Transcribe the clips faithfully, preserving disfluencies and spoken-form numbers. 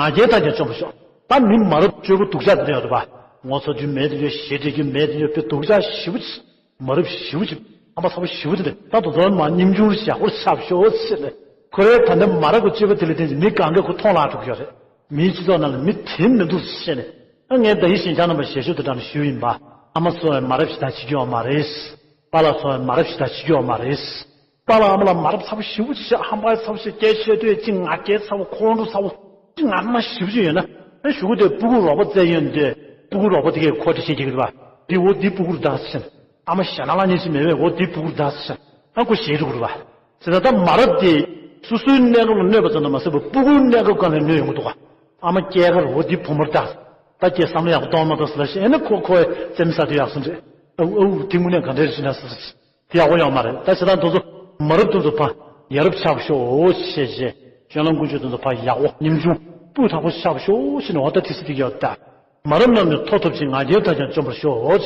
ང་རྒྱལ་དང་ཀྱང་བཅོམ་པར་ཤོག་ད་མི་མ་རབས་སྤྱོད་པོ་སྡུག་ཅག་དེ་འདྲ་ཡོད་རེད་པ། ངོ་ཚ་རྒྱུ་མེད་དེ་འདྲ། ཞེ་དྲེགས་རྒྱུ་མེད་དེ་འདྲ། དཔེ་སྡུག་ཅག་ཞེ་པོ་ཅིག་མ་རབས་ཞེ་པོ་ཅིག་ཧམ་པ་ཚ་པོ་ཞེ་པོ་དེ་འདྲ། ད་དེ་ཚོ་མར་སྙིང་ཆུང་ཡག་པོ་ཆགས་ཤོག་ཟེར་ནས། ཁོ་རའི་ད་ལྟ་མ་རབས་ཀྱི་སྤྱོད་པ་དེ་ལ་བརྟེན་ནས་མི་གང་ག་ཁོ་མཐོང་ལ་འགྲོ་གི་ཡོད་རེད། མིའི་སྤྱི་ཚོགས་ནང་ལ་མི་དེ་མི་འདུག་ཟེར་ནས། ཨ་ངས་ད་ཡིད་བཞིན་རྒྱ་ནོམ་པ་ཞལ་བཞུགས་དེ་འདྲ་ནས་ཞུས་ཡིན་པ། ཨ་མ་ཚོ་མ་རབས་ཞེ་དྲག་བྱེད་རྒྱུ་ཡོད་མ་རེད། པཱ་ལགས་ཚོ་མ་རབས་ཞེ་དྲག་བྱེད་རྒྱུ་ཡོད་མ་རེད། པཱ་ལགས་ཨ་མ་ལགས་མ་རབས་ཚ་པོ་ཞེ་པོ་ཅིག་བྱས། ཧམ་པ་ཚ་པོ་ཞིག་སྐད་ཆ་བཤད་དུས་ཅིག་ང་རྒྱལ་ཚ་པོ། ཁོང་ཁྲོ་ཚ་པོ། ཅིག་ང་རྒྱལ་ཞེ་པོ་ཅིག་ཡོད་ན། ཨ་ཞུ་གི་དེ་སྤུ་གུ་རོགས་པ་བཙལ་ཡོང་དུས་སྤུ་གུ་རོགས་པ་དེ་གས་ཁོ་འདྲི་བཤད་ཀྱི་རེད་པ། འདི་འོ་འདི་སྤུ་གུ་རེད་ད་ཟེར། ཨ་མ་ཞེ་ན་ལ་ཉན་ཞིག་མེད་པས། འོ་འདི་སྤུ་གུ་རེད་ད་ཟེར། ཨ་ཁོ་ཞེ་དྲག་གི་རེད་པ། ཟེར་ན་ད་མ་རབས་དེ་སོ་སོའི་གནས་སྐབས་ལ་གནོད་པ་ཙམ་དུ་མ་ཟད་པར་སྤུ་གུའི་གནས་སྐབས་སྒང་ལ་གནོད་ཡོང་གི་འདུག་ག་ཨ་མ་སྐྱེས་སྐར་འོ་འདི་བུ་མོ་རེད་ད། ད་ཁྱེད་བསམ་བློ་ཡག་པོ་གཏོང་མ་གཏོང་ཟེར་ལབ་བྱས། ཨེ་ནི་ཁོ་ཁོས་རྩེད་མོ་ཟ་དུས་ཡག་སོང་རེད། ཨའུ་ཨའུ་དེ་དངོས་གནས་ག་འདྲ་རེད་ཟེར་ན་ཟེར། དེ་ཡག་པོ་ཡོད་མ་རེད། ད་བྱས་ཙང་དེ་ཚོ་མ་རབས་དེ་ཚོ་ཕར་ཡ་རབས་ཆགས་ཤོག་ཟེར་བྱས། སྤྱོད་ལམ་ཀུན་སྤྱོད་དེ་ཚོ་ཕར་ཡག་པོ་ཉམ་ཆུང་སྤུས་དག་པོ་ཆགས་ཤོག་ཟེར་ནས། འོ་ད་དེ་ཟེར་གྱི་ཡོད་ད། མ་རབས་རྣམས་ནི་མཐོ་ཐོབ་ཅིང་། ང་རྒྱལ་དག་ཀྱང་བཅོམ་པར་ཤོག་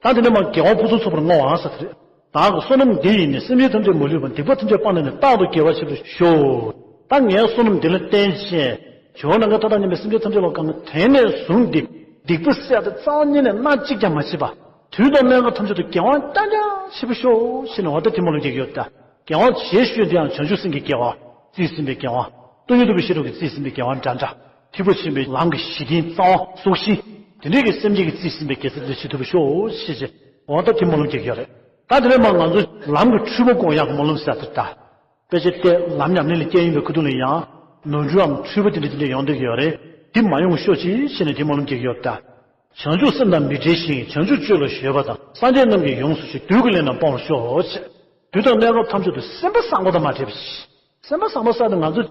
ཟེར། ད་དེ་ནས་མར་དགེ་བ་ཕུན་སུམ་ཚོགས་པར་བསྔོ་བ་ཟེར་དེ་རེད། བདག་གི་བསོད་ནམས་འདི་ཡིས་ནི། སེམས་ཅན་ཐམས་ཅད་མ་ལུས་པ། སྡིག་པ་ཐམས་ཅད་སྤངས་ནས་ནི། རྟག་ཏུ་དགེ་བར་བྱེད་པར་ཤོག་ད་ངའི་བསོད་ནམས་འདི་ལ་བརྟེན་བྱས། ཇོ་བོ་ནམ་མཁའི་མཐའ་དང་མཉམ་པའི་སེམས་ཅན་ཐམས་ཅད་ལ་གང་ག་དེ་ནས་བཟུང་སྟེ་སྡིག་པ་བསགས་ཏེ་རྩ་བ་ཉིད་ནས་སྣ་གཅིག་ཀྱང་མ་བྱེད་པ། དུས་དང་གནས་སྐབས་ཐམས་ཅད་དུ་དགེ་བ་རྐྱང་རྐྱང་བྱེད་པར་ཤོག་ཟེར་ནས། འོ་ད་དེ་སྨོན་ལམ་རྒྱག་གི་ཡོད་ད། དགེ་བ་ཞེས་ཞུས་དེ་ཡང་བྱང་ཆུབ་སེམས་ཀྱི་དགེ་བ། རྩིས་ཟིན་པའི་དགེ་བ། སྟོང་ཉིད་རྟོགས་པའི་ཤེས་རབ་ཀྱི་རྩིས་ཟིན་པའི་དགེ་བ་འདྲ་འདྲ། ཐེག་པ་ཆེན་པོའི་ལམ་གྱི་གཞི་རྟེན་རྩ་བ་སྲོག་ཤིང་། དེ་འདྲའི་གི་སེམས་ཅན་གྱི་རྩིས་ཟིན་པའི་དགེ་རྩ་དེ་འདྲ་བྱེད་ཐུབ་པར་ཤོག་ཞེས་བྱས། འོ་ད་དེ་སྨོན་ལམ་རྒྱག་གི་ཡོད་རེད། ད་དེ་ནས་མར་ང་ཚོ་ལམ་གྱི་འཁྲུལ་པ་སྐོང་ཡག་གི་སྨོན་ལམ་ཟེར་དེ་ད། དཔེ་ཆ་བལྟས་ལམ་ཉམས་ལེན་ལ་བསྐྱལ་ཡོང་པའི་ཁ་ཐུག་ལ་ཡང་ནོར་འཁྲུལ་འམ་འཁྲུལ་པ་དེ་འདྲ་དེ་འདྲ་ཡོང་བསྡད་ཀྱི་ཡོད་རེད། འདི་མ་ཡོང་བ་ཤོག་ཅིག་ཟེར་ནས་དེ་སྨོན་ལམ་རྒྱག་གི་ཡོད་ད། བྱང་ཆུབ་སེམས་དང་མི་འབྲལ་ཞིང་། བྱང་ཆུབ་སྤྱོད་ལ་གཞོལ་བ་དང་། སངས་རྒྱས་རྣམས་ཀྱིས་ཡོངས་སུ་གཅེས། བདུད་ཀྱི་ལས་རྣམས་སྤོང་བར་ཤོག་ཟེར། དུས་དང་གནས་སྐབས་ཐམས་ཅད་དུ་སེམས་པ་བཟང་པོ་དང་མ་བྲལ་བ་ཞིག་སེམས་པ་བཟང་པོ་བསགས་ཏེ་ང་ཚོ་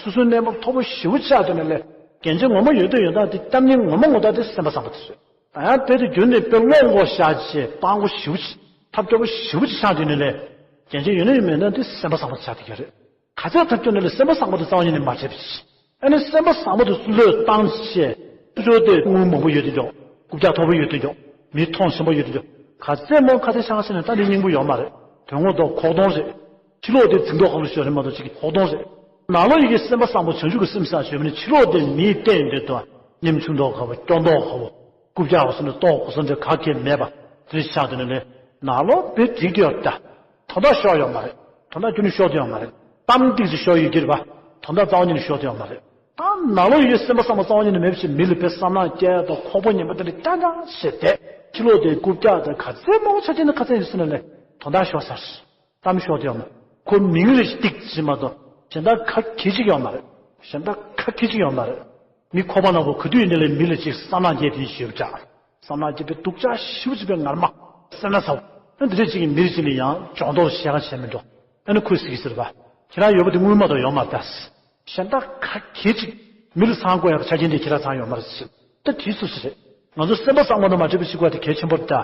སོ་སོའི་གནས་བབ་མཐོ་པོ་ཞེ་པོ་ཆགས་དུས་ནས་ལས། རྒྱན་ཆ་ངོ་མ་ཡོད་དོ་ཡོད་ད་དེ་སྐྱབས་གནས་ངོ་མ་ངོ་ཐོག་དེ་སེམས་པ་བཟང་པོ་དེ་ཚོས། ད་ཡང་དཔེ་དེ་རྒྱུན་ནས་དཔེ་བློ་ངོ་ཤར་བྱས་སྤང་པོ་ཞེ་པོ་ཅིག་ཐབས་སྐྱོ་པོ་ཞེ་པོ་ཅིག་ཆགས་དུས་ནས་ལས། རྒྱན་ཆ་ཡོད་ན་ཡོད་མེད་ན་དེ་སེམས་པ་བཟང་པོ་དེ་ཆགས་བསྡད་ཀྱི་རེད། ག་ཚད་ཐབས་སྐྱོ་ནས་ལས་སེམས་པ་བཟང་པོ་དེ་རྩ་བ་ཉིད་ནས་མ་བྲལ་བ་ཅིག་ཨ་ནི་སེམས་པ་བཟང་པོ་དེ་བློས་བཏང་བྱས། ཕྱུག་ཕྱུག་དེ་དངུལ་མང་པོ་ཡོད་དེ་འཇོག་རྐུབ་བཀྱག་མཐོ་པོ་ཡོད་དེ་འཇོག་མི་མཐོང་ཆེན་པོ་ཡོད་དེ་འཇོག་ག་ཚད་མང་ག་ཚད་ཆགས་ཟེར་ནས་ད་འདི་སྙིང་པོ་ཡོད་མ་རེད། དོན་ངོ་ཐོག་ཁོག་སྟོང་རེད། ཕྱི་ལོགས་དེ་འཛིང་མདོག་ཁ་པོ་ཞིག་རེད་མ་གཏོགས་ཅིག་གི་ཁོག་སྟོང་རེད། ནང་ལོགས་ཡི་གེ་སེམས་པ་བཟང་པོ་བྱང་ཆུབ་ཀྱི་སེམས་བསགས་བྱས་པ་ནི་ཕྱི་ལོགས་དེ་མིའི་སྟེང་དེ་དང་ཉམ་ཆུང་མདོག་ཁ་པོ་སྐྱོ་མདོག་ཁ་པོ། རྐུབ་བཀྱག་པ་སོགས་ནི་ལྟོགས་གོ་ས་འདྲ་ག་གེ་མེད་པ་དེ་ཆགས་དེ་ནི་ལས། ནང་ལོགས་དཔེ་འགྲིག་དེ་ཡོད་ད། དོན་དག་ཤོར་ཡོད་མ་རེད། དོན་དག་ཁྱོན་ནས་ཤོར་དེ་ཡོད་མ་རེད། གཏམ་ཏིག་ཙམ་ཤོར་ཡོད་ཀྱི་རེད་པ། དོན་དག་རྩ་བ་ཉིད་ནས་ཤོར་དེ་ཡོད་མ་རེད། ད་ནང་ལོགས་ཡི་གེ་སེམས་པ་བཟང་པོ་རྩ་བ་ཉིད་ནས་མེད་པ་ཞིག་མི་ལ་དཔེ་བསམ་ནག་སྐྱེལ་དང་ཁོག་པ་ངན་པ་དེ་འདྲ་རྐྱང་རྐྱང་བྱས་ཏེ། ཕྱི་ལོགས་དེ་རྐུབ་བཀྱག་དང་ག་ཚད་མང་པོ་ཆ་ཅན་དང་ག་ཚད་ཡིན་ཟེར་ན་ལས། དོན་དག་ཤོར་ཚར། གཏམ་ཤོར་དེ་ཡོད་མ་རེད། ཁོ་མིང་རེ་ཞིག་ཏིག་ཙམ་མ་གཏོགས་གཞན་དག་ག་གེ་ཅིག་ཡོད་མ་རེད། གཞན་དག་ག་གེ་ཅིག་ཡོད་མ་རེད། མི་ཁོག་པ་ནག་པོ་ག་དུས་ཡིན་ནའི་ལས་མི་ལ་ཅིག་བསམ་ནག་སྐྱེལ་དེ་ཞེ་པོ་ཅིག་བསམ་ནག་སྐྱེལ་བའི་སྡུག་ཅག་ཞེ་པོ་ཅིག་པའི་ངར་མ། སེམས་ན་ཚ་པོ། ཨ་འདི་འདྲ་ཅིག་གི་མི་རེ་ཅིག་ལ་ཡང་ཇོ་མདོག་བཤད་ག་བྱས་མི་འགྲོ། ཨ་ནི་ཁོས་ཟེར་གི་ཟེར་བ། ཁྱེད་རང་ཡོད་པ་དེ་དངུལ་མ་གཏོགས་ཡོད་མ་རེད་ད། གཞན་དག་ག་གེ་ཅིག་མི་ལ་ཚང་དགོས་ཡག་ཆ་རྐྱེན་དེ་ཁྱེད་རང་ཚང་ཡོད་མ་རེད་ཟེར། ད་དེའི་སུ་ཞིག་རེད། ང་ཚོ་སེམས་པ་བཟང་པོ་དང་མ་བྲལ་བའི་ཕྱི་དགོས་དེ་གལ་ཆེན་པོ་རེད་ད།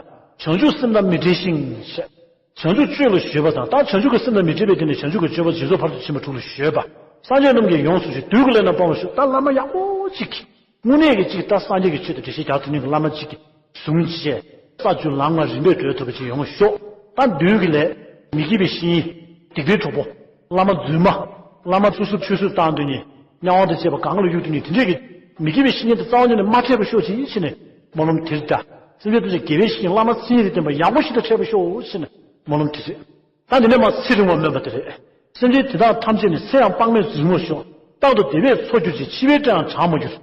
བྱང་ཆུབ་སེམས་དང་མི་འབྲལ་ཞིང་ཞེས། བྱང་ཆུབ་སྤྱོད་ལ་གཞོལ་བ་དང་། ད་བྱང་ཆུབ་ཀྱི་སེམས་དང་མི་འབྲལ་བའི་སྟེང་ནས་བྱང་ཆུབ་ཀྱི་སྤྱོད་པ་འཛིན་རྫོགས་ཕ་རོལ་ཏུ་ཕྱིན་པ་དྲུག་ལ་གཞོལ་བ། སངས་རྒྱས་རྣམས་ཀྱིས་ཡོངས་སུ་གཅེས། བདུད་ཀྱི་ལས་རྣམས་སྤོང་བར་ཤོག་ད་བླ་མ་ཡག་པོ་གཅིག་གིས། དངོས་གནས་ཀྱི་གཅིག་ད་སངས་རྒྱས་ཀྱི་ཆོས་དང་འགྲེལ་བཤད་རྒྱག་ཐུབ་མཁན་གྱི་བླ་མ་གཅིག་གིས་བཟུང་བྱས། ས་བཅུ་ལམ་ལྔ་རིམ་པས་བགྲོད་ཐུབ་པ་ཅིག་ཡོང་བར་ཤོག་ད་བདུད་ཀྱི་ལས། མི་དགེ་བའི་བཤེས་གཉེན། སྡིག་པའི་གྲོགས་པོ། བླ་མ་རྫུན་མ། བླ་མ་སོ་སོར་ཆོས་སུ་བཏང་འདོད་མཁན། དམྱལ་བ་དང་བཅས་པ་གང་ལ་གཡུག་འདོད་མཁན་དེ་འདྲས་ཀྱི་མི་དགེ་བའི་བཤེས་གཉེན་དེ་རྩ་བ་ཉིད་ནས་མ་འཕྲད་པར་ཤོག་ཅིག་ཟེར་ནས་སྨོན་ལམ་དེ་རེད་ད། སེམས་ཅན་ཐམས་ཅད་དགེ་བའི་བཤེས་གཉེན་བླ་མ་མཚན་ཉིད་དང་ལྡན་པ་ཡག་པོ་ཞིག་དང་འཕྲད་པར་ཤོག་ཟེར་ནས་སྨོན་ལམ་དེ་རེད། ད་འདི་ནས་མར་ཚེ་རིང་བར་སྨོན་པ་དེ་རེད། སེམས་ཅན་དེ་དག་ཐམས་ཅད་ནི་ཚེ་ཡང་དཔག་མེད་རིང་མོར་ཤོག་རྟག་ཏུ་བདེ་བས་འཚོ་གྱུར་ཅིག་འཆི་བའི་བཀྲ་ཡང་གྲང་མོ་གྱུར།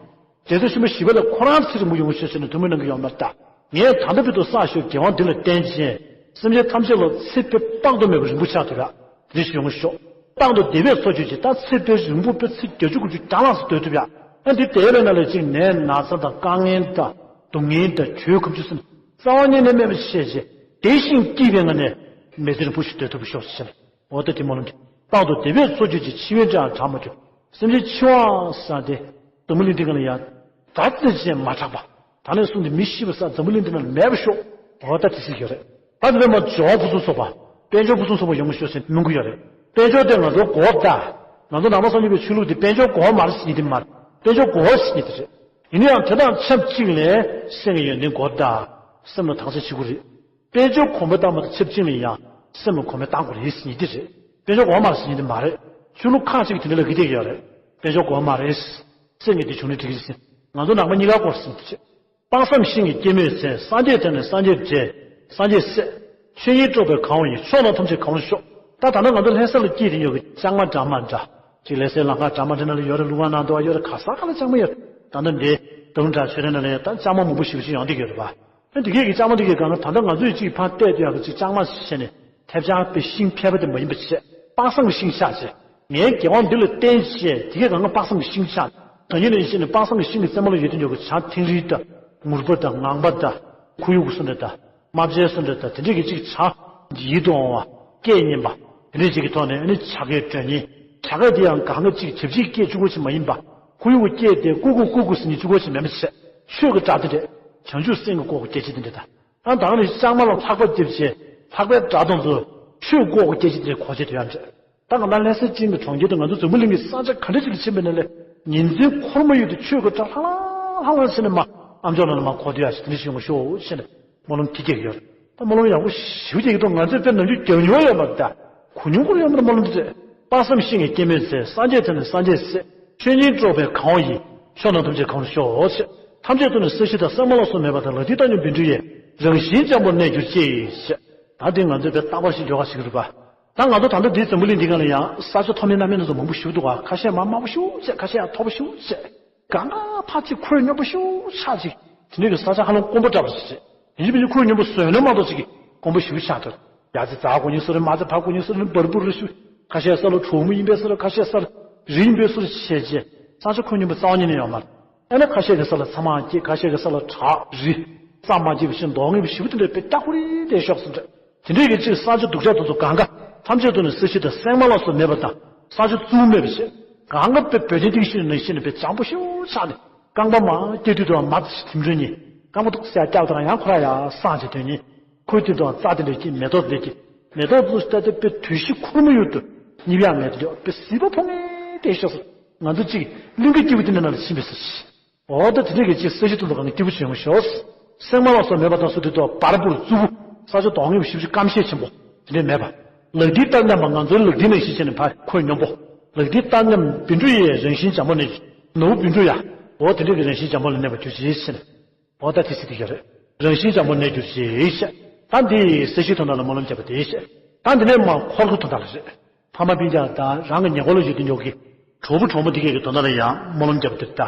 དེ་ཚོ་ཆེན་པོ་ཞི་བ་ལ་ཁོ་རང་ཚེ་རིང་པོ་ཡོང་ཤོག་ཟེར་ནས་ཐུགས་སྨོན་གནང་གི་ཡོད་མ་རེད་ད། ངས་ད་ལྟ་བར་དུ་བསགས་ཞོར་དགེ་བ་འདི་ལ་བརྟེན་བྱས། སེམས་ཅན་ཐམས་ཅད་ལ་ཚེ་དཔེ་དཔག་ཏུ་མེད་པ་རིང་པོ་ཆགས་ཐུབ་ཡག་དེ་ཞིག་ཡོང་ཤོག་རྟག་ཏུ་བདེ་བས་འཚོ་གྱུར་ཅིག་ད་ཚེ་དཔེ་རིང་པོ་དཔེ་ཚེ་བརྒྱད་ཅུ་དགུ་བཅུ་བརྒྱ་ལྷག་ཙམ་སྡོད་ཐུབ་ཡག་ཨ་འདི་དེ་ལས་ན་ལས་ཅིག་ནད་ན་ཚ་དང་དཀའ་ངལ་དང་སྡུག་བསྔལ་དང་བྱོལ་ཁམས་ཆུ་སེམས་རྩ་བ་ཉིད་ནས་མེད་པ་བྱས་བྱས་བདེ་ཞིང་སྐྱིད་པའི་ངང་ནས་མི་ཚེ་རིང་པོ་ཞིག་སྡོད་ཐུབ་ཤོག་ཟེར། འོ་ད་དེ་སྨོན་ལམ་གྱིས། རྟག་ཏུ་བདེ་བས་འཚོ་གྱུར་ཅིག་འཆི་བའི་བཀྲ་ཡང་གྲང་མོ་གྱུར། སེམས་ཅན་འཆི་བ་བསམས་ཏེ། འཛམ་བུ་གླིང་འདི་ག་ལ་ཡང་། ད་ལྟ་ཅན་མ་གྲགས་པ། ད་ནས་བཟུང་སྟེ་མི་ཤི་བ་ས་འཛམ་བུ་གླིང་འདི་ནང་ལ་མེད་པ་ཤོག་འོ་ད་དེ་ཟེར་གྱི་ཡོད་རེད། ད་དེ་ནས་མར་ཇོ་བོ་ཕུན་སུམ་ཚོགས་པ། དཔལ་འབྱོར་ཕུན་སུམ་ཚོགས་པ་ཡོང་བ་ཤོག་ཟེར་སྨོན་གྱི་ཡོད་རེད། དཔལ་འབྱོར་དེ་ང་ཚོ་དགོས་ད། ང་ཚོ་ནང་པ་སངས་རྒྱས་པའི་ཆོས་ལུགས་དེ་དཔལ་འབྱོར་དགོས་མ་རེད་ཟེར་མཁན་དེ་མ་རེད། དཔལ་འབྱོར་དགོས་ཟེར་མཁན་དེ་རེད། ཡིན་ན་ཡང་དེ་དང་ཆབས་ཅིག་ལ་སེམས་ཀྱི་ཡོན་ཏན་དགོས་ད། སེམས་ལ་དྭངས་གསལ་བྱེད་དགོས་རེད། དཔལ་འབྱོར་གོང་འཕེལ་བཏང་བ་དང་ཆབས་ཅིག་ལ་ཡང་སེམས་ལ་གོང་འཕེལ་བཏང་དགོས་རེད་ཟེར་མཁན་དེ་རེད། དཔལ་འབྱོར་དགོས་མ་རེད་ཟེར་མཁན་དེ་མ་རེད། ཆོས་ལུགས་ཁག་ཅིག་གིས་དེ་འདྲ་ལབ་ཀྱི་བསྡད་ཀྱི་ཡོད་རེད། དཔལ་འབྱོར་དགོས་མ་རེད། སེམས་ཀྱི་དེ་བྱུང་ནས་དྲི་གི་ཟིན། ང་ཚོ་ནང་པ་གཉིས་ཀ་སྐོར་ཟིན་དུ་བྱེད། དཔག་བསམ་ཤིང་གི་སྐྱེད་མོས་ཚལ། སངས་རྒྱས་དེ་ནི་སངས་རྒྱས་བྱེད། སངས་རྒྱས་སྲས། ཆོས་ཉིད་སྤྲོགས་པའི་གང་བ་ཡི། ཕྱོགས་རྣམས་ཐམས་ཅད་གང་བར་ཤོག་ད་ད་ནི་ང་ཚོ་ལྷ་ས་ལ་སྐྱེས་དེ་ཡོད་གི་ལྕང་མ་འདྲ་མ་འདྲ། ཅིག་ལྷ་སའི་ལམ་ཁ་འདྲ་མ་འདྲ་ན་ལ་ཡོད་རེད། ལུང་བ་ནང་དུ་བ་ཡོད་རེད། ག་ས་ག་ལ་ལྕང་མ་ཡོད་རེད། ད་ནི་འདི་དུམ་གྲ་ཆོས་རེ་ན་ལ་ཡང་ད་ལྕང་མ་མང་པོ་ཞེ་པོ་ཅིག་ཡོང་བསྡད་ཀྱི་ཡོད་རེད་པ། ཨ་འདི་གས་ཀྱི་ལྕང་མ་འདི་གས་གང་ག་ད་ལྟ་ང་ཚོས་ཅིག་ཕར་བལྟས་དུས་ཡག་གི་ཅིག་ལྕང་མ་ཞེས་ནས་ཐེབས་ཆག་པའི་ཤིང་ཕལ་པ་དེ་མ་ཡིན་པ་བྱས། དཔག་བསམ་གྱི་ཤིང་ཆགས་བྱས། ངའི་དགེ་བ་འདི་ལ་བརྟེན་བྱས་དེ་གས་གང་ག་དཔག་བསམ་གྱི་ཤིང་ཆགས། དོན་ཉིད་ནས་བཤད་ནས་དཔག་བསམ་གྱི་ཤིང་གི་རྩེ་མོ་ལ་ཡོད་དུ་འཇོག་གི་བྱ་ཐིང་རིལ་དང་ངུར་པ་དང་ངང་པ་དང་ཁོར་ཡུག་གི་སུ་འདྲ་དང་རྨ་བྱའི་སུ་འདྲ་དང་དེ་འདྲས་ཀྱི་ཅིག་བྱ་ཡིད་དུ་འོང་བ་སྐད་སྙན་པ་དེ་འདྲས་ཅིག་གི་ཐོག་ནས་ཨ་ནི་བྱ་སྐད་སྒྲོན་ཉིན་བྱ་སྐད་དེ་ཡང་གང་ག་ཅིག་བྱབ་བྱིའི་སྐད་གཅིག་པོ་ཅིག་མ་ཡིན་པ་ཁོར་ཡུག་གི་སྐད་དེ་ཀུ་ཀུ་ཀུ་ཀུ་ཟེར་ནས་གཅིག་པོ་ཅིག་མེད་མ་བྱས་ཆོས་ཀྱི་སྒྲ་དེ་འདྲས་བྱང་ཆུབ་སེམས་ཀྱི་སྐོར་གྱི་སྐད་ཆ་དེ་འདྲས་དང་། ཨ་ད་ནི་ལྕང་མ་ལ་ལྷགས་པ་རྒྱབ་བྱས་ལྷགས་པའི་སྒྲ་དང་ཚོ་ཆོས་སྐོར་གྱི་སྐད་ཆ་དེ་གོ་བྱེད་དུ་ཡང་འདྲ། ད་ང་ད་ལྷ་ས་ཅན་གྱི་གྲོང་ཁྱེར་དུ་ང་ཚོ་འཛམ་བུ་གླིང་གི་ས་ཆ་ག་འདྲ་ཅིག་ལ་ཕྱིན་པ་ན་ལས་ཉིན་མཚན་འཁོར་མ་ཡུལ་དུ་ཆོས་ཀྱི་སྒྲ་ལྷང་ལྷང་ལྷང་ལྷང་ཟེར་ནས་མ་ཨམ་ཅོག་ནང་ལ་མ་གོ་དུས་ཡ་ཞིག་དེ་འདྲ་ཞིག་ཡོང་གི་ཤོག་ཟེར་ནས་སྨོན་ལམ་དེ་རྒྱག་གི་ཡོད། ད་སྨོན་ལམ་ཡག་པོ་ཞེ་པོ་རྒྱག་གི་འདུག་ང་ཚོས་དཔེར་ན་ལུས་རྒྱག་མྱོང་ཡོད་མ་རེད། ད་གོ་མྱོང་ཁོ་རེ་ཡོད་མ་རེད། སྨོན་ལམ་དེ་རེད། དཔག་བསམ་ཤིང་གི་སྐྱེད་མོས་ཚལ། སངས་རྒྱས་དེ་ནི་སངས་རྒྱས་སྲས། ཆོས་ཉིད་སྤྲོགས་པའི་གང་བ་ཡི། ཕྱོགས་རྣམས་ཐམས་ཅད་གང་བར་ཤོག་ཅེས། ཐམས་ཅད་དུ་ནི་ས་གཞི་དང་། གསེག་མ་ལ་སོགས་མེད་པ་དང་། ལག་མཐིལ་བཏབ་སྙོམས་བཻ་ཌཱུརྱ་ཡི། རང་བཞིན་འཇམ་པོར་གནས་གྱུར་ཅིག་ཅེས། ད་འདི་ང་ཚོས་དཔེ་རྟག་པར་ཞིག་འཇོག་པ་ཞིག་རེད་པ། ད་ང་ཚོ་ད་ལྟ་འདིའི་འཛམ་བུ་གླིང་འདི་སྒང་ལ་ཡང་ས་ཆ་མཐོ་དམན་གནའ་མི་སྣ་ཚོགས་མང་པོ་ཞིག་འདུག་ག་ཁ་ཤས་མར་དམའ་པོ་ཞེ་པོ་ཅིག་ཁ་ཤས་ཡང་མཐོ་པོ་ཞེ་པོ་ཅིག་གང་ག་ཕར་ཅིག་ཁོད་སྙོམས་པོ་ཞེ་པོ་ཆགས་ཅིག་དེ་འདྲའི་གི་ས་ཆ་ཧ་ལམ་དཀོན་པོ་འདྲ་པོ་ཞིག་ཡིན་པ་ཅིག་ཁོད་སྙོམས་པོ་བཟོས་ན་མ་གཏོགས་ཅིག་གི་དཀོན་པོ་ཞེ་པོ་ཆགས་འདུག་ཡ་ཙི་ཛ་གོ་ཉིན་སོ་རེ་མ་ཙི་ཕ་གོ་ཉིན་སོ་རེ་འབར་འབུར་རེ་ཞུ། ཁ་ཤས་ས་ལ་གྲོག་མོ་ཡིན་པའི་སོ་རེ་ཁ་ཤས་ས་ལ་རི་ཡིན་པའི་སོ་རེ་བྱས་རྗེས་ས་ཆ་ཁོད་སྙོམས་པོ་རྩ་བ་ཉིད་ནས་ཡོད་མ་རེད། ཨ་ནི་ཁ་ཤས་ཀྱི་ས་ལ་ཚ་མ་སྐྱེས། ཁ་ཤས་ཀྱི་ས་ལ་བྲག་རི་རྩྭ་མ་སྐྱེས་པ་བཞིན་མདོག་ངན་པ་ཞེ་པོ་དེ་འདྲ་དཔེ་སྐྱ་ཁོ་རེ་དེ་ཤོག་ཟེར་འདྲ། དེ་འདྲའི་གི་ཅིག་ས་ཆ་སྡུག་ཅག་དེ་ཚོ་གང་ག་ཐམས་ཅད་དུ་ནི་ས་གཞི་དང་གསེག་མ་ལ་སོགས་མེད་པ་དང་ས་ཆ་བཙུགས་མེད་པ་བྱས། གང་ག་དཔེ་བོད་ཆེན་ཏིང་ཤི་ནང་བཞིན་དཔེ་འཇམ་པོ་ཤོག་ཆགས་ནས་རྐང་པ་མ་སྐྱེ་དུས་དུ་མ་ཐིམ་འགྲོ་ཉིན་རྐང་པ་ཐུག་སེ་སྐྱག་དང་ཡང་ཁོ་ར་ཡ་སངས་ཀྱི་དོན་ཉིན། ཁོའི་སྟེང་དུའང་རྩྭ་དེ་འདྲ་སྐྱེས། མེ་ཏོག་དེ་འདྲ་སྐྱེས། མེ་ཏོག་ཚོ་ལྟ་དེ་དཔེ་དུས་བཞི་ཁོར་མོ་ཡུལ་དུ་གཉིད་ཡང་མེད་དེ་འདྲ་དཔེ་བཟི་པོ་ཕོ་ངེ་བསྡད་ཤག་ཟེར། ང་ཚོ་གཅིག་གླིང་ག་སྐྱིད་པོ་དེ་འདྲ་ནང་ལ་ཕྱིན་པའི་ས་ཞིག་འོ་ད་དེ་འདྲ་གི་གཅིག་ས་གཞི་དེ་ཚོ་གང་གི་སྐྱིད་པོ་བྱུང་ཤོག་སེང་མ་ལ་སོགས་མེད་པ་དང་སུ་དེ་དུ་བར་པོར་རྩུབ་པོ་ས་ཆ་དོག་ངེས་པོ་ཞིབ་ཅིག་སྐམ་ཤས་ཆེན་པོ་དེ་འདྲ་མེད་པ། ལག་མཐིལ་བཏབ་སྙོམས་པ་ང་ཚོའི་ལག་མཐིལ་ནང་བཞིན་བྱས་ནས་ཕར་ཁོད་སྙོམས་པོ། ལག་མཐིལ་བཏབ་སྙོམས་བཻ་ཌཱུརྱ་ཡི་རང་བཞིན་འཇམ་པོར་གནས། ནོར་བུ་བཻ་ཌཱུརྱ། འོ་དེ་འདྲ་གི་རང་བཞིན་འཇམ་པོ་ལ་གནས་པར་གྱུར་ཅིག་ཟེར་ནས། འོ་ད་དེ་སྲིད་དེ་ཡོད་རེད། རང་བཞིན་འཇམ་པོར་གནས་གྱུར་ཅིག་ཞེས། ད་འདི་ས་གཞིའི་དོན་དག་ལ་སྨོན་ལམ་བརྒྱབ་པ་དེ་བཤད། ད་འདི་ནས་མར་འཁོར་གྱི་དོན་དག་ལ་རེད། ཕ་མ་སྤུན་ཀྱག་དང་རང་གི་ཉེ་འཁོར་ལ་ཡོད་དུ་འཇོག་གི་གྲོགས་པོ་གྲོགས་མོ་འདི་གས་ཀྱི་དོན་དག་ལ་ཡང་སྨོན་ལམ་བརྒྱབ་པ་དེ་ལྟ།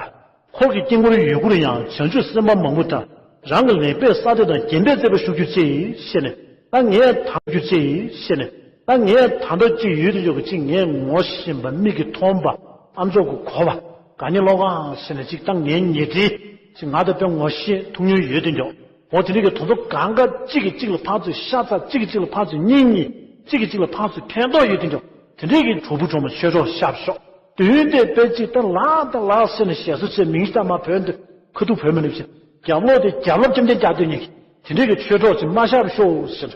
འཁོར་གྱི་དཀྱིལ་འཁོར་ཡུལ་འཁོར་ཡང་བྱང་ཆུབ་སེམས་དཔའ་མང་པོ་དང་རང་གི་ལེགས་པའི་ས་དེ་དང་རྒྱན་པས་མཛེས་པར་བཞུགས་གྱུར་ཅིག་ཞེས་ནས། ད་ངས་ད་གྱུར་ཅིག་ཞེས་ནས། ད་ངས་ད་ལྟ་ཅིག་ཡོད་དུ་འཇོག་གི་ཅིག་ངས་ངོ་ཤེས་པ་མིག་གིས་མཐོང་པ་ཨམ་ཅོག་གིས་གོ་བ་ག་ནི་ལོག་གང་ཞེས་ནས་ཅིག་ད་ངའི་ཉེ་འབྲེལ་ཅིག་ང་དང་དཔེ་ངོ་ཤེས་ཐུག་མྱོང་ཡོད་དུ་འཇོག་འོ་དེ་འདྲ་གི་དོན་དུ་གང་ག་གཅིག་གིས་གཅིག་ལ་ཕར་ཚུར་ཤ་ཚ། གཅིག་གིས་གཅིག་ལ་ཕར་ཚུར་གཉེན་ཉེ། གཅིག་གིས་གཅིག་ལ་ཕར་ཚུར་ཕན་ཐོགས་ཡོད་དུ་འཇོག་དེ་འདྲའི་གི་གྲོགས་པོ་གྲོགས་མོ་ཆོས་གྲོགས་ཤར་ཤོག་དུས་དེ་དཔེ་གཅིག་ད་ལགས་ད་ལགས་ཟེར་ནས་ཞེ་སོ་བྱས་མིང་ཤ་མ་བོས་འདུག་ཁ་ཐུག་བོས་མ་ནུས་ཕྱིན། རྒྱབ་ལོག་དེ་རྒྱབ་ལོག་རྐྱང་རྐྱང་རྒྱག་སྡོད་མཁན་གྱི་དེ་འདྲའི་གི་ཆོས་གྲོགས་ཅིག་མ་ཤར་ཤོག་ཟེར།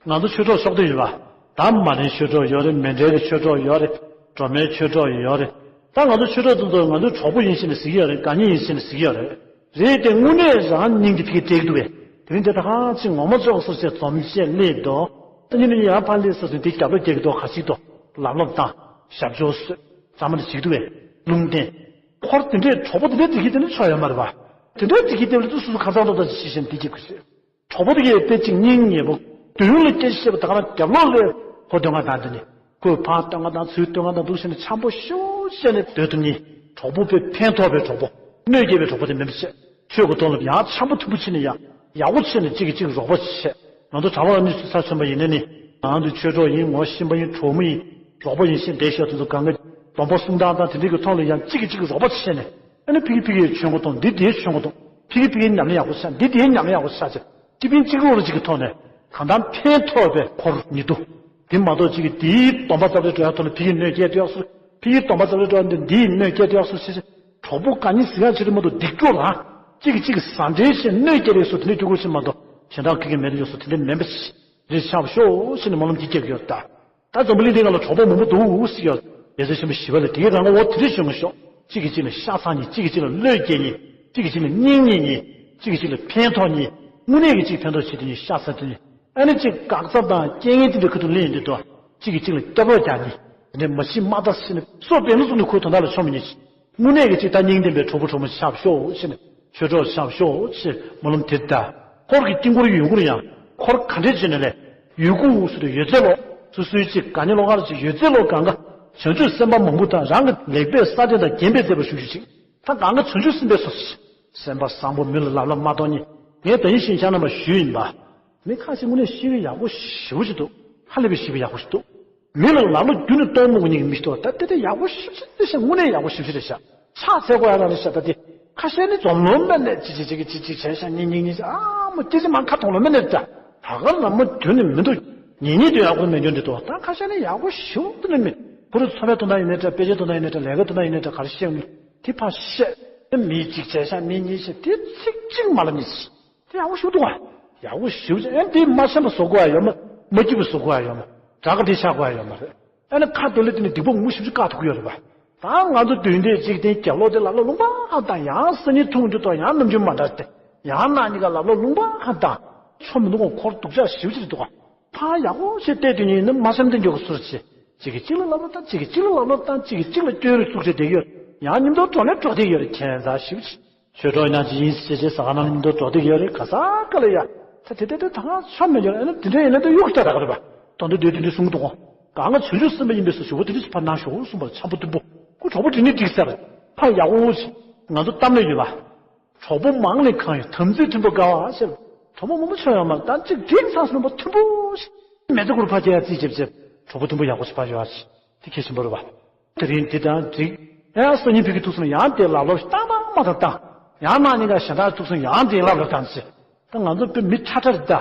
ང་ཚོ་ཆོས་གྲོགས་ཤོག་དེ་ཡོད་པ། ད་མ་ནིང་ཆོས་གྲོགས་ཡོད་རེད། མཎྜལ་གྱི་ཆོས་གྲོགས་ཡོད་རེད། སྒྲོལ་མའི་ཆོས་གྲོགས་ཡོད་རེད། ད་ང་ཚོ་ཆོས་གྲོགས་དེ་ཚོ་ང་ཚོའི་གྲོགས་པོ་ཡིན་ཞེས་ནས་ཟེར་གྱི་ཡོད་རེད། དགའ་ཉེ་ཡིན་ཞེས་ནས་ཟེར་གྱི་ཡོད་རེད། རེད་དེ་དངོས་གནས་རང་སྙིང་གི་ཐིག་གིས་སྤྲད་ཀྱི་འདུག་པས། དེ་རིང་དེ་ད་གང་ཅིག་ངོ་མ་ཅོག་སོ་ཞེས་འཛོམས་བཤད་སླེབས་འདུག་ད་ཉིན་ནི་ཡར་ཕར་སླེབས་ས་ཟིན་དེ་རྒྱབ་ལ་རྒྱག་གི་འདུག་ག་ཅིག་འདུག་ལབ་ལབ་དང་ཞབས་ཕྱོགས་བཟོས་ཙམ་མ་ནི་ཅིག་འདུག་པས། ལུང་བསྟན། འཁོར་དེ་འདྲས་གྲོགས་པོ་དེ་འདྲས་དེ་གིས་དེ་ནི་ཆོག་ཡོད་མ་རེད་པ། དེ་འདྲས་དེ་གིས་དེ་ལ་དུས་སུ་སུ་ཁ་ཚང་ཏོག་ཏོག་ཅིག་ཤེས་བཞིན་དེ་རྒྱབ་གི་ཟེར། གྲོགས་པོ་དེ་གས་དཔེ་གཅིག་སྙིང་ཉེ་པོ། དོན་ལ་སྐད་ཆ་བཤད་པ་ད་ག་རང་རྒྱབ་ལོགས་ལས་ཁོ་སྟོན་ག་དང་དེ་ནི་ཁོས་ཕར་སྟོན་ག་དང་ཚུར་སྟོན་ག་དང་འདུག་ཟེར་ནས་འཆམ་པོ་ཤོག་བཤད་ནས་སྡོད་ཐུབ་མཁན་གྲོགས་པོ་དཔེ་ཕན་ཐོགས་པའི་གྲོགས་པོ། གནོད་སྐྱེལ་བའི་གྲོགས་པོ་དེ་མིན་པ་བྱས། ཆོས་ཀྱི་དོན་ལ་ཡང་འཆམ་པོ་མཐུན་པོ་བྱས་ནས་ཡང་ཡག་པོ་བྱས་ནས་གཅིག་གིས་གཅིག་རོགས་པ་བྱས། ང་ཚོ་གྲྭ་པ་གཉིས་སུ་ཚར་མཚོན་པ་ཡིན་ན་ནི་ང་ཚོ་ཆོས་གྲོགས་ཡིན། ངོ་ཤེས་པ་ཡིན། གྲོགས་མོ་ཡིན། རོགས་པ་ཡིན་ཞེས་འདས་ཤོག་དེ་ཚོ་གང་ག་སྡོམ་པ་གསུང་སྟངས་དང་དེ་འདྲའི་གི་ཐོག་ལ་ཡང་གཅིག་གིས་གཅིག་རོགས་པ་བྱས་ནས། ཨ་ནི་ཕ་གི་ཕ་གིའི་ཆོས་འགོ་གཏོང་། འདི་དེའི་ཆོས་འགོ་གཏོང་། ཕ་གི་ཕ་གིའི་ཉམས་ལེན་ཡག་པོ་ཆགས། འདི་དེའི་ཉམས་ལེན་ཡག་པོ་ཆགས་ཚེ། གཅིག་ཕན་གཅིག་རོགས་རེ་གཅིག་གི་ཐོག་ནས་གང་ལྟར་ཕན་ཐོགས་པའི་འཁོར་ཉིད་དུ། དེ་མ་གཏོགས་གཅིག་གིས་འདིའི་སྡོམ་པ་རྩ་བའི་འགྲོ་ཡག་ཐོག་ནས་ཕ་གིའི་གནོད་སྐྱེལ་འགྲོ་ཡག་སུ། ཕ་གིའི་སྡོམ་པ་རྩ་བའི་འགྲོ་ཡག་འདི་འདིའི་གནོད་སྐྱེལ་འགྲོ་ཡག་སུ་ཞེས། གྲོགས་པོ་ག་ཉིད་ཟིག་ཡང་ཆེ་རེ་མ་གཏོགས་སྡིག་གྲོགས་ལ། གཅིག་གིས་གཅིག་གི་ཟ་འདྲེ་བྱས་གནོད་སྐྱེལ་རེ་སུ་དེ་འདྲའི་སྤྲུལ་སྐུ་ཆེ་མ་གཏོགས་གཞན་དག་གི་གི་མེད་དུ་ཡོད་སུ་དེ་འདྲའི་མེད་པ་ཞིག་རེ་ཆགས་ཤོག་ཞེས་ནས་སྨོན་ལམ་གྱིས་སྐྱེལ་གྱི་ཡོད་ད། ད་འཛམ་བུ་གླིང་འདི་སྒང་ལ་གྲོགས་པོ་མང་པོ་འདུག་ཟེར་ཡོད། རྒྱལ་སྲས་ཆེན་པོ་ཞི་བ་ལྷས་དེ་གའི་རང་དབང་འོ་དེ་འདྲས་བྱུང་ཤོག་གཅིག་གིས་གཅིག་ལ་ཤ་ཚ་མཁན། གཅིག་གིས་གཅིག་ལ་བློས་འགེལ་མཁན། གཅིག་གིས་གཅིག་ལ་གཉེན་ཉེ་མཁན། གཅིག་གིས་གཅིག་ལ་ཕན་ཐོགས་མཁན། དངོས་གནས་ཀྱི་གཅིག་ཕན་ཐོགས་བྱེད་དེ་མཁན། ཤ་ཚ་དེ་མཁན། ཨ་ནི་གཅིག་དགག་རྩ་དང་རྐྱེན་ངན་དེ་འདྲ་ཁ་ཐུག་ལེན་ཡོང་དུས་དོ། གཅིག་གིས་གཅིག་ལ་སྐྱབས་རོགས་རྒྱག་མཁན། དེ་འདྲས་མ་ཤི་མ་ད་ཟེར་ནས་སོ་བེམ་ལ་བཟུང་ནས་ཁོའི་དོན་དག་ལ་ཆོམ་མཁན། དངོས་གནས་ཀྱི་ཅིག་ད་སྙིང་ལྡན་པའི་གྲོགས་པོ་གྲོགས་མོ་ཆགས་ཤོག་ཅེས་ནས། ཆོས་གྲོགས་ཆགས་ཤོག་ཅེས་སྨོན་ལམ་དེ་ད། འཁོར་གྱི་དཀྱིལ་འཁོར་ཡོད་དགུར་ཡང་འཁོར་ག་འདྲས་བྱས་ནས་ལས། ཡོད་དགུ་སུ་དུ་ཡོད་ཚད་ལོ། སུ་སུའི་ཅིག་ག་ཉེ་ལོ་ཁར་ཅིག་ཡོད་ཚད་ལོ། གང་ག་བྱང་ཆུབ་སེམས་དཔའ་མང་པོ་དང་རང་གི་ལེགས་པའི་ས་དེ་དང་རྒྱན་པའི་མཛད་པ་ཞུ་ཞུ་ཅིག་ད་གང་ག་བྱང་ཆུབ་སེམས་དཔའི་སོ་སོ་ཅིག་སེམས་པ་བཟང་པོ་མི་ལ་ལབ་ལབ་མ་གཏོང་ཉིད། ངས་ད་ཡིན་ཤིང་ཆ་རྣམ་པ་ཞུས་ཡིན་པ། མི་ཁ་ཅིག་དངོས་གནས་ཤེས་ཀྱི་ཡག་པོ་ཞེ་པོ་ཅིག་འདུག་ཧ་ལས་པའི་ཤེས་པ་ཡག་པོ་ཞིག་འདུག་མི་ལ་ལབ་ལོ་རྒྱུ་ནི་གཏོང་མོ་གཉིས་ཀྱི་མི་ལྟོ་ད་དེ་དེ་ཡག་པོ་ཞིབ་ཞིབ་དེ་ཤ་དངོས་གནས་ཡག་པོ་ཞིབ་ཞིབ་རེད་ཤག་ཕྱག་འཚལ་དགོས་ཡ་རང་རེད་ཤག་ད་དེ་ཁ་ཤས་ནི་འཛོམས་ལོ་མེད་ནས་ཅི་ཅི་ཅི་ཅི་ཅི་བྱས་ཤག་ཉིན་ཉིན་ཉིན་ཨ་མོ་ཅི་ཅི་མ་ཁ་གཏོང་ལོ་མེད་ནས་ད་ད་ག་ལ་མོ་དུས་ནི་མི་འདུག་ཉིན་ཉིན་དུ་ཡག་པོ་མེད་འཇོན་འདི་དོ་ད་ཁ་ཤས་ནི་ཡག་པོ་ཞིབ་དུ་ནི་མི་ཁོ་རུ་འཚོ་བའི་དོན་དག་ཡིན་ནས་ད་དཔེ་ཆའི་དོན་དག་ཡིན་ནས་ད་ལས་ཀའི་དོན་དག་ཡིན་ནས་ད་ག་རེ་བཤད་མི་དེ་ཕར་བཤད་མི་ཅིག་བྱས་ཤག་མི་གཉིས་ཤག་དེ་ཚིག་གཅིག་མ་ལབ་ཉིན་ཤག་དེ་ཡག་པོ་ཞིག་འདུག་བ། ཡག་པོ་ཞིག་ཨེ་འདི་མ་སེམས་པ་བཟོ་དགོས་ཡ་ཡོད་མ། མ་སྐྱིད་པ་བཟོ་དགོས་ཡ་ཡོད་མ། དྲག་ག་དེ་ཆགས་དགོས་ཡ་ཡོད་མ་རེད། ཨེ་ན་ཁ་དེ་ལ་དེ་ནི་སྡིག་པ་ངུ་ཞིབ་ཞིབ་བཀག་ཐུབ་ཀྱི་ཡོད་རེད་པ། ད་ང་ཚོ་དུས་འདས་གཅིག་བསྟན་རྒྱབ་ལོག་དེ་ལ་ལོ་ལུང་པ་ཧ་དང་ཡང་སང་ཉིན་ཐུང་འདི་དོ་ཡང་ནམ་རྒྱུན་མ་འདྲ་སྟེ་ཡང་ན་གཉིས་ཀ་ལ་ལོ་ལུང་པ་ཧ་དང་ཆོ་མི་འདུག་གོ་འཁོར་སྡུག་ཅག་ཞིབ་ཞིབ་འདུག་ག་ཕ་ཡག་པོ་ཞིག་བལྟས་དུས་ཉིན་ནི་མ་སེམས་དེ་མགྱོགས་སུ་ཚུར་བྱེད། གཅིག་གིས་གཅིག་ལ་ལབ་ལོ་བཏང་གཅིག་གིས་གཅིག་ལ་ལབ་ལོ་བཏང་གཅིག་གིས་གཅིག་ལ་སྐྱོན་རེ་བཙུགས་བྱས་བསྡད་ཀྱི་ཡོད། ཡང་མཉམ་དུ་འགྲོ་ནས་འགྲོ་བསྡད་ཀྱི་ཡོད་རེད་ཁྱད་མཚར་ཞིབ་ཞིབ། ཆོས་གྲོགས་ཡང་ཅི་ཡིན་ཞེས་བྱས་ཟ་ཁང་ནང་མཉམ་དུ་འགྲོ་བསྡད་ཀྱི་ཡོད་རེད་ག་ས་ག་ལ་ཡ། ད་དེ་དེ་དེ་ད་ང་ཆོ་མེད་ཀྱང་ཨ་ནི་དེ་འདྲ་ཡིན་ན་ད་གཡུག་ལྟ་རག་རེད་པ། དོན་དུ་དེ་དེ་འདྲ་གསུང་གི་འདུག་གོ་གང་ང་བྱང་ཆུབ་སེམས་དཔའ་ཡིན་པའི་སོ་ཞུ་བོ་དེ་འདྲ་ཞིག་ཕར་གནང་ཤོག་གསུངས་པར་འཆམ་པོ་དུམ་བུ་ཁོ་གྲོགས་པོ་དེ་ནི་འགྲིག་ཟེར་ཕར་ཡག་པོ་ཞིག་ང་ཚོ་གཏམ་ལས་ཡོད་པ། གྲོགས་པོ་མང་ལས་གང་ཡོད་དམ་ཚིག་མཐུན་པོ་དགའ་བ་ཞེས། གྲོགས་པོ་མང་པོ་ཆོ་ཡོང་མ་ད་གཅིག་འགྲིག་ཚང་སོང་པ་མཐུན་པོ་ཞིག་མེ་ཏོག་གུར་ཕ་རྒྱལ་ཡ་རྩིས་བྱེད་བྱེད་གྲོགས་པོ་མཐུན་པོ་ཡག་པོ་ཞིག་ཕར་ཡོད་ཞིག་དེ་གལ་ཆེན་པོ་རེད་བ། དེ་རིང་འདི་དང་འགྲིག་ཡང་སང་ཉིན་ཕ་གི་ཐུག་སོང་ཡང་དེ་ལབ་ལོ་ཞིག་བཏང་བ་མ་དང་བཏང་ཡང་ན་ཉིན་ག་གཞན་དག་ཐུག་སོང་ཡང་དེ་ལབ་ལོ་བཏང་ཞིག་ད་ང་ཚོ་དཔེ་མི་ཁྲ་ཁྲ་རེད་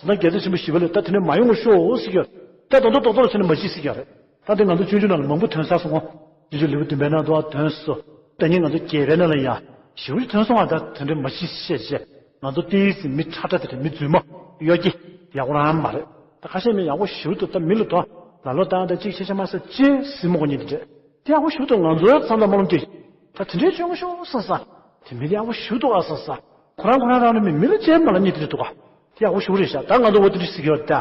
ད། ད་རྒྱལ་སྲས་ཆེན་པོ་ཞི་བ་ལྷས་ད་དེ་ནས་མ་ཡོང་བ་ཤོག་ཟེར་གྱི་ཡོད། ད་དོན་དུ་རྡོག་རྡོག་བྱས་ནས་མ་ཤི་ཟེར་གྱི་ཡོད་རེད། ད་དེ་ང་ཚོ་སྤྱོད་འཇུག་ནང་ལ་མང་པོ་ཐོན་ཚར་སོང་ངོ་། རྗེས་སུ་ལེའུ་བདུན་པའི་ནང་དུ་ཐོན་སོང་། ད་ནི་ང་ཚོ་རྒྱལ་པའི་ནང་ལ་ཡང་ཞི་བ་ལྷས་ཐོན་སོང་བ་ད་དེ་འདྲ་མ་ཤི་ཟེར་བྱས་ང་ཚོ་ཏིས་མི་ཁྲ་ཁྲ་དེ་འདྲ་མི་རྫུན་མ་གཡོ་སྒྱུ་ཡག་པོ་རང་མ་རེད། ད་ཁ་ཤས་མི་ཡག་པོ་ཞི་བ་འདུག་ད་མི་ལ་དོ་ལ་ལོ་བཏང་ད་གཅིག་ཤེས་ཤེས་མ་ཟེར་ཅེས་ཟིན་མོ་གོ་ཉིན་དེ་འདྲ། དེ་ཡག་པོ་ཞིག་འདུག་ང་ཚོའི་མཚམས་དང་སྨོན་ལམ་སྐྱེ། ད་དེ་འདྲའི་བྱུང་ཤོག་ས་ས། དེ་མི་དེ་ཡག་པོ་ཞིག་འདུག་ཨ་ས་ས། ཁོ་རང་ཁོ་རང་རང་ནི་མི་མི་ལ་ཅན་མ་ལ་ཉེ་དེ་འདྲ་འདུག་ག་དེ་ཡག་པོ་ཞིག་རེད་ཤག་ད་ང་ཚོ་འོ་དེ་འདྲ་ཞིག་ཡོད་ད།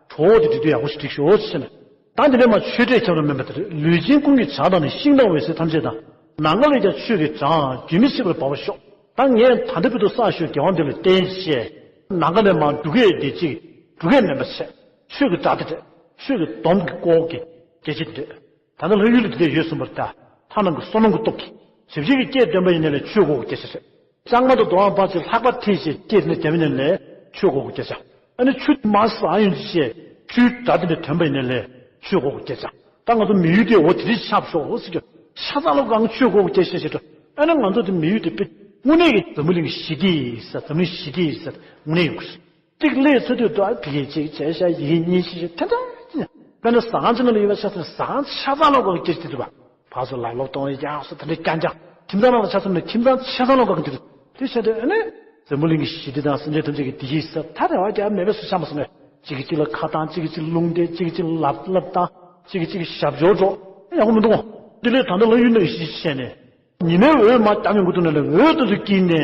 གྲོགས་དེ་འདྲ་དུས་ཡག་པོ་ཞིག་འགྲིག་ཤོག་ཅེས་ཟེར་ནས། ད་དེ་འདྲ་མ་ཆོས་འབྲས་ཁྱབ་རུ་མིན་པ་དེ་རེད། ལུས་ཅན་ཀུན་གྱི་བྱ་དང་ནི་ཤིང་དང་འོད་ཟེར་ཐམས་ཅད་དང་། ནམ་མཁའ་ལས་ཀྱང་ཆོས་ཀྱི་སྒྲ་རྒྱུན་མི་ཆད་པར་བབས་པར་ཤོག་ད་ངས་ད་ལྟ་བར་དུ་བསགས་ཞུས་དགེ་བ་འདི་ལ་བརྟེན་ཞེས། ནམ་མཁའ་ལས་མར་འབྲུ་གས་འདི་གཅིག་འབྲུ་གས་མེད་པར་བྱས། ཆོས་ཀྱི་སྒྲ་འདི་སྒྲས་ཆོས་ཀྱི་སྡོམ་གྱི་སྐོར་གྱི་སྐད་ཆ་འདི་འདྲས། ད་ལྟ་ལྷ་ཡུལ་ལ་དེ་འདྲས་ཡོད་གསུངས་པར་ལྟ། ལྷ་རྣམས་ཀྱི་བསོད་ནམས་ཀྱི་སྟོབས་ཀྱིས་ཞབས་ཕྱི་གི་སྐད་འདོན་པ་ཡིན་ནའི་ལས་ཆོས་གོ་གི་སྐད་ཆ་རེད། ལྕང་མ་དང་དོ་དམ་པ་ཚོས་ལྷག་པ་ཐེ་ཞེས་སྐད་དེ་འདྲས་འདོན་པ་ཡིན་ནའི་ལས་ཆོས་གོ་གི་སྐད་ཆ། ཨ་ནི་ཆུ་མ་ཟ་ཡོང་ཅི་ཞེས་ཆུའི་སྒྲ་དེ་འདྲས་འདོན་པ་ཡིན་ནའི་ལས་ཆོས་གོ་གི་སྐད་ཆ། ད་ང་ཚོ་མི་ཡུལ་དེ་འོ་དེ་རིགས་ཆགས་ཤོག་འོ་ཟེར་གྱི། ཆ་ཚང་ལོ་གང་ཆོས་གོ་གི་སྐད་ཆ་ཞེས་ཏོ། ཨ་ནི་ང་ཚོ་དེ་མི་ཡུལ་དེ་དཔེ་དངོས་གནས་ཀྱི་འཛམ་བུ་གླིང་གི་ཞི་བདེ་ཡིན་ས་འཛམ་གླིང་ཞི་བདེ་ཡིན་ས་དངོས་གནས་ཡོད་གི་རེད། གཅིག་ལས་ཚོད་དུས་དོ་ཨ་ཕི་གེ་གཅིག་བྱས་ཤ་ཡི་གེ་གཉིས་ཤི་ཤི་དེ་འདྲ་ཡིན། དཔེར་ན་ཟ་ཁང་ཅིག་ནང་ལ་ཡོད་པ་ཆ་ཚང་ཟ་ཁང་ཆ་ཚང་ལོ་གང་སྐྱེ་སྲིད་དུ་བ། ཕར་ཚུར་ལག་ལོག་གཏོང་ཡི་ཀྱང་སོ་དེ་འདྲ་རྐྱང་རྐྱང་ཁྱིམ་ཚང་ནང་ལ་ཆ་ཚང་ནས་ཁྱིམ་ཚང་ཆ་ཚང་ལོ་གང་སྐྱེ་སྲིད་དེ་བྱས་ཏེ་ཨ་ནི་འཛམ་བུ་གླིང་གི་ཞི་བདེ་དང་སེམས་ཅན་ཐམས་ཅད་ཀྱི་བདེ་སྐྱིད་ཟེར་ད་རེ་བ་རྒྱག་མེད་པའི་སུ་ཆ་མ་སོང་ངས་གཅིག་གིས་གཅིག་ལ་ཁ་བཏང་གཅིག་གིས་གཅིག་ལ་རླུང་བསྟན་གཅིག་གིས་གཅིག་ལ་ལབ་ལབ་བཏང་གཅིག་གིས་གཅིག་ཞབས་ཞོར་འགྲོ་ཡག་པོ་མི་འདུག་འདི་ལས་ད་ལྟ་ལྷ་ཡུལ་ནང་གི་ཞི་བྱས་ནས། ཉི་མའི་འོད་མར་བརྒྱབ་ཡོང་གི་འདུག་ན་ལས་འོད་དེ་ཚོའི་དཀྱིལ་ནས་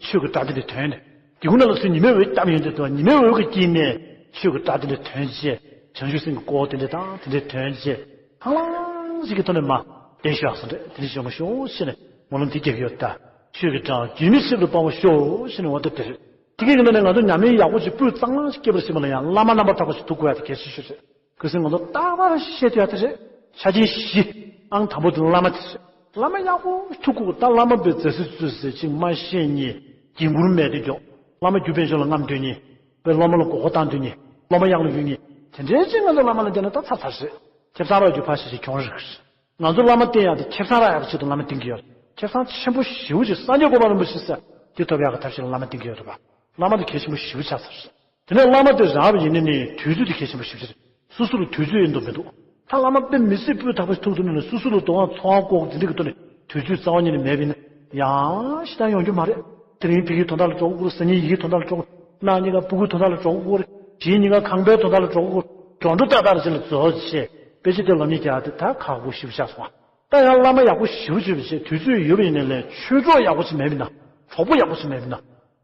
ཆོས་ཀྱི་སྒྲ་དེ་འདྲ་ཐོན་ནས། དེ་ཀུན་ལ་ལ་ཚུར་ཉི་མའི་འོད་བརྒྱབ་ཡོང་དུས་དུ་ཉི་མའི་འོད་ཀྱི་དཀྱིལ་ནས་ཆོས་ཀྱི་སྒྲ་དེ་འདྲ་ཐོན་རྗེས་བྱང་ཆུབ་སེམས་ཀྱི་སྐོར་དེ་འདྲ་དང་དེ་འདྲ་ཐོན་རྗེས་ལྷང་ལྷང་ཞིག་གི་ཐོག་ནས་མ་བསྡད་ཤོག་ཟེར་འདྲ་དེ་འདྲ་བྱུང་མ་ཤོག་ཟེར་ནས་སྨོན་ལམ་དེ་རྒྱག་གི་ཡོད་ད། ཆོས་ཀྱི་སྒྲ་རྒྱུན་མི་ཆད་པར་སྤང་བར་ཤོག་ཟེར་ནས་འོ་ད་དེ་རེད། དེ་གའི་ནང་ནས་ང་ཚོ་ཉམས་ལེན་ཡག་པོ་ཞིག་སྤུས་གཙང་མ་ཞིག་སྐྱེ་བར་བྱེད་པ་ལ་ཡང་བླ་མ་རྣམ་པར་དག་པ་ཞིག་ཐུག་དགོས་ཡ་དེ་གལ་ཆེ་ཤོས་རེད། ཁ་སང་ང་ཚོ་རྟག་པར་བཤད་ཐུབ་ཡ་དེ་རེད། ཆ་རྐྱེན་བཞི། ཨང་དང་པོ་དེ་བླ་མ་དེ་རེད། བླ་མ་ཡག་པོ་ཐུག་དགོས་ད་བླ་མ་པའི་མཛའ་བཤེས་བཙུན་ཟེར་ཅིག་མ་ཤེས་ཉེ། འགན་འཁུར་མེད་དེ་འཇོག་བླ་མ་རྒྱུ་དཔལ་འབྱོར་ལ་རྔམ་སྟོན་ཉེ། པའི་སློབ་མ་ལ་མགོ་སྐོར་བཏང་སྟོན་ཉེ། སློབ་མ་གཡང་ལ་གཡུག་ཉེ། དེ་འདྲའི་ཅིག་ང་ཚོ་བླ་མ་ལ་བསྟེན་ན་ད་ཚར་ཚར་རེད། ཁེ་བཟང་རག་རྒྱུ་ཕར་ཞིག་ཞིག་གྱོང་རེད། ང་ཚོ་བླ་མ་བསྟེན་ཡག་དེ་ཁེ་བཟང་རག་ཡག་གི་ཆེད་དུ་བླ་མ་བསྟེན་གྱི་ཡོད་རེད། ཁེ་བཟང་ཆེན་པོ་ཞེ་པོ་ཅིག་སངས་རྒྱས་གོ་འཕང་རིན་པོ་ཆེ་ཟེར་དེ་ཐོབ་ཡག་གི་ཐབས་ཤེས་ལ་བླ་མ་བསྟེན་གྱི་ཡོད་རེད་པ། བླ་མ་དེ་གལ་ཆེན་པོ་ཞེ་པོ་ཆགས་ཚར་རེད། དེ་ནས་བླ་མ་དེ་རག་པ་ཡིན་ན་ནི་དུས་ཚོད་དེ་གལ་ཆེན་པོ་ཞེ་པོ་ཅིག་རེད། སོ་སོ་ལ་དུས་ཚོད་ཡིན་མདོག་མི་འདུག་ད་བླ་མ་དཔེ་མི་སྲིད་སྤུས་དག་པོ་ཐུག་ཐུབ་ན་ནི་སོ་སོ་ལ་དོ་དགོང་ཚོང་ཁང་ལྐོག་དེ་འདྲ་གི་ཐོག་ནས་དུས་ཚོད་རྩ་བ་ཉིད་ནས་མེད་པ་ཡིན་ན་ཡང་ཤི་ཐང་ཡོང་རྒྱུ་མ་རེད། དེ་རིང་ཕ་གིའི་དོན་དག་ལ་འགྲོ་དགོས། སང་ཉིན་ཡི་གེའི་དོན་དག་ལ་འགྲོ་དགོས། གནངས་ཉིན་ཀ་ཕྲུ་གུའི་དོན་དག་ལ་འགྲོ་དགོས། གཞེས་ཉིན་ཀ་ཁང་པའི་དོན་དག་ལ་འགྲོ་དགོས། འགྲོ་འགྲོ་ཏག་ཏག་ལ་ཅི་ལ་རྫོགས་བྱས་དཔེ་ཆ་དེ་ལམ་ནས་རྒྱག་དེ་ད་ཁག་པོ་ཞེ་པོ་ཆགས་སོང་བ། ད་ཡང་བླ་མ་ཡག་པོ་ཞེ་པོ་ཅིག་བྱས་དུས་ཚོད་ཡོད་པ་ཡིན་ནའི་ལས་ཆོས་གྲོགས་ཡག་པོ་ཅིག་མེད་པ་ཡིན་ན། གྲོགས་པོ་ཡག་པོ་ཅིག་མེད་པ་ཡིན་ན།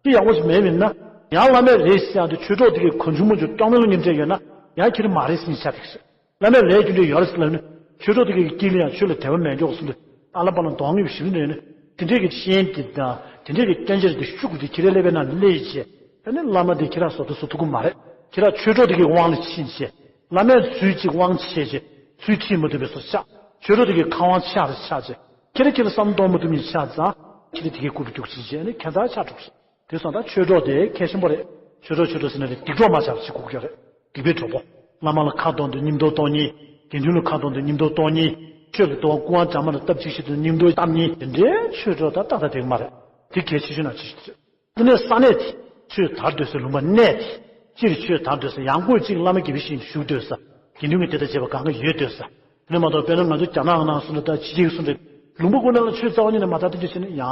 དེ་ཡག་པོ་ཅིག་མེད་པ་ཡིན་ན། ཡང་བླ་མས་རེད་ཟེར་ཡང་དེ་ཆོས་གྲོགས་དེ་གའི་གང་བྱུང་མང་བྱུང་སྐྱོང་མེད་ལ་ཉིན་བྲལ་ཡོད་ན་ཡང་ཁྱེད་རང་མ་རེད་ཟེར་ནས་ཆགས་འགྲིག་ཟེར། བླ་མས་ལས་རྒྱུ་འབྲས་ཡོད་རེད་ཟེར་ལབ་ན་ཆོས་གྲོགས་དེ་གའི་དཀྱིལ་ལ་ཡང་ཆོས་ལ་དད་པ་མེད་འཇོག་གསུངས་ཏེ་ ཨ་ལ་པ་ལ་གདོང་ངེས་པའི་ཞིག་ནས་ནི་དེ་འདྲས་ཀྱི་ཤེས་ཡོན་དེ་དང་དེ་འདྲས་ཀྱི་སྐྱོན་ཆ་དེ་ཤུགས་དེ་ཁྱེད་རའི་ཀླད་པའི་ནང་ལ་སླེབས་བྱས། ཨ་ནི་བླ་མ་དེ་ཁྱེད་རང་བཟོ་ལྟ་བཟོ་ཐུབ་ཀྱི་མ་རེད། ཁྱེད་རང་ཆོས་གྲོགས་དེ་གི་དབང་ལ་ཕྱིན་བྱས། བླ་མས་ཚུལ་གཅིག་དབང་བྱས་བྱས་ཚུལ་ཁྲིད་མ་ཐུབ་པའི་བཟོ་ཆགས། ཆོས་གྲོགས་དེ་གི་ཁ་དབང་ཆགས་རེ་ཆགས་བྱས། ཁྱེད་ར་ཁྱེད་ལ་བསམ་གཏོང་མ་ཐུབ་མི་ཆགས་ཙང་ཁྱེད་ར་དེ་གའི་རྐུབ་རྒྱུག་ཕྱིན་བྱས་ཨ་ནི་ཁྱད་མཚར་ཆགས་འགྲོ་གི་རེད། དེ་སོང་ཙང་ཆོས་གྲོགས་དེ་གལ་ཆེན་པོ་རེད། ཆོས་གྲོགས་ཆོས་གྲོགས་ཟེར་ན་རེད། སྡིག་གྲོགས་མ་ཆགས་པ་ཞིག་དགོས་ཀྱི་རེད། སྡིག་པའི་གྲོགས་པོ། བླ་མ་ལ་ཁ་གཏོང་དུས་སྙིང་སྟོབས་གཏོང་མཁན། དགེ་འདུན་ལ་ཁ་གཏོང་དུས་སྙིང་སྟོབས་གཏོང་མཁན། ཆོས་ཀྱི་ལྟ་བ་སྐུ་དབང་གྲངས་མང་དང་སྟབས་གཅིག་ཤིག་ཏུ་སྙིང་སྟོབས་བཏབ་མཁན་དེ་འདྲའི་ཆོས་གྲོགས་དང་ཏག་ཏག་འགྲིག་གི་མ་རེད། དེ་གལ་ཆེ་ཤོས་ནང་ཆེ་ཤོས་རེད། དེ་ནས་ས་གནས་དེ་ཆོས་དར་སྡོད་སའི་ལུང་པ་གནས་དེ། སྤྱིར་ཆོས་དར་སྡོད་ས་ཡང་སྒོས་གཅིག་བླ་མ་དགེ་བའི་བཤེས་གཉེན་བཞུགས་སྡོད་ས། དགེ་འདུན་གྱི་སྡེ་དང་བཅས་པ་གང་ག་ཡོད་སྡོད་ས། དེ་ནས་མ་གཏོགས་དཔེར་ན་ང་ཚོ་རྒྱ་ནག་ནང་སོང་ན་ད་ཕྱི་རྒྱལ་སོང་ན་ལུང་པ་ཁོ་ན་ལ་ཆོས་རྩ་བ་ཉིད་ནས་མ་དར་དེ་འདྲ་བྱས་ན་ཡང་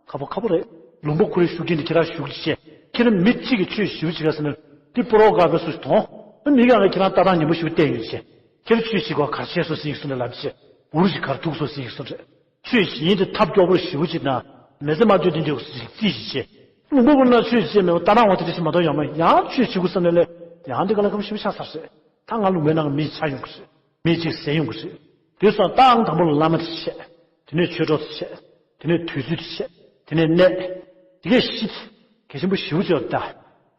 ཁག་པོ་ཁག་པོ་རེད། ལུང་པ་ཁོ་རའི་ཤུགས་རྐྱེན་དེ་ཁྱེད་རང་ཞུགས་བྱས། ཁྱེད་རང་མི་གཅིག་གིས་ཆོས་ཞུ་བྱེད་ག་ཟེར་ན་དེ་སྤོ་རོག་དགའ་བའི་སུ་ཞིག་མཐོང་། མི་གང་གིས་ཁྱེད་རང་ལྟ་སྟངས་ངན་པ་ཞིག་བསྟན་ཡོད་བྱས། ཁྱེད་རང་ཆོས་ཞུ་ག་གར་བྱས་སོ་ཟེར་ཡིག་གསུང་རེ་ལབ་བྱས། འུར་ཞིག་གར་ཐུག་སོ་ཟེར་ཡིག་གསུང་རེ། ཆོས་བྱེད་ཡིན་དེ་ཐབས་སྐྱོ་པོར་ཞེ་པོ་ཅིག་དང་མི་ཚེ་མ་བཅོས་དེ་འདྲ་ཞིག་རྩིས་ཤིག་བྱས། ལུང་པ་ཀུན་ལ་ཆོས་བྱེད་མེད་པ་ལྟ་སྟངས་འོ་དེ་འདྲ་ཞིག་མ་གཏོགས་ཡོང་མ་ཡང་ཆོས་བྱེད་དགོས་བསམ་ནས་ལས་ཡང་འདི་ག་ལ་ཁམས་ཞེ་པོ་ཆགས་ཚར་རེད། ད་ང་ལུང་པའི་ནང་གི་མི་ཆགས་ཡོང་གི་རེད། མི་གཅིག་ཟད་ཡོང་གི་རེད། དེ་སོང་ཏང་དང་པོ་ལ་བླ་མ་དེ་བྱས། དེ་ནས་ཆོས་གྲོགས་དེ་བྱས། དེ་ནས་དུས་ཚོད་དེ་བྱས། དེ་ནས་གནས། དེ་གས་ཤི། གལ་ཆེན་པོ་ཞེ་པོ་ཅིག་ཡོད་ད།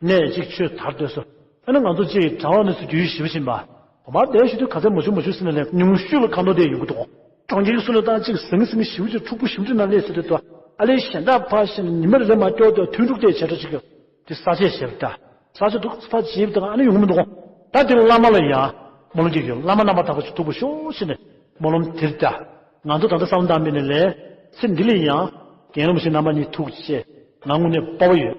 གནས་གཅིག་ཆོས་དར་སྡོད་སོ། ཨ་ནི་ང་ཚོ་གཅིག་གྲྭ་བ་ནས་སུ་རྒྱུས་ཞེ་པོ་ཕྱིན་པ། བུ་མར་བསྡད་ཞུ་དུས་ག་ཚད་མ་བྱུང་མ་བྱུང་ཟེར་ན་ལས་ཉུང་ཤོས་ལ་ཁ་འདོན་བསྡད་ཡོང་གི་འདུག་གྲོང་ཁྱེར་གྱི་སོ་ནས་ད་གཅིག་ཟང་ཟིང་ཞེ་པོ་ཅིག་འཁྲུག་པོ་ཞེ་པོ་ཅིག་ན་སླེབས་ཟེར་དུས་ད། ཨ་ལས་གཞན་དག་ཕར་ཕྱིན་ནས་ཉི་མ་རེ་མ་སྐྱོར་དུས་ཐུན་དྲུག་དེ་བྱས་འགྲོ་ཅིག་ཡོད། དེ་ས་ཆས་བྱས་པ་ད། ས་ཆ་དུ་ཕར་བྱས་པ་ད་ཨ་ནི་ཡོང་མི་འདུག་ད་དེ་བླ་མ་ལ་ཡང་སྨོན་ལམ་རྒྱག་ཡོད། བླ་མ་རྣམ་པར་དག་པ་ཞིག་ཐུག་པ་ཤོག་ཟེར་ནས་སྨོན་ལམ་དེར་ད། ང་ཚོ་ད་ལྟ་བསམ་བློ་བཏང་མིན་ནས་ལས། ཚེ་འདི་ལ་ཡང་། རྒན་རིན་པོ་ཆེ་རྣམ་པ་གཉིས་ཐུགས་རྗེ་ཆེ། ང་དངོས་གནས་སྤོབས་པ་ཡོད།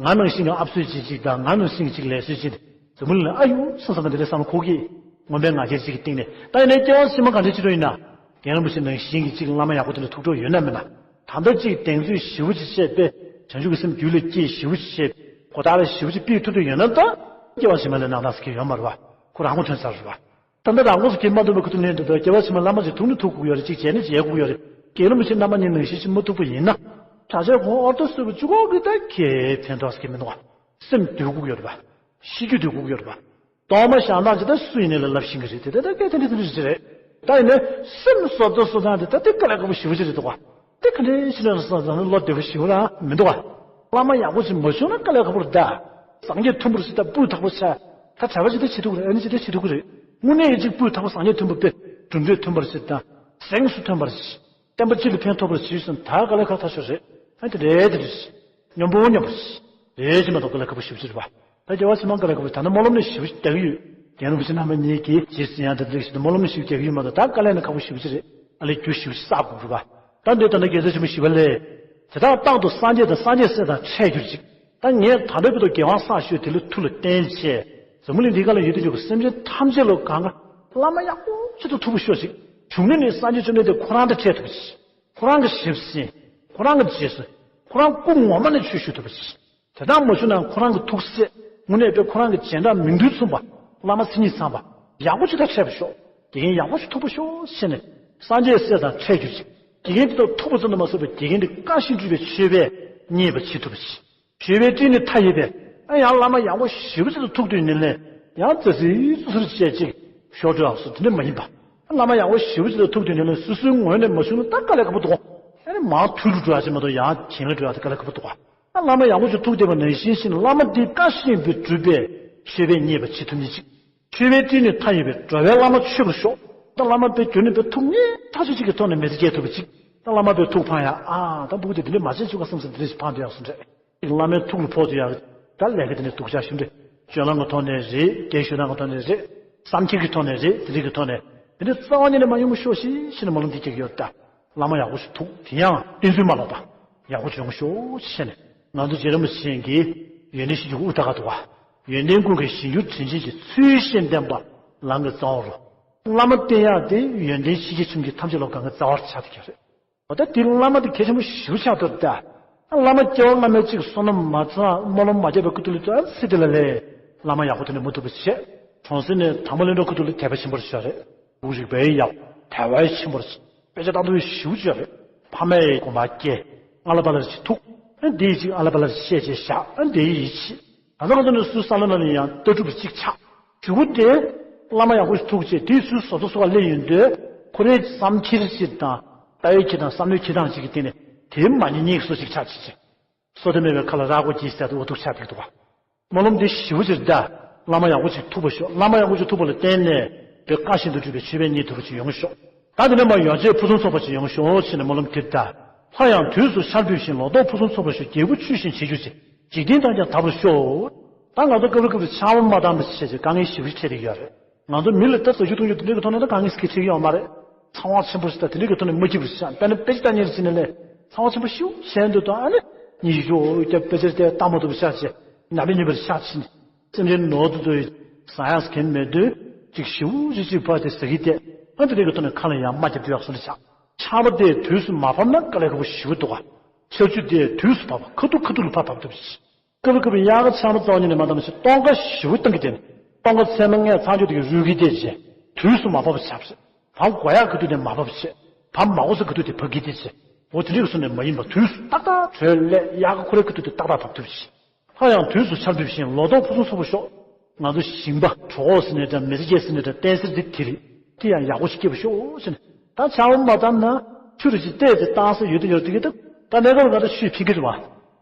ང་ནང་བཞིན་གྱི་ཨབ་སོད་ཅིག་ཅིག་དང་ང་ནང་བཞིན་གྱི་ཅིག་ལས་བསོད་ཅིག་འཛམ་བུ་གླིང་ལ་ཨ་ཡོད་སོང་བསམ་པ་འདི་འདྲའི་བསམ་བློ་འཁོར་གྱི། ངོ་མའི་ང་རྒྱལ་ཅིག་གི་སྟེང་ནས་ད་ཡིན་ནའི་སྐྱེ་བ་ཕྱི་མ་ག་འདྲ་ཅིག་རུ་ཡིན་ན། རྒན་རིན་པོ་ཆེ་ནང་བཞིན་གྱི་ཅིག་བླ་མ་ཡག་པོ་དེ་འདྲ་ཐུག་འགྲོ་ཡོད་ན་མིན་ན། ད་ལྟ་ཅིག་གདེང་ཚོད་ཞེ་པོ་ཅིག་བཤད་པས་བྱང་ཆུབ་ཀྱི་སེམས་རྒྱུད་ལ་སྐྱེས་ཞེ་པོ་ཅིག་བཤད། གོ་བརྡ་ལ་ཞེ་པོ་ཅིག་ཕུལ་ཐུབ་ཐུབ་ཡོད་ན་ད། སྐྱེ་བ་ཕྱི་མ་ལ་སྣང་དག་ཟེར་གྱི་ཡོད་མ་རེད་བ། ཁོ་རང་མགོ་ཐོན་ཚར་རེད་བ། ད་ལྟ་རང་མགོ་སུ་གིས་མ་ཐུབ་པའི་ཁུ་ཐུ་ལེན་འདུག་ད་སྐྱེ་བ་ཕྱི་མ་བླ་མ་ཅིག་ཐུག་ནི་ཐུག་དགོས་ཡོད་རེད། ཅིག་བྱས་ནི་བྱས་དགོས་ཡོད་རེད། རྒན་རིན་པོ་ཆེ་རྣམ་པ་གཉིས་ནང་བཞིན་ཅིག་མ་ཐུག་པ་ཡིན་ན། བྱ་བྱེད་གོང་ཨོར་ཏོ་སོད་པ་བཅུ་གོ་གི་ད་གས་ཕན་ཐོགས་ཀྱི་མི་འདུག་བ། སེམས་སྡུག་དགོས་ཡོད་རེད་བ། ཤི་རྒྱུ་སྡུག་དགོས་ཡོད་རེད་བ། གཏོར་མ་བཞག་སྟངས་ཅིག་ད་སུ་ཡིན་ནའི་ལ་ལབ་ཤེས་ཀྱི་རེད་དེ་ད་ད་སྐད་དེ་འདྲ་དེ་འདྲ་ཞིག་རེད། ད་ཡིན་ནའི་སེམས་བཟོ་ལྟ་བཟོ་སྟངས་དེ་ད་དེ་དཀའ་ལས་ཁག་པོ་ཞེ་པོ་ཅིག་རེད་འདུག་བ། དེ་ག་འདྲའི་ཕྱི་ནང་སོང་ཙང་བློ་བདེ་པོ་ཞིག་རང་མི་འདུག་བ། བླ་མ་ཡག་པོ་ཞིག་མ་བྱུང་ན་དཀའ་ལས་ཁག་པོ་རེད་ད། སངས་རྒྱས་མཐུན་པར་ཞིག་ད་སྤུས་དག་པོ་བྱས། ད་བྱ་བ་ཞིག་ད་བྱེད་ཐུབ་རེད། ཨ་ནི་ཅིག་ད་བྱེད་ཐུབ་ཀྱི་རེད། དངོས་གནས་ཡིན་ཅིག་སྤུས་དག་པོ་སངས་རྒྱས་མཐུན་པ་དཔེ་གྲུབ་འབྲས་མཐུན་པར་ཞིག་དང་། གཟེངས་སུ་ཐོན་པར་ཞིག་བསྟན་པ་སྤྱི་ལ་ཕན་ཐོགས་པར་ཞིག་སོང་ད་དཀའ་ལས་ཁག་ཐག་ཆོད་རེད། ཨ་ནི་དེ་རེད་དེ་རེད། སྙོམས་པོ་སྙོམས་པར་ཞིག་རེད་ཅིག་མ་གཏོགས་དཀའ་ལས་ཁག་པོ་ཞེ་པོ་ཅིག་རེད་བ། ད་རྒྱལ་བ་ཕྱི་མ་དཀའ་ལས་ཁག་པོ་ད་ནི་སྨོན་ལམ་ནི་ཞེ་པོ་ཅིག་རྒྱག་གི་ཡོད། རྒན་རིན་པོ་ཆེ་རྣམ་པ་གཉིས་ཀྱིས་རྗེས་སུ་ཡང་དེ་འདྲ་ཞིག་ཏུ་སྨོན་ལམ་ནི་ཞེ་པོ་རྒྱག་གི་ཡོད་མ་གཏོགས་ད་དཀའ་ལས་ནི་ཁག་པོ་ཞེ་པོ་ཅིག་རེད། ཨ་ལས་རྒྱུ་ཞེ་པོ་ཅིག་བསགས་དགོས་རེད་བ། ད་འདི་ལྟར་ན་རྒྱལ་སྲས་ཆེན་པོ་ཞི་བ་ལྷས། དེ་དག་རྟག་ཏུ་སངས་རྒྱས་དང་སངས་རྒྱས་སྲས་དང་འཕྲད་གྱུར་ཅིག་ད་ངས་ད་ལྟ་བར་དུ་རྒྱལ་དབང་བསགས་ཞུས་དེ་ལ་ཐུགས་ལ་བརྟན་བྱས། འཛམ་བུ་གླིང་འདིའི་ཁ་ལ་ཡོད་དུ་འཇུག་པའི་སེམས་ཅན་ཐམས་ཅད་ལ་གང་ག་བླ་མ་ཡག་པོ་ཅིག་ཏུ་ཐུག་པ་ཤོག་ཅིག་བྱུང་ན་ནི་སངས་རྒྱས་བཅོམ་ལྡན་འདས་ཁོ་རང་དང་འཕྲད་ཐུབ་པ་ཅིག་ཁོ་རང་གི་ཞབས་སེན། ཁོ་རང་གི་རྗེས་སུ། ཁོ་རང་སྐུ་ངོ་མ་ནས་ཆོས་ཞུ་ཐུབ་པ་ཅིག་དེ་དག་མ་བྱུང་ན་ཁོ་རང་གི་ཐུགས་སྲས་དངོས་གནས་དཔེ་ཁོ་རང་གི་རྗེས་འབྲང་མིང་དོན་མཚུངས་པ་བླ་མ་མཚན་ཉིད་ཚང་པ་ཡག་པོ་ཅིག་དང་འཕྲད་པ་ཤོག་དགེ་རྒན་ཡག་པོ་ཞིག་ཐུག་པ་ཤོག་ཟེར་ནས་སངས་རྒྱས་སྲས་དང་འཕྲད་གྱུར་ཅིག་དགེ་རྒན་དེ་དག་ཐུག་པ་ཙམ་དུ་མ་ཟད་པར་དགེ་རྒན་དེ་བཀའ་བཞིན་སྒྲུབ་པའི་མཆོད་པས་མཉེས་པར་བྱེད་ཐུབ་པ་ཅིག་མཆོད་པའི་སྤྲིན་ནི་མཐའ་ཡས་པས། ཨ་ཡང་བླ་མ་ཡག་པོ་ཞེ་པོ་ཅིག་ཏུ་ཐུག་དུས་ནི་ལས་ཡང་ཙི་སི་སུ་སུར་བཅད་ཅིག་ཤོར་འགྲོ་ཡག་སུ་དེ་འདྲ་མ་ཡིན་པ། བླ་མ་ཡག་པོ་ཞེ་པོ་ཅིག་ཏུ་ཐུག་དུས་ནི་ལས་སུ་སུའི་ངོས་ནས་མ་བྱུང་ན་ད་དཀའ་ལས་ཁག་པོ་འདུག་ཨ་ནི་མང་ཐུལ་རུ་འགྲོ་ཡག་ཅིག་མ་གཏོགས་ཡང་གྱེན་ལ་འགྲོ་ཡག་དེ་དཀའ་ལས་ཁག་པོ་འདུག་ཨ་བླ་མ་ཡག་པོ་ཅིག་ཐུག་བསྡད་པ་ནང་བཞིན་བཞིན་བླ་མ་འདི་བཀའ་བཞིན་པའི་སྒྲུབ་པས་མཆོད་པས་མཉེས་པར་བྱེད་ཐུབ་ནི་ཅིག་མཆོད་པའི་སྤྲིན་ནི་མཐའ་ཡས་པས་འགྲོ་བའི་བླ་མ་མཆོད་པར་ཤོག་ད་བླ་མ་དཔེ་རྒྱུན་ནས་དཔེ་ཐུགས་མཉེས་ཐག་ཆོད་ཅིག་གི་ཐོག་ནས་མི་ཚེ་སྐྱེལ་ཐུབ་པ་ཅིག་ད་བླ་མ་དཔེ་ཐུགས་ཕངས་ཡག་ཨ་ད་འབུ་དེ་འདི་འདྲ་མ་བྱེད་ཆོག་ག་བསམ་བསམ་འདི་འདྲ་ཞིག་ཕངས་བསྡད་ཡག་སུ་འདྲ། བླ་མའི་ཐུགས་ལ་ཕོག་ཐུབ་ཡག་ད་ལས་ཀ་དེ་ནས་སྡུག་ཅག་ཞུ་འདྲ། སྤྱོད་ལམ་གྱི་ཐོག་ནས་རེད། རྒྱན་ཞུ་སྟངས་ཀྱི་ཐོག་ནས་རེད། བསམ་འཁྱེར་གྱི་ཐོག་ནས་རེད། དེ་རིགས་ཀྱི་ཐོག་ནས་དེ་འདྲ་རྩ་བ་ཉིད་ནས་མ་ཡོང་གི་ཤོག་ཤིག་ཤིག་ནས་སྨོན་ལམ་འདི་རྒྱག་གི་ཡོད་ད། བླ་མ་ཡག་པོ་ཞིག་ཐུག་དེ་ཡང་བསྟན་ཚུལ་མ་ལོག་པ། ཡག་པོ་བྱུང་ཤོག་ཅེས་ནས་ང་ཚོ་རྗེ་རིན་པོ་ཆེ་གིས་ཡོན་ཏན་ཞིང་སྐྱོང་དབུ་ད་ག་འདུག་བ། ཡོན་ཏན་ཀུན་གྱི་གཞིར་གྱུར་དྲིན་ཅན་གྱི་ཚུལ་བཞིན་བསྟེན་པ་ལམ་གྱི་རྩ་བ་རུ། བླ་མ་བསྟེན་ཡག་དེ་ཡོན་ཏན་ཆེ་ཆེ་ཆུང་ཆུང་ཐམས་ཅད་ལ་གང་གི་རྩ་བར་ཆགས་ཐུབ་ཀྱི་རེད། འོ་ད་དེ་བླ་མ་དེ་གལ་ཆེན་པོ་ཞེ་པོ་ཆགས་འདུག་ད། བླ་མ་སྐྱེ་བ་སྔ་མའི་གཅིག་བསོད་ནམས་མ་ཚང་སྨོན་ལམ་མ་བརྒྱབ་པའི་སྐུ་དུས་ལ་ཚུར་ཚེ་འདི་ལ་ལས་བླ་མ་ཡག་པོ་དེ་འདྲ་མ་ཐུག་པ་བྱས། གྲོང་གསེབ་ནས་དང་པོ་ལེན་གྲོགས་སྐུ་དུས་ལ་དད་པ་ཆེན་པོ་ཞིག་རེད། བོད་རིག་པའི་ཡག་དད་པ་ཆེན་པོ་རེད། དཔེ་ཆ་ལྟ་འདོད་ཞེ་པོ་ཅིག་ཡོད་རེད། ཕ་མའི་དགོན་པ་སྐྱེས། ཨ་ལ་པ་ལ་ཅིག་ཐུག་ཨ་འདི་ཡི་ཅིག་ཨ་ལ་པ་ལ་བཤད་བྱས་བཞག་ཨ་འདི་ཡི་ཡིད་ཆེས། ད་ལྟ་ང་ཚོ་ནི་སུའི་བསམ་བློ་ནང་ལ་ཡང་ལྟ་གྲུབ་གཅིག་ཆགས། གཞུག་གུ་དེ་བླ་མ་ཡག་པོ་ཞིག་ཐུག་བྱས་དེའི་ཚུལ་བཟོ་ལྟ་བཟོ་བ་སླེབས་ཡོང་དུས་ཁོ་རའི་བསམ་འཁྱེར་ཞིག་དང་ ལྟ་བའི་འཁྱེར་སྟངས་བསམ་བློའི་འཁྱེར་སྟངས་ཅིག་གི་སྟེང་ནས་དེ་མ་ཉན་ཉན་གྱི་བཟོ་ཞིག་ཆགས་ཅིག་ཅིག་བསོད་བདེ་སྨྲས་པའི་ཁ་ལ་ར་མགོ་གྱིས་ཟེར་དུ་འོ་ཐུག་ཆགས་འགྲིག་འདུག་ག་སྨོན་ལམ་འདི་ཞེ་པོ་ཅིག་གདའ། བླ་མ་ཡག་པོ་ཅིག་ཐུག་པར་ཤོག་བླ་མ་ཡག་པོ་ཅིག་ཐུག་པ་ལ་བརྟེན་ནས་བོད་བཀའ་བཞིན་དུ་སྒྲུབ་པའི་ཆོས་པའི་གཉེན་ཐུབ་པ་ཅིག་ཡོང་ཤོག་ད་དེ་ནས་མར་ཡོན་ཆབ་ཕུན་སུམ་ཚོགས་པ་ཅིག་ཡོང་ཤོག་ཅེས་ནས་སྨོན་ལམ་དེ་གདའ། ལྷ་ཡང་དུས་སུ་ཆར་འབེབས་བཞིན། ལོ་ཏོག་ཕུན་སུམ་ཚོགས་པར་ཤོག་རྒྱལ་པོ་ཆོས་བཞིན་བྱེད་གྱུར་ཅིག་འཇིག་རྟེན་ཐམས་ཅད་དག་པར་ཤོག་ད་ང་ཚོ་སྐབས་རེ་སྐབས་རེ་ཆར་པ་མ་བཏང་བ་བྱས་ཏེ་དཀའ་ངལ་ཞེ་པོ་ཅིག་འཕྲད་ཀྱི་ཡོད་རེད། ང་ཚོ་མི་ལ་ད་ཟ་རྒྱུ་འཐུང་རྒྱུ་དེ་འདྲའི་གི་ཐོག་ནས་ད་དཀའ་ངལ་ཞིག་གི་འཕྲད་ཀྱི་ཡོད་མ་རེད། ཚ་བ་ཆེན་པོ་ཞིག་དང་དེ་འདྲའི་གི་ཐོག་ནས་མ་སྐྱིད་པ་ཞིག་དཔེར་ན་དཔེ་ཆ་ལྟ་མཁན་ཞིག་ནས་ལས་ཚ་བ་ཆེན་པོ་ཞིག་བྱས་འདུག་དང་ཨ་ནི་ཉི་ཤུ་ཅོག་རྒྱབ་དཔེ་ཆ་དེ་ལྟ་མ་ཐུབ་པ་ཆགས་བྱས་ནད་པའི་ཉེན་པར་ཆགས་ཕྱིན། སེམས་ཅན་ནོར་དུ་དུ་ཟ་ཡག་གན་མེད་དུས་ཅིག་ཞེ་པོ་ཅིག་ཅིག་ཕར་དེ་ཟ་གི་བསྡད་ཨ་དེ་འདྲའི་གི་ཐོག་ནས་ཁ་ལ་ཡང་རྨ་རྒྱབ་དུས་ཡག་སོང་ལ་ཆགས། ཆར་པ་དེ་དུས་སུ་མ་བབས་ན་དཀའ་ལས་ཁག་པོ་ཞེ་པོ་འདུག་ག་ཆར་ཆུ་དེ་དུས་སུ་བབས་པ་ཁ་ཐུག་ཁ་ཐུག་ལ་ཕར་བབས་ཐུབ་ཅིག་སྐབས་སྐབས་དབྱར་ཁ་ཚང་མ་རྩ་བ་ཉིད་ནས་མ་བཏང་བ་ཞིག་སྟོན་ཁ་ཞེ་པོ་བཏང་གི་བསྡད་ནས་སྟོན་ཁ་ཚང་མ་ངས་ཚང་ཆུ་དེ་གི་རུལ་གི་བསྡད་བྱས་དུས་སུ་མ་བབས་པ་ཆགས་བྱས་བབས་དགོས་ཡག་གི་དུས་ནས་མ་བབས་བྱས་བབས་མ་དགོས་ས་གི་དུས་དེ་བབས་གི་བསྡད་བྱས་འོ་དེ་འདྲའི་གི་བཟོ་ནས་མ་ཡིན་པ་དུས་སུ་ཏག་ཏག་བྲོས་སླེབས་དབྱར་ཁ་ཁོ་རའི་གི་དུས་དེ་ཏག་ཏག་བབས་ཐུབ་བྱས་ལྷ་ཡང་དུས་སུ་ཆར་འབེབས་བཞིན་ལོ་ཏོག་ཕུན་སུམ་ཚོགས་པར་ཤོག་ང་ཚོ་ཞིང་པ་གྲོད་ཁོག་ཟེར་ནའི་འདྲ་མི་ཚེ་སྐྱེལ་ཟེར་ནའི་འདྲ་བརྟེན་སེལ་འདི་དེ་རེད། དེ་ཡང་ཡག་པོ་ཞིག་སྐྱེས་པར་ཤོག་ཟེར་ནས་ད་ཆར་པ་མ་བཏང་ན་ཆུ་རུ་ཞིག་བལྟས་ཏེ་བཏང་ས་ཡོད་དེ་ཡོད་དེ་གི་ད་ད་གནས་སྐབས་ང་ཚོ་ཆུ་ཕིག་གི་རེད་བ།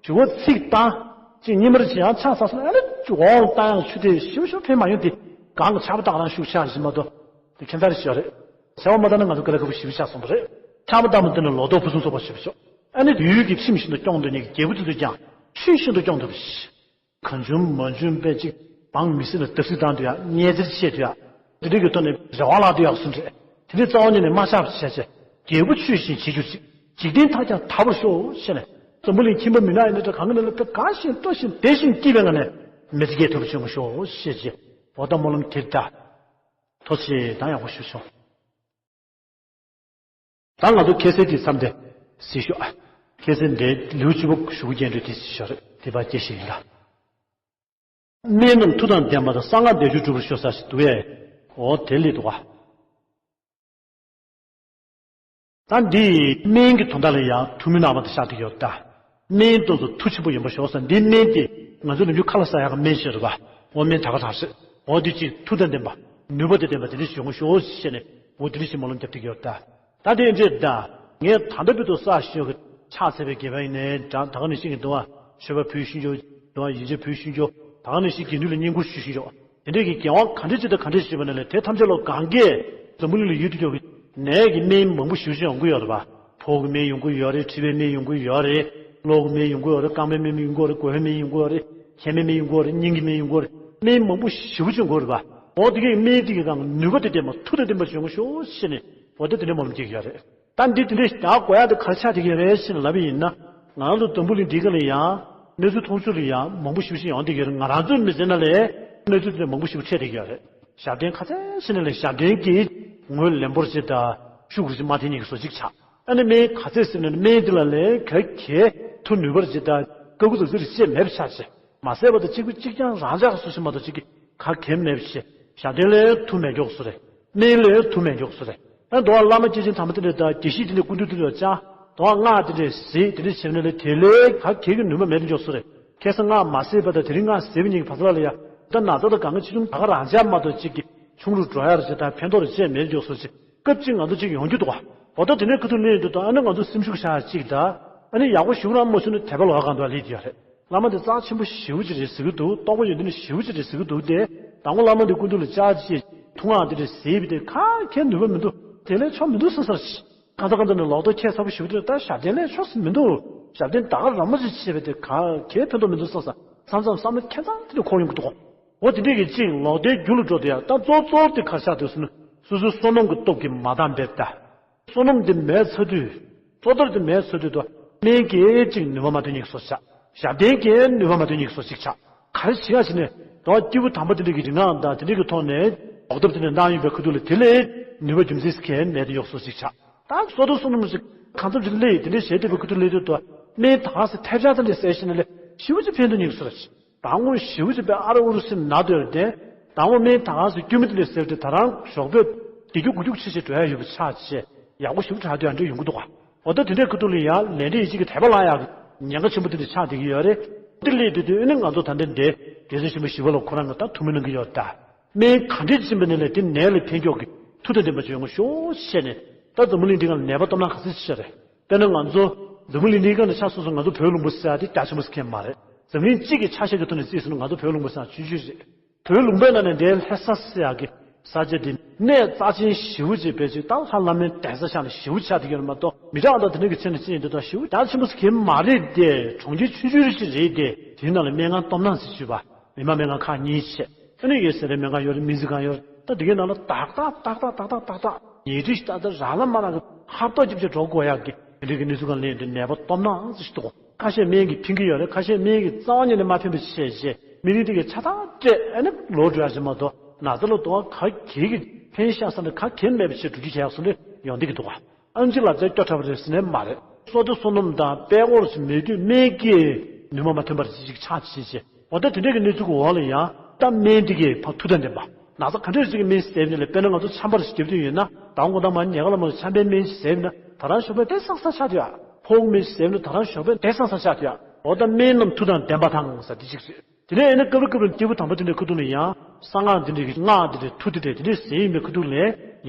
ཇུ་བོ་ཚིག་བཏང་ཅིག་ཉི་མ་རེ་ཅིག་ཡང་ཆང་ཟ་སོང་ཨ་ནི་ཇུ་འོང་བཏང་ཡང་ཆུ་དེ་ཞིབ་ཞིབ་ཕན་མ་ཡོང་དེ་གང་གི་ཆར་པ་བཏང་རང་ཤུགས་ཆག་བཞིན་མ་གཏོགས་དེ་ཁྱད་མཚར་ཞིག་རེད། ཆར་པ་མ་བཏང་ན་ང་ཚོ་དཀའ་ལས་ཁག་པོ་ཞེ་པོ་ཆགས་སོང་བ་རེད། ཆར་པ་བཏང་མ་བཏང་ན་ལོ་ཏོག་ཕུན་སུམ་ཚོགས་པ་ཞེ་པོ་ཤོག་ཨ་ནི་ཡུལ་གྱི་ཁྱིམ་བཞིན་དུ་སྐྱོང་འདོད་མཁན་གྱི་རྒྱལ་པོ་དེ་ཚོས་ཀྱང་ཆུ་བཞིན་དུ་སྐྱོང་འདོད་པ་ཞིག་གང་བྱུང་མང་བྱུང་པས་ཅིག་འབངས་མི་སེར་ལ་བརྡབ་གསིག་བཏང་དུས་ཡ་བརྙས་བཙེར་བྱས་དུས་ཡ་དེ་འདྲའི་གི་ཐོག་ནས་རེ་བ་ལག་དུ་ཡག་སུ་འདྲེ་དེ་འདྲའི་རྩ་བ་ཉིད་ནས་མ་ཆགས་པ་བྱས་བྱས་རྒྱལ་པོ་ཆོས་བཞིན་བྱེད་རྒྱུ་ཅིག་འཇིག་རྟེན་ཐམས་ཅད་དག་པར་ཤོག་ཞེས་ནས་འཛམ་བུ་གླིང་ཁྱིམ་པ་མི་ནག་ཡིན་ན་འདྲ་གང་གི་ནང་ལ་ཕེབས་གང་ཞིང་སྤྲོ་ཞིང་བདེ་ཞིང་སྐྱིད་པའི་ངང་ནས་མི་ཚེ་སྐྱེལ་ཐུབ་པ་བྱུང་ཤོག་ཞེས་བྱས་འོ་ད་སྨོན་ལམ་དེ་ལྟ་ཐོག་ཆེ་དང་ཡག་པོ་ཞུ་སོང་། ད་ང་ཚོ་ཁ་སང་དེ་མཚམས་དེ་གཟིགས་ཤོག་ཨ། ཁ་སང་དེ་ལེའུ་བཅུ་པ་ཞུ་གི་རྒྱན་འདྲ་དེ་གཟིགས་ཤོག་རེད་དེ་པ་སྐྱེ་ཞིག་ཡིན་ལ། སྨན་རྣམས་མཐུ་དང་ལྡན་པ་དང་གསང་སྔགས་བཟླས་བརྗོད་གྲུབ་པར་ཤོག་ཟེར་ཞིག་འདུག་གས། འོ་དེ་ལས་འདུག་ག་ད་འདི་སྨན་གྱི་དོན་དག་ལ་ཡང་ཐུགས་སྨོན་གནང་བ་དེ་ཤར་བསྡད་ཡོད་ད། སྨན་དེ་ཚོ་མཐུ་ཆེན་པོ་ཡིན་པར་ཤོག་ཟེར་འདི་སྨན་དེ་ང་ཚོ་ནམ་རྒྱུན་ཁ་ལག་ཟ་ཡག་གི་སྨན་ཞིག་རེད་པ། འོ་སྨན་ད་ག་རང་རེད། འོ་འདི་ཅིག་མཐུ་དང་ལྡན་པ། ནུས་པ་དང་ལྡན་པ་དེ་འདྲ་ཞིག་ཡོང་ཤོག་ཟེར་ནས་འོ་དེ་འདྲ་ཞིག་སྨོན་ལམ་རྒྱབ་བསྡད་ཀྱི་ཡོད་ད། ད་དེ་འདྲས་ད། ངས་ད་ལྟ་བར་དུ་བསགས་ཤིང་ཡོད་ཀྱི་ཕྱག་འཚལ་བའི་དགེ་བ་ཡིན་ནའི་འདྲ་ད་ག་ནང་བཞིན་གྱི་འདུལ་བ་མཆོད་པ་ཕུལ་ཤིང་ཡོད། འདུལ་བ་ཡིན་ཕྱིར་ཕུལ་ཤིང་ཡོད། ད་ག་ནང་བཞིན་དགེ་འདུན་ལ་བསྙེན་བཀུར་ཞུ་ཤིང་ཡོད། དེ་འདྲས་ཀྱི་དགེ་བ་ག་འདྲས་ཅིག་དང་ག་འདྲས་ཞུས་པ་ན་ལས་དེ་ཐམས་ཅད་ལ་གང་གས་འཛམ་བུ་གླིང་ལ་ཡོད་དུ་ཡོད་ཀྱི་ནད་ཀྱི་སྨན་མང་པོ་ཞེ་པོ་ཅིག་ཡོང་གི་ཡོད་རེད་པ། ཕོག་གི་སྨན་ཡོང་གི་ཡོད་རེད། མཁྲིས་པའི་སྨན་ཡོང་གི་ཡོད་རེད། གློ་གི་སྨན་ཡོང་གི་ཡོད་རེད། རྐང་པའི་སྨན་ཡོང་གི་ཡོད་རེད། གོ་བའི་སྨན་ཡོང་གི་ཡོད་རེད། མཁལ་མའི་སྨན་ཡོང་གི་ཡོད་རེད། སྙིང་གི་སྨན་ཡོང་གི་ཡོད་རེད། སྨན་མང་པོ་ཞེ་པོ་ཅིག་ཡོང་གི་ཡོད་རེད་པ། འོ་དེ་གའི་སྨན་དེ་གའི་སྒང་ནུས་པ་དང་ལྡན་པ་མཐུ་དང་ལྡན་པ་ཅིག་ཡོང་གི་ཤོག་ཟེར་ནས་འོ་ད་དེ་འདྲའི་སྨོན་ལམ་རྒྱག་གི་ཡོད་རེད། ད་འདི་དེ་འདྲའི་ཞིག་དགོས་ཡག་དེ་ག་རེ་ཆགས་བསྡད་ཀྱི་རེད་ཟེར་ནས་ལབ་པ་ཡིན་ན། ང་རང་ཚོ་འཛམ་བུ་གླིང་འདིའི་སྒང་ལ་ཡང་གནས་ཚུལ་མཐོང་ཆོས་ལ་ཡང་མང་པོ་ཞེ་པོ་ཅིག་ཡོང་བསྡད་ཀྱི་ཡོད་རེད། ང་རང་ཚོའི་མི་ཚེ་ནང་ལ་གནས་ཚུལ་དེ་འདྲ་མང་པོ་ཞེ་པོ་འཕྲད་བསྡད་ཀྱི་ཡོད་རེད། ཞབས་བརྟན་ག་ཚད་ཟེར་ནས་ལས་ཞབས་བརྟན་གྱི་ངོས་ལེན་པོར་ཅིག་དང་ཤུགས་ཀྱིས་མ་འཐེན་ཉིད་ཀྱི་བཟོ་ཅིག་ཆགས། ཨ་ནི་སྨན་ག་ཚད་ཟེར་ནས་སྨན་འདི་ལ་ལས་ག་གེ་མཐུ་ནུས་པར་ཅིག་དང་དཀའ་ཁུ་ཙག་ཙིག་ཅེས་མེད་པ་ཆགས་ཅིག་མ་ཟད་པ་དང་གཅིག་པུ་གཅིག་རྐྱང་རང་འཇགས་སུ་ཕྱིན་མ་གཏོགས་གཅིག་གི་ག་གེ་མེད་པ་ཞེས་ཞབས་བརྟན་ལས་མཐུ་མེད་མགྱོགས་སུ་རེད། སྨན་ལས་མཐུ་མེད་མགྱོགས་སུ་རེད། ཨ་འགྲོ་བ་བླ་མ་སྐྱེས་ཆེན་དམ་པ་དེ་འདྲ་དང་དགེ་བཤེས་དེ་འདྲ་སྐུ་མདུན་དུ་ལ་བཅར། དོ་སྔགས་དེ་འདྲ་ཟེར་དེ་འདྲ་བྱས་ནས་ལས་དེ་ལས་ག་གེ་གི་ནུས་པ་མེད་དུ་མགྱོགས་སུ་རེད། ཁ་སང་སྔགས་མ་ཟེར་བ་དང་དེ་རིང་སྔགས་ཟེར་བ་གཉིས་ཀྱི་བར་ལ་ལ་ཡ་ད་ན་ཚ་དང་གང་ག་ཆེ་ཆུང་ད་ག་རང་འཇགས་མ་གཏོགས་གཅིག་གི་ཆུང་རུ་འགྲོ་ཡ་རེད་ཅེས་དང་ཕན་ཐོགས་རེད་ཅེས་མེད་དུ་མགྱོགས་སུ་རེད། སྐབས་གཅིག་ང་ཚོ་གཅིག་ཡོང་རྒྱུ་འདུག་ག་འོ་ད་དེ་ནས་ཁ་ཐུག་ལས་འདུག་ད་ཨ་ནི་ང་ཚོ་སེམས་ཤུགས་བཞག་ཡ་གཅིག་ད་ཨ་ནི་ཡག་པོ་ཞིག་རང་མ་བྱུང་ན་དད་པ་ལོག་གང་འདུག་ལས་དེ་ཡོད་རེད། བླ་མ་དེ་རྩ་ཆེན་པོ་ཞེ་པོ་ཅིག་རེད་ཟེར་གི་འདུག་རྟོགས་པ་ཡོན་ཏན་ཞེ་པོ་ཅིག་རེད་ཟེར་གི་འདུག་དེ་དང་པོ་བླ་མ་དེ་སྐུ་མདུན་ལ་བཅར་ཅིག་ཐུགས་སྔགས་དེ་འདྲ་ཟེར་བ་དེ་ག་གེ་ནུས་པ་མི་འདུག་དེ་ལས་ཆོག་མི་འདུག་བསམ་ས་རེད། གང་ལྟར་གང་ལྟར་ནས་ལོག་ལྟ་ཁྱད་མཚར་པོ་ཞེ་པོ་དེ་ད་ཞབས་བརྟན་ལས་ཆོག་ས་མི་འདུག་ཞབས་བརྟན་ད་ག་རང་མ་ཅིག་བྱས་པ་དེ་ག་གེ་ཕན་ཐོགས་མི་འདུག་བསམ་ས་མཚམས་མཚམས་བསམ་བློ་ཁྱད་མཚར་དེ་འདྲ་འཁོར་ཡོང་གི་འདུག་འོ་དེ་འདྲས་ཀྱི་གཅིག་ལོག་ལྟའི་རྒྱུ་ལ་འགྲོ་དེ་ཡ་ད་གཙོ་གཙོར་དེ་ག་རེ་ཆགས་འདུག་ཟེར་ན་སོ་སོའི་བསོད་ནམས་ཀྱི་སྟོབས་ཀྱིས་མ་འདང་བས་ད། བསོད་ནམས་དེ་མེད་ཚར་དུས། གཙོ་ལྟར་དེ་མེད་ཚར་དུས་དུ་སྨན་གྱིས་གཅིག་ནུས་པ་མ་ཐོན་ཉིད་སོ་ཆགས། ཞབས་བརྟན་གྱིས་ནུས་པ་མ་ཐོན་ཉིད་སོ་གཅིག་ཆགས། ག་རེ་བྱེད་ཡ་བྱས་ནས་དོ་སྐྱེས་བུ་དམ་པ་དེ་འདྲ་གི་རིག་སྔགས་དང་དེ་འདྲ་གི་ཐོག་ནས་ལོག་ཐབས་དེ་འདྲ་གནང་ཡོད་པའི་ཁུ་ཐུག་ལ་དེ་ལས་ནུས་པ་རྒྱུ་མཚན་གང་མེད་དུ་ཡོག་སོ་གཅིག་ཆགས། ད་གཙོ་ལྟར་བསོད་ནམས་ཞིག་གང་འཚམ་ཞིག་སླེབས་དེ་འདྲ་བྱས་བསྡད་པའི་ཁུ་ཐུག་སླེབས་དུས་དོ་སྨན་ད་ག་སེ་ཐེབས་ཆག་དེ་འདྲ་ཟས་བྱས་ནས་ལས་ཞེ་པོ་ཅིག་ཕན་ཐོགས་ཉིད་སོ་ར་ཆེ། དང་པོ་ཞེ་པོ་ཅིག་པའི་ཨ་ར་ཨུ་རུ་སེམས་ན་དོད་དེ། དང་པོ་སྨན་ད་ག་སེ་སྐྱུར་མོ་དེ་འདྲ་ཟེར་ཏེ་ད་རང་ཞོགས་པས་བདེ་རྒྱུ་དགུ་རྒྱུ་ཆེ་ཆེ་འགྲོ་ཡ་ཡོད་པ་ཆགས་བྱས་ཡག་པོ་ཞེ་པོ་དྲག་དུས་ཨ་འདྲ་ཡོང་གི་འདུག་ག་འོ་ད་དེ་འདྲའི་ཁུ་ཐུག་ལ་ཡང་ལས་འབྲས་ཡིད་ཆེས་ཀྱི་དད་པ་ལ་ཡག་ཉེན་ཁ་ཆེན་པོ་དེ་འདྲ་ཆགས་བསྡད་ཀྱི་ཡོད་རེད། དེ་སླེབས་དུས་དུས་ཨ་ནི་ང་ཚོ་ད་ལྟ་འདི་རྒྱལ་སྲས་ཆེན་པོ་ཞི་བ་ལྷ་ཁོ་རང་གི་ད་ཐུགས་སྨོན་གནང་གི་ཡོད་ད། སྨན་ག་འདྲས་ཕྱིན་པ་ནས་ལས་དེ་ནད་ལ་ཕན་ཀྱོག་གི་མཐུ་དང་ལྡན་པ་ཅིག་ཡོང་གི་ཤོག་ཞེས་ནས་ ད་འཛམ་བུ་གླིང་འདི་སྒང་ལ་ནད་པ་སྟོབས་ན་ག་ཚོད་ཅིག་རེད། དཔེར་ན་ང་ཚོ་འཛམ་བུ་གླིང་འདིའི་སྒང་ལ་ཆ་མཚོན་སོང་ང་ཚོ་བོད་ལུང་པ་ཟེར་ཡ་དེ་རྒྱ་ཆེན་པོ་ཟེར་མཁན་མ་རེད། འཛམ་གླིང་སྤྱི་གི་ཆ་ཤས་ཀྱི་ཐོག་ནས་བརྩིས་སོང་ན་ང་ཚོ་བོད་ལུང་པ་ཟེར་ཡ་ཆུང་ཆུང་རེད། བོད་ལུང་པའི་ནང་ནས་འདིའི་ལྷ་ས་ཟེར་ཡ་གི་ས་ཆ་འདི་གནས་རྩ་ཆེན་ཞེ་པོ་ཅིག་བེད་སྤྱོད་ད་ལྷ་བླ་མའི་གདན་ས་ཆགས་ནས་ཞེ་པོ་ཆགས་བསྡད་ཡོད་རེད་མ་གཏོགས། མི་གྲངས་དང་དེ་འདྲ་གི་ཆ་ནས་བརྩིས་ཡོང་དུས་ད་ཞེ་པོ་རྒྱ་ཆེན་པོ་ཟེར་མཁན་མ་རེད་དེ། གྲོང་ཁྱེར་ཆུང་ཆུང་ཞིག་རེད་དེ། དེའི་ནང་ལ་སྨན་ཁང་སྟོབས་ན་ཟེར་བྱས་པ། མི་དམངས་སྨན་ཁང་ཁག་གཉིས་བྱས། ཨ་ནི་ཡོད་ཟེར་རེད། སྨན་ཁང་ཡོད་རེད། སྨན་རྩིས་ཁང་ཡོད་རེད། ད་དེ་གའི་ནང་ལ་ཏག་ཏག་ཏག་ཏག་ཏག་ཏག་ཏག་ཉལ་ཁྲི་ཞིག་ཏག་ཏག་རག་ལ་མ་རག་གི་ཧབ་ཐོག་རྒྱབ་བྱས་འགྲོ་དགོས་ཡག་གི་དེ་འདྲའི་གི་གནས་ཚུལ་གང་ལེན་དུ་ནད་པ་སྟོབས་ན་ཟེར་ཞིག་འདུག་ཁ་ཤས་སྨན་གྱིས་ཕན་གྱི་ཡོད་རེད། ཁ་ཤས་སྨན་གྱིས་རྩ་བ་ཉིད་ནས་མ་ཕན་པ་བྱས་རྗེས་སྨན་རིན་དེ་གའི་ཆ་ཚང་སྤྲད། ཨ་ནི་ལོག་འགྲོ་ཡག་ཅིག་མ་གཏོགས་ན་ཚ་ལ་དོ་ག་གེ་གི་ཕན་ཤག་ས་འདྲ་ག་གེ་མེད་པ་བྱས་འགྲོ་རྒྱུ་བྱས་ཡག་སོང་རེད་ཡོང་བསྡད་ཀྱི་འདུག་ག་ཨ་ནི་ཅིག་ལབ་ཙང་སྐྱོ་དྲགས་པ་རེད་ཟེར་ནས་མ་རེད། བསོད་བདེ་བསོད་ནམས་དང་དཔལ་འཁོར་ཞིག་མེད་དུས་སྨན་གྱིས་ནུས་པ་མ་ཐོན་པར་ཅིག་ཅིག་ཆགས་ཅིག་བྱས། འོ་ད་དེ་འདྲའི་གི་གནས་ཚུལ་གྱི་འོག་ལ་ཡང་ད་སྨན་དེ་གའི་ཕར་མཐུ་དང་ལྡན་པ། ན་ཚ་ག་འདྲ་ཞིག་གི་སྨན་ཟས་ནས་ལ། དཔེར་ན་ང་ཚོ་ཆམ་པ་རེ་ཞིག་བརྒྱབ་དུས་ཡོད་ན་ཟླ་ངོ་དང་མ་ཉལ་ཁ་ལ་མ་ཆམ་པའི་སྨན་ཞིག་ཟས་ན་ད་རང་ཞོགས་པ་དེ་སང་སང་ཆགས་དུས་ཨ། ཕོག་སྨན་ཞིག་ཟས་ན་ད་རང་ཞོགས་པ་དེ་སང་སང་ཆགས་དུས་ཨ། འོ་ད་སྨན་རྣམས་མཐུ་དང་ལྡན་པ་དང་ཟེར་དེ་གཅིག་ཟེར། དེ་ནས་ཨེ་ན་སྐབས་རེ་སྐབས་རེ་སྐྱེས་བུ་དམ་པ་དེ་འདྲའི་ཁ་ཐུག་ནས་ཡང་གསང་སྔགས་དེ་འདྲའི་གི་སྔགས་དེ་འདྲའི་མཐུ་དེ་འདྲའི་དེ་འདྲའི་ཟས་ཡིན་པའི་ཁ་ཐུག་ལས་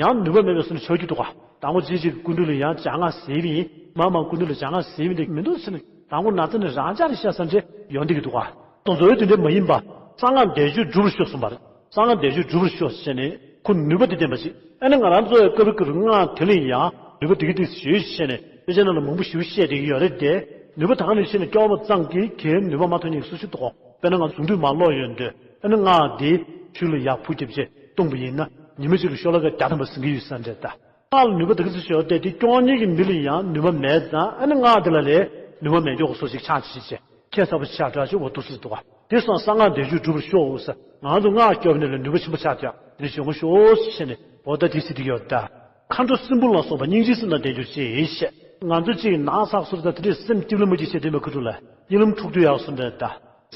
ཡང་ནུས་པ་མེད་པའི་སོ་ནས་ཆགས་རྒྱུ་འདུག་ག་དང་པོ་རྗེ་གཅིག་གི་སྐུ་མདུན་ལ་ཡང་ལྗགས་སྔགས་ཟས་པ་ཡིན། མ་མ་སྐུ་མདུན་ལ་ལྗགས་སྔགས་ཟས་པ་ཡིན་དེ་མི་འདུག་ཟེར་ནས་དང་པོ་ན་ཚ་ནས་རང་འཇགས་རེ་བཤད་ས་འདྲ་ཡོང་བསྡད་ཀྱི་འདུག་ག་དོ་ཚོ་དེ་འདྲ་མ་ཡིན་པ། གསང་སྔགས་བཟླས་བརྗོད་འགྲུབ་པར་ཤོག་གསུངས་པ་རེད། གསང་སྔགས་བཟླས་བརྗོད་འགྲུབ་པར་ཤོག་ཟེར་ནས་ཁོ་ནུས་པ་དེ་ལྡན་པ་ཞིག་ཨ་ནི་ང་རང་ཚོ་ཡང་སྐབས་རེ་སྐབས་རེ་སྔགས་དེ་ལ་ཡང་ནུས་པ་དེ་གི་དེ་ཞུས་བྱས་ནས་དཔེ་ཆ་ནང་ལ་མང་པོ་ཞིག་བཤད་བསྡད་ཀྱི་ཡོད་རེད་དེ། ནུས་པ་ད་ག་ནས་ཤེས་ནས་སྐྱོ་བ་ཙམ་གྱིས་གའི་ནུས་པ་མ་ཐོན་ནས་སུ་ཞིག་འདུག་གོ་དཔེར་ན་ང་གཟུངས་བསྡུས་མ་ཀློག་ཡོང་དུས་ཨ་ནི་སྔགས་འདི་ཆུ་ལ་ཡར་ཕུ་རྒྱབ་བྱས་བཏུང་བ་ཡིན་ན་ཉི་མ་གཅིག་ལ་ཤོ་ལོ་ཀ་བརྒྱ་ཐམ་པ་ཟིན་གྱི་ཡོད་ས་འདྲ་ད། སྔགས་ལ་ནུས་པ་དེ་ག་ཚོད་ཤོར་ཏེ་དེ་སྐྱོན་གཉིས་ཀྱི་མི་ལ་ཡང་ནུས་པ་མེད་ཙང་ཨ་ནི་སྔགས་དེ་ལ་ལས་ནུས་པ་མེད་མགྱོགས་སོ་ཞིག་ཆགས་ཅི་ཞིག་བྱས། ཁྱད་མཚར་པོ་ཆགས་འདྲ་ཞིག་འོ་འདུག་སྲིད་འདུག་ག་དེ་སོང་གསང་སྔགས་བཟླས་བརྗོད་འགྲུབ་པར་ཤོག་ཟེར། ང་ཚོ་སྔགས་སྐྱོབ་ནས་ལ་ནུས་པ་ཆེན་པོ་ཆགས་ཀྱང་དེ་ནས་བྱོན་དགོས་ཤོག་ཟེར་ནས་འོ་ད་དེ་སྲིད་དེ་ཡོད་ད། མཁའ་འགྲོ་སྲིན་པོ་ལ་སོགས་པ་སྙིང་རྗེའི་སེམས་དང་ལྡན་གྱུར་ཅིག་ཞེས། ང་ཚོ་གཅིག་ནང་ཚགས་སུ་དང་དེ་འདྲའི་སེམས་སྐྱིད་ལ་མ་སྐྱིད་བྱས་དེ་མེད་ཁུ་ཐུག་ལ་གཉིད་ལམ་འཁྲུག་དུས་ཡག་སོ་འདྲ་ད།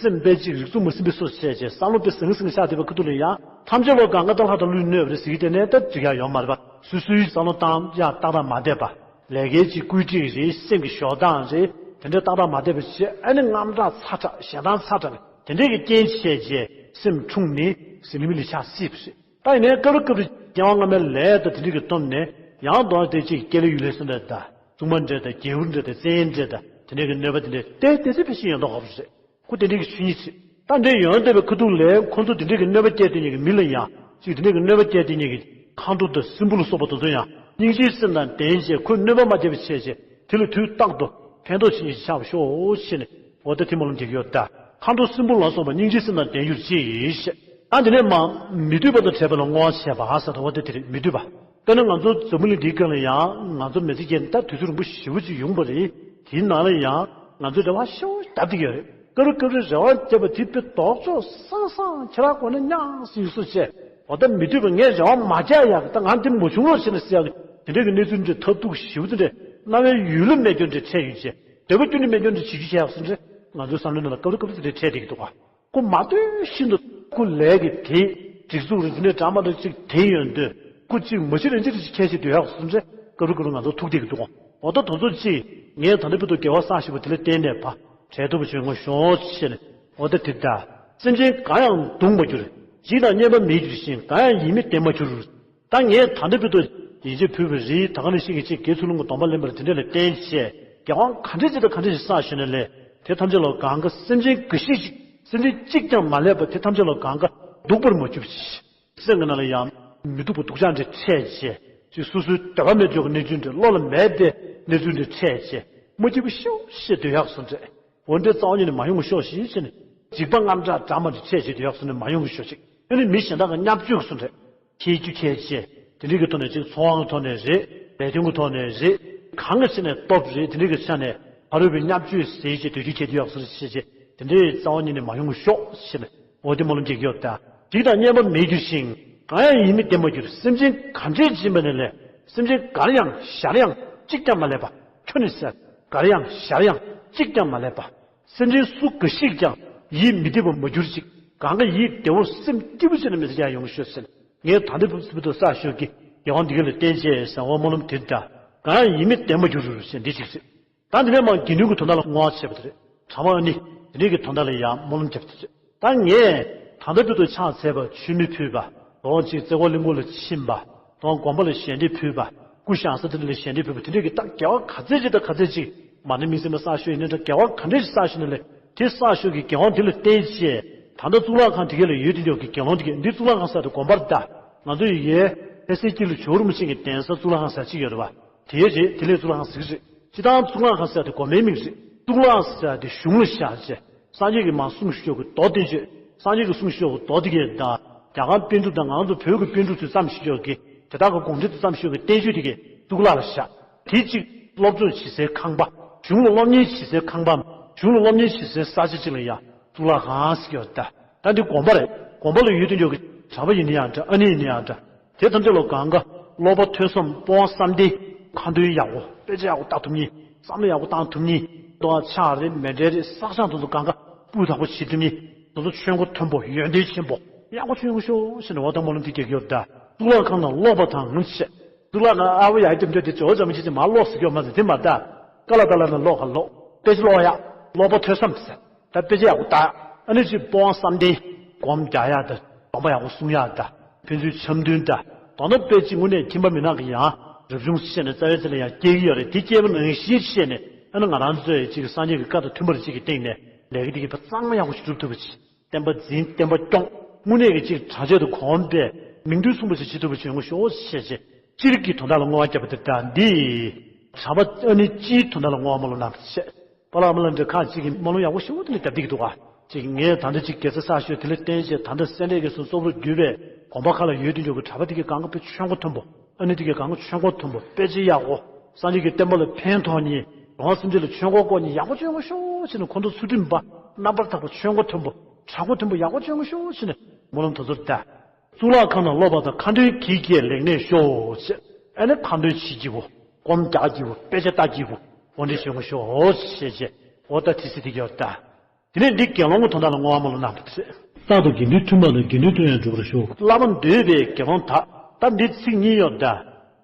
སེམས་དཔེ་གཅིག་རིག་མཚུངས་མ་ཟིན་པའི་སོ་བྱས་རྗེས་བསམ་བློ་དཔེ་ཟང་ཟིང་ཆགས་བསྡད་པའི་ཁུ་ཐུག་ལ་ཡང་ཐམས་ཅད་ལོ་གང་ག་ལྟ་ལྷག་དང་ལུས་གནོད་པ་རེད་ཟེར་གྱི་དེ་ནས་ད་འགྲིག་ཡག་ཡོང་མ་རེད་པ། སོ་སོའི་བསམ་བློ་བཏང་ཡག་ཏག་ཏག་མ་བསྡད་པ། ལས་ཀའི་གཅིག་བཀོད་སྒྲིག་རེད། སེམས་ཀྱི་ཞོགས་སྟངས་རེད། དེ་འདྲ་ཏག་ཏག་མ་བསྡད་པ་བྱས་ཨ་ནི་དངངས་སྐྲག་ཚ་དྲགས་ཞེ་སྡང་ཚ་དྲགས་དེ་འདྲས་ཀྱི་རྐྱེན་བྱས་རྗེས་སེམས་འཁྲུགས་ནས་ཟིང་ལི་མི་ལི་ཆགས་སྲིད་པ་རེད། ད་ཡིན་ནའི་སྐབས་རེ་སྐབས་རེ་སྐྱེ་བ་སྔ་མའི་ལས་དང་དེ་འདྲས་ཀྱི་སྟོབས་ནས་ཡང་དོན་དེ་གཅིག་སྐྱེ་ལེ་ཡུལ་ལེ་སོ་འདྲ་ད། སྲུང་མ་འདྲ་དང་རྒྱལ་བུ་འདྲ་དང་བཙན་འདྲ་དང་དེ་འདྲས་ཀྱི་གནོད་པ་དེ་འདྲས་ཏེ་ཏེ་ཚེ་ཕལ་ཆེར་ཡོང་མདོག་ཁ་པོ་རེད། ཁོ་དེ་འདྲའི་གི་ཆོས་ཉིད་ཅིག་ད་འདྲའི་ཡོང་བསྡད་པའི་ཁ་ཐུག་ལས་ཁོ་ཚོ་དེ་འདྲའི་གི་གནོད་པ་སྐྱེལ་དེ་ཉིད་ཀྱི་མི་ལ་ཡང་ཅིག་དེ་འདྲའི་གི་གནོད་པ་སྐྱེལ་དེ་ཉིད་ཀྱི་མཁའ་འགྲོ་དང་སྲིན་པོ་ལ་སོགས་པ་དེ་ཚོ་ཡང་སྙིང་རྗེའི་སེམས་དང་ལྡན་བྱས་ཁོས་གནོད་པ་མ་བསྐྱལ་བ་བྱས་བྱས་དེ་ལ་དུས་རྟག་ཏུ་ཕན་ཐོགས་བྱེད་ཉིད་ཅིག་ཆགས་པ་ཤོག་ཞེས་ནས་འོ་ད་དེ་སྨོན་ལམ་རྒྱག་གི་ཡོད་ད། མཁའ་འགྲོ་སྲིན་པོ་ལ་སོགས་པ་སྙིང་རྗེའི་སེམས་དང་ལྡན་གྱུར་ཅིག་ཞེས། ད་དེ་ནས་མ་མི་འདོད་པ་དང་བྲལ་བ་ལ་བསྔོ་བ་བྱས་པ་ཟེར་དང་འོ་ད་དེ་རེད། མི་འདོད་པ། དཔེར་ན་ང་ཚོ་འཛམ་བུ་གླིང་འདིའི་སྒང་ལ་ཡང་ང་ཚོ་མི་ཚེ་སྐྱེལ་ད་དུས་ཚོད་རིང་པོ་ཞེ་པོ་ཅིག་ཡོང་པ་རེད། དེའི་ནང་ལ་ཡང་ང་ཚོས་རེ་བ་ཞེ་པོ་བརྒྱབ་བསྡད་ཀྱི་ཡོད་རེད། སྐབས་རེ་སྐབས་རེ་རེ་བ་བརྒྱབ་པ་དེ་དཔེ་ལྡོག་ཕྱོགས་སང་སང་ཁྱེད་རང་གོ་ན་ཉག་ཟིག་སུ་བྱས། འོ་ད་མི་འདོད་པ་ངས་རེ་བ་མ་བརྒྱབ་ཡག་ད་ང་འདི་མ་བྱུང་རོགས་བྱས་ན་ཟེར་ཡག་དེ་འདྲའི་གི་གནས་ཚུལ་འདྲ་ཐབས་སྡུག་ཞེ་པོ་དེ་འདྲ་རྣ་བའི་ཡུལ་ལ་མེད་རྒྱུ་འདྲ་འཕྲད་ཡོད་ཅེས་འདོད་པ་ཀུན་ནས་མེད་རྒྱུ་འདྲ་བྱེད་རྒྱུ་བྱས་ཡག་སུ་འདྲ་ང་ཚོའི་བསམ་བློའི་ནང་ལ་སྐབས་རེ་སྐབས་རེ་དེ་འདྲ་འཕྲད་བསྡད་ཀྱི་འདུག་ག་ཁོ་མ་ལྟོས་ཤིན་ཏུ་ཁོ་ལས་ཀྱི་དེ་སྒྲིག་འཛུགས་རེ་འདི་འདྲའི་འདྲ་མ་འདྲ་ཅིག་དེ་ཡོང་དུས་ཁོ་ཅིག་མ་གཞི་རང་ཅི་རེ་ཅིག་ཁས་ཤིག་སྡོད་ཡག་སུ་འདྲ་སྐབས་རེ་སྐབས་རེ་ང་ཚོ་ཐུག་བསྡད་ཀྱི་འདུག་ག་འོ་ད་དོ་ཚོ་ཅིག་ངས་ད་ལྟ་བར་དུ་དགེ་བ་བསགས་ཤིག་པ་དེ་ལ་བརྟེན་ནས་ཕ་བྲལ་ཐུབ་པ་བྱུང་ངོ་ཤོག་ཅེས་ནས་འོ་ད་དེ་ལྟ། སེམས་ཅན་གང་ཡང་གདུང་མ་གྱུར། འཇིགས་དང་གཉེན་པ་མེད་གྱུར་ཞིང་གང་ཡང་ཡིད་མི་བརྟན་མ་གྱུར། ད་ངས་ད་ལྟ་བར་དུ་ཡིད་ཆེས་ཕུལ་བ་རེད། ད་ག་ནང་བཞིན་གྱི་ཅིག་དགེ་ཚུལ་སློང་གི་སྡོམ་པ་ལེན་པར་དེ་འདྲ་ལ་བརྟེན་བྱས་དགེ་དབང་ག་འདྲ་ཅིག་དང་ག་འདྲ་ཞིག་བསགས་ཞུས་ན་ལས་དེ་ཐམས་ཅད་ལ་གང་ག་སེམས་ཅན་འགའ་ཞིག་ཅིག་སེམས་ཅན་གཅིག་ཀྱང་མ་ལུས་པ་དེ་ཐམས་ཅད་ལ་གང་ག་སྡུག་པར་མ་གྱུར་ཅིག་སེམས་ཀྱི་ནང་ལ་ཡང་མི་སྡུག་པ་སྡུག་ཅག་འདྲ་འཕྲད་བྱས་ཅིག་སོ་སོའི་འདོད་པ་མེད་འཇོག་གི་གནས་ཚུལ་འདྲ་བློ་ལ་མེད་པའི་གནས་ཚུལ་འདྲ་འཕྲད་བྱས་མ་སྐྱིད་པ་ཤོག་ཤེས་སྡོད་ཡག་སོ་འདྲ། འོ་འདྲའི་རྩ་བ་ཉིད་ནས་མ་ཡོང་གི་ཤོག་ཞེས་བྱས་ནས་འཇིགས་པ་དངངས་སྐྲག་འདྲ་མ་འདྲ་འཕྲད་བྱེད་དུ་ཡག་སོང་ནས་མ་ཡོང་གི་ཤོག་ཅིག་ཨ་ནི་མི་གཞན་དག་གི་བརྙས་བཅོས་སུ་འདྲ་ཁྱེད་རྒྱུ་ཁྱེད་ཅེས་དེ་འདྲའི་གི་ཐོག་ནས་ཅིག་ཚོང་དབང་གི་ཐོག་ནས་རེད། ལས་དོན་གྱི་ཐོག་ནས་རེད། གང་གི་ཆ་ནས་སྟོབས་རེད། དེ་འདྲའི་གི་ཆ་ནས་ཕ་རོལ་པོའི་བརྙས་བཅོས་ཟེར་བྱེད་དུ་རྒྱུ་ཁྱེད་དུ་ཡག་སོང་ཞེས་བྱས་དེ་འདྲའི་རྩ་བ་ཉིད་ནས་མ་ཡོང་གི་ཤོག་ཞེས་ནས་འོ་དེ་སྨོན་ལམ་རྒྱག་གི་ཡོད་ད། འཇིགས་དང་གཉེན་པ་མེད་འགྱུར་ཞིང་གང་ཡང་ཡིད་མི་བརྟན་པར་འགྱུར། སེམས་ཅན་ག་འདྲས་འབྱིན་པ་ནས་ལས་སེམས་ཅན་གར་ཡང་ཞར་ཡང་གཅིག་ཀྱང་མ་ལུས་པ། ཁྱོད་ནི་ཟེར་གར་ཡང་ཞར་ཡང་གཅིག་ཀྱང་མ་ལུས་པ། སེམས་ཅན་སུ་འགའ་ཞིག་ཀྱང་ཡིད་མི་བདེ་བར་མ་གྱུར་ཅིག་གང་ག་ཡིད་བདེ་བོ་སེམས་སྐྱིད་པོ་བྱས་ནས་མི་ཚེ་ཡང་ཡོང་ཤོག་ཟེར། ངས་ད་ལྟ་བུ་བུ་དུ་ས་ཞོག་གི་ཡང་འདི་ག་ལ་བརྟེན་བྱས་ཟེར་འོ་སྨོན་ལམ་དེ་འདྲ་གང་ཡང་ཡིད་མི་བདེ་མ་གྱུར་ཟེར་འདི་གཅིག་ཟེར། ད་འདི་ནས་མར་དགེ་འདུན་གྱི་དོན་དག་ལ་བསྔོ་བ་བྱས་པ་དེ་རེད། གྲངས་མང་ནི་དེ་རིགས་ཀྱི་དོན་དག་ལ་ཡང་སྨོན་ལམ་བརྒྱབ་སྟེ། ད་ངས་ད་ལྟ་བར་དུ་ཕྱག་འཚལ་བ་མཆོད་མེ་ཕུལ་བ། དོ་གཅིག་རྩེ་སྐོར་གླིང་སྐོར་ལ་ཕྱིན་པ། དོ་དགོན་པ་ལ་ཞལ་འདེབས་ཕུལ་བ། སྐུ་བཞེངས་ས་དེ་ལ་ཞལ་འདེབས་ཕུལ་བ་དེ་འདྲས་ཀྱི་ད་དགེ་བ་ག་ཚད་ཅིག་དང་ག་ཚད་ཅིག་མ་ཎི་དམིགས་བསལ་མ་བསགས་ཤོས་ཡིན་ན་འདྲ། དགེ་བ་ག་འདྲས་ཤིག་བསགས་ཤོས་ན་ལས་དེ་བསགས་ཤོས་ཀྱི་དགེ་བ་དེ་ལ་བརྟེན་བྱས་ད་ལྟ་གཙུག་ལག་ཁང་དེ་ག་ལ་ཡོད་དེ་འདྲས་ཀྱི་དགེ་སློང་དེ་གས་འདི་གཙུག་ལག་ཁང་ཟེར་དེ་དགོན་པ་རེད་ད། ང་ཚོ་ཡི་གེ་ལྷ་སའི་དཀྱིལ་ལ་ཇོ་བོ་རིན་པོ་ཆེ་གི་གདན་ས་གཙུག་ལག་ཁང་ཟེར་གཅིག་ཡོད་རེད་བ། དེའི་རེད། དེ་ལས་གཙུག་ལག་ཁང་ཟེར་གི་རེད། སྤྱིར་བཏང་གཙུག་ལག་ཁང་ཟེར་དེ་དགོན་པའི་མིང་རེད། གཙུག་ལག་ཟེར་དེ་གཞུང་ལ་བཞག་བྱས། སངས་རྒྱས་ཀྱིས་མར་གསུངས་བཞག་གི་མདོ་བསྟན་བཅོས། སངས་རྒྱས་ཀྱིས་གསུངས་བཞག་གི་མདོ་དེ་གས་དང་། རྒྱ་གར་པཎ་གྲུབ་དང་ང་ཚོ་བོད་ཀྱི་པཎ་གྲུབ་ཚོས་བརྩམས་བཞག་གི་དེ་དག་གི་དགོངས་འགྲེལ་དུ་བརྩམས་བཞག་གི་བསྟན་བཅོས་དེ་གས་གཙུག་ལག་ལ་བཞག་དེ་གཅིག་སློབ་སྦྱོང་བྱེད་སའི་ཁང་པ། གཞུང་ལ་སློབ་གཉེར་བྱེད་སའི་ཁང་པའམ་གཞུང་ལ་སློབ་གཉེར་བྱེད་སའི་ས་ཆ་གཅིག་ལ་ཡང་གཙུག་ལག་ཁང་ཟེར་གྱི་ཡོད་ད། ད་འདི་དགོན་པ་རེད། དགོན་པ་ལ་ཡོད་དུ་འཇོག་གི་གྲྭ་པ་ཡིན་ན་ཡང་འདྲ། ཨ་ནེ་ཡིན་ན་ཡང་འདྲ། དེ་ཐམས་ཅད་ལ་གང་ག་སློབ་པ་ཐོས་བསམ་སྤོང་བ་བསམ་གཏན། ཁ་འདོན་ཡག་པོ། དཔེ་ཆ་ཡག་པོ་ལྟ་ཐུབ་མཁན། བསམ་བློ་ཡག་པོ་བཏང་ཐུབ་མཁན། ལྟོ་ཕྱག་རེད། མཎྜལ་རེད། བསགས་སྦྱང་དེ་ཚོ་གང་ག་སྤུས་དག་པོ་བྱེད་ཐུབ་མཁན། དེ་ཚོ་ཆོས་མགོ་མཐོན་པོ། ཡོན་ཏན་ཆེན་པོ། ཡག་པོ་ཆོས་མགོ་ཤོག་ཟེར་ནས་འོ་ད་སྨོན་ལམ་དེ་རྒྱག་གི་ཡོད་ད། གཙུག་ལག་ཁང་ནང་ཀློག་པ་དང་ངུ་བྱེད། གཙུག་ལག་ཁང་ཨ་བོ་ཡག་སྐྱབས་འཇུག་དེ་ཇོ་བོ་རྗེ་མ་ཆེ་ཆེ་མར་ཀློག་ཟེར་གྱི་ཡོད་མ་རེད། དེ་མ་རེད་ད། ཀ་ལ་ད་ལ་ནང་ཀློག་ག་ཀློག་དཔེ་ཆ་ཀློག་ཡག་སློབ་པ་ཐོས་བསམ་ཟེར། ད་དཔེ་ཆ་ཡག་པོ་ལྟ། ཨ་ནི་ཅིག་སྤོང་བསམ་གཏན། སྒོམ་རྒྱག་ཡག་ད། སྡོམ་པ་ཡག་པོ་སྲུང་ཡག་ད། ཕན་ཚུན་འཆམ་མཐུན་ད། དོན་དག་དཔེ་ཅིག་དངོས་གནས་ཁྱིམ་པ་མི་ནག་གི་ཡང་རབ་བྱུང་བཤད་ནས་རྩ་བའི་ཚེ་ལ་ཡང་སྐྱེ་གི་ཡོད་རེད། དེ་སྐྱེས་པ་ནང་བཞིན་བཤད་ནས་ཨ་ནི་ང་རང་ཚོས་ཅིག་སངས་རྒྱས་ཀྱི་བཀའ་དང་མཐུན་པར་ཅིག་གི་སྟེང་ནས་ལས་ཀ་དེ་གི་ཕ་གཙང་མ་ཡག་པོ་ཞིག་སྒྲུབ་ཐུབ་པ་ཅིག་བསྟན་པ་འཛིན། བསྟན་པ་སྐྱོང་། དངོས་གནས་ཀྱི་ཅིག་གྲགས་ཆོད་དུ་གོམས་པས་མིང་དོན་མཚུངས་པ་ཞིག་བྱེད་ཐུབ་པ་ཅིག་ཡོང་གི་ཤོག་ཞེས་བྱས། སྤྱིར་གྱི་དོན་དག་ལ་བསྔོ་བ་བརྒྱབ་པ་དེ་ལྟ་འདི། གྲྭ་པ་ཨ་ནི་སྤྱིའི་དོན་དག་ལ་བསྔོ་བ་སྨོན་ལམ་གནང་བ་བྱས། པཱ་ལགས་སྨོན་ལམ་འདྲ་ཁག་ཅིག་གིས་སྨོན་ལམ་ཡག་པོ་ཞེ་པོ་དེ་འདྲ་བརྒྱབ་བསྡད་ཀྱི་འདུག་ག་ཅིག་ངས་ད་ལྟ་ཅིག་དགེ་རྩ་བསགས་ཤོས་དེ་ལ་བརྟེན་བྱས་ད་ལྟ་སེ་འབྲས་དགེ་གསུམ་གཙོ་བོར་གྱུར་པའི་དགོན་པ་ཁག་ལ་ཡོད་དུ་འཇོག་གི་གྲྭ་པ་དེ་གའི་སྒང་ག་དཔེ་ཆོས་མགོ་མཐོན་པོ། ཨ་ནི་དེ་གའི་སྒང་ག་ཆོས་མགོ་མཐོན་པོ། དཔེ་ཆ་ཡག་པོ། སངས་རྒྱས་ཀྱི་བསྟན་པ་ལ་ཕན་ཐོགས་མཁན། འགྲོ་བ་སེམས་ཅན་ལ་ཆོས་འཁོར་བསྐོར་མཁན་ཡག་པོ་ཆོས་མགོ་ཤོག་བྱས་ནས་ཁོང་ཚོ་ཚུལ་ཁྲིམས་པ། རྣམ་པར་དག་པ། ཆོས་མགོ་མཐོན་པོ། གྲྭ་མགོ་མཐོན་པོ་ཡག་པོ་ཆོས་མགོ་ཤོག་བྱས་ནས་སྨོན་ལམ་དེ་ཚོར་བཏབ། གཙུག་ལག་ཁང་ནང་ཀློག་པ་དང་ཁ་འདོན་གྱིས་བསྐྱེད་ལེགས་གནས་ཤོག་ཅེས། ཨ་ནི་ཁ་འདོན་བྱེད་ཀྱི་བོ། སྒོམ་རྒྱག་གི་བོ། དཔེ་ཆ་ལྟ་གི་བོ། འོ་འདྲ་བྱེད་དགོས་ཤོག་ཅེས་བྱས། འོ་ད་དེ་སྲིད་དེ་གྱོར་ད། དེ་ནས་འདི་དགེ་སློང་གི་དོན་དག་ལ་བསྔོ་བ་སྨོན་ལམ་གནང་བ་རེད། རྟག་ཏུ་དགེ་འདུན་མཐུན་པ་དང་དགེ་འདུན་མཐུན་ཡང་འགྲུབ་པར་ཤོག་བསླབ་པ་འདོད་པའི་དགེ་སློང་དག་ད་འདི་ཚིག་གཉིས་ཡོད་ད།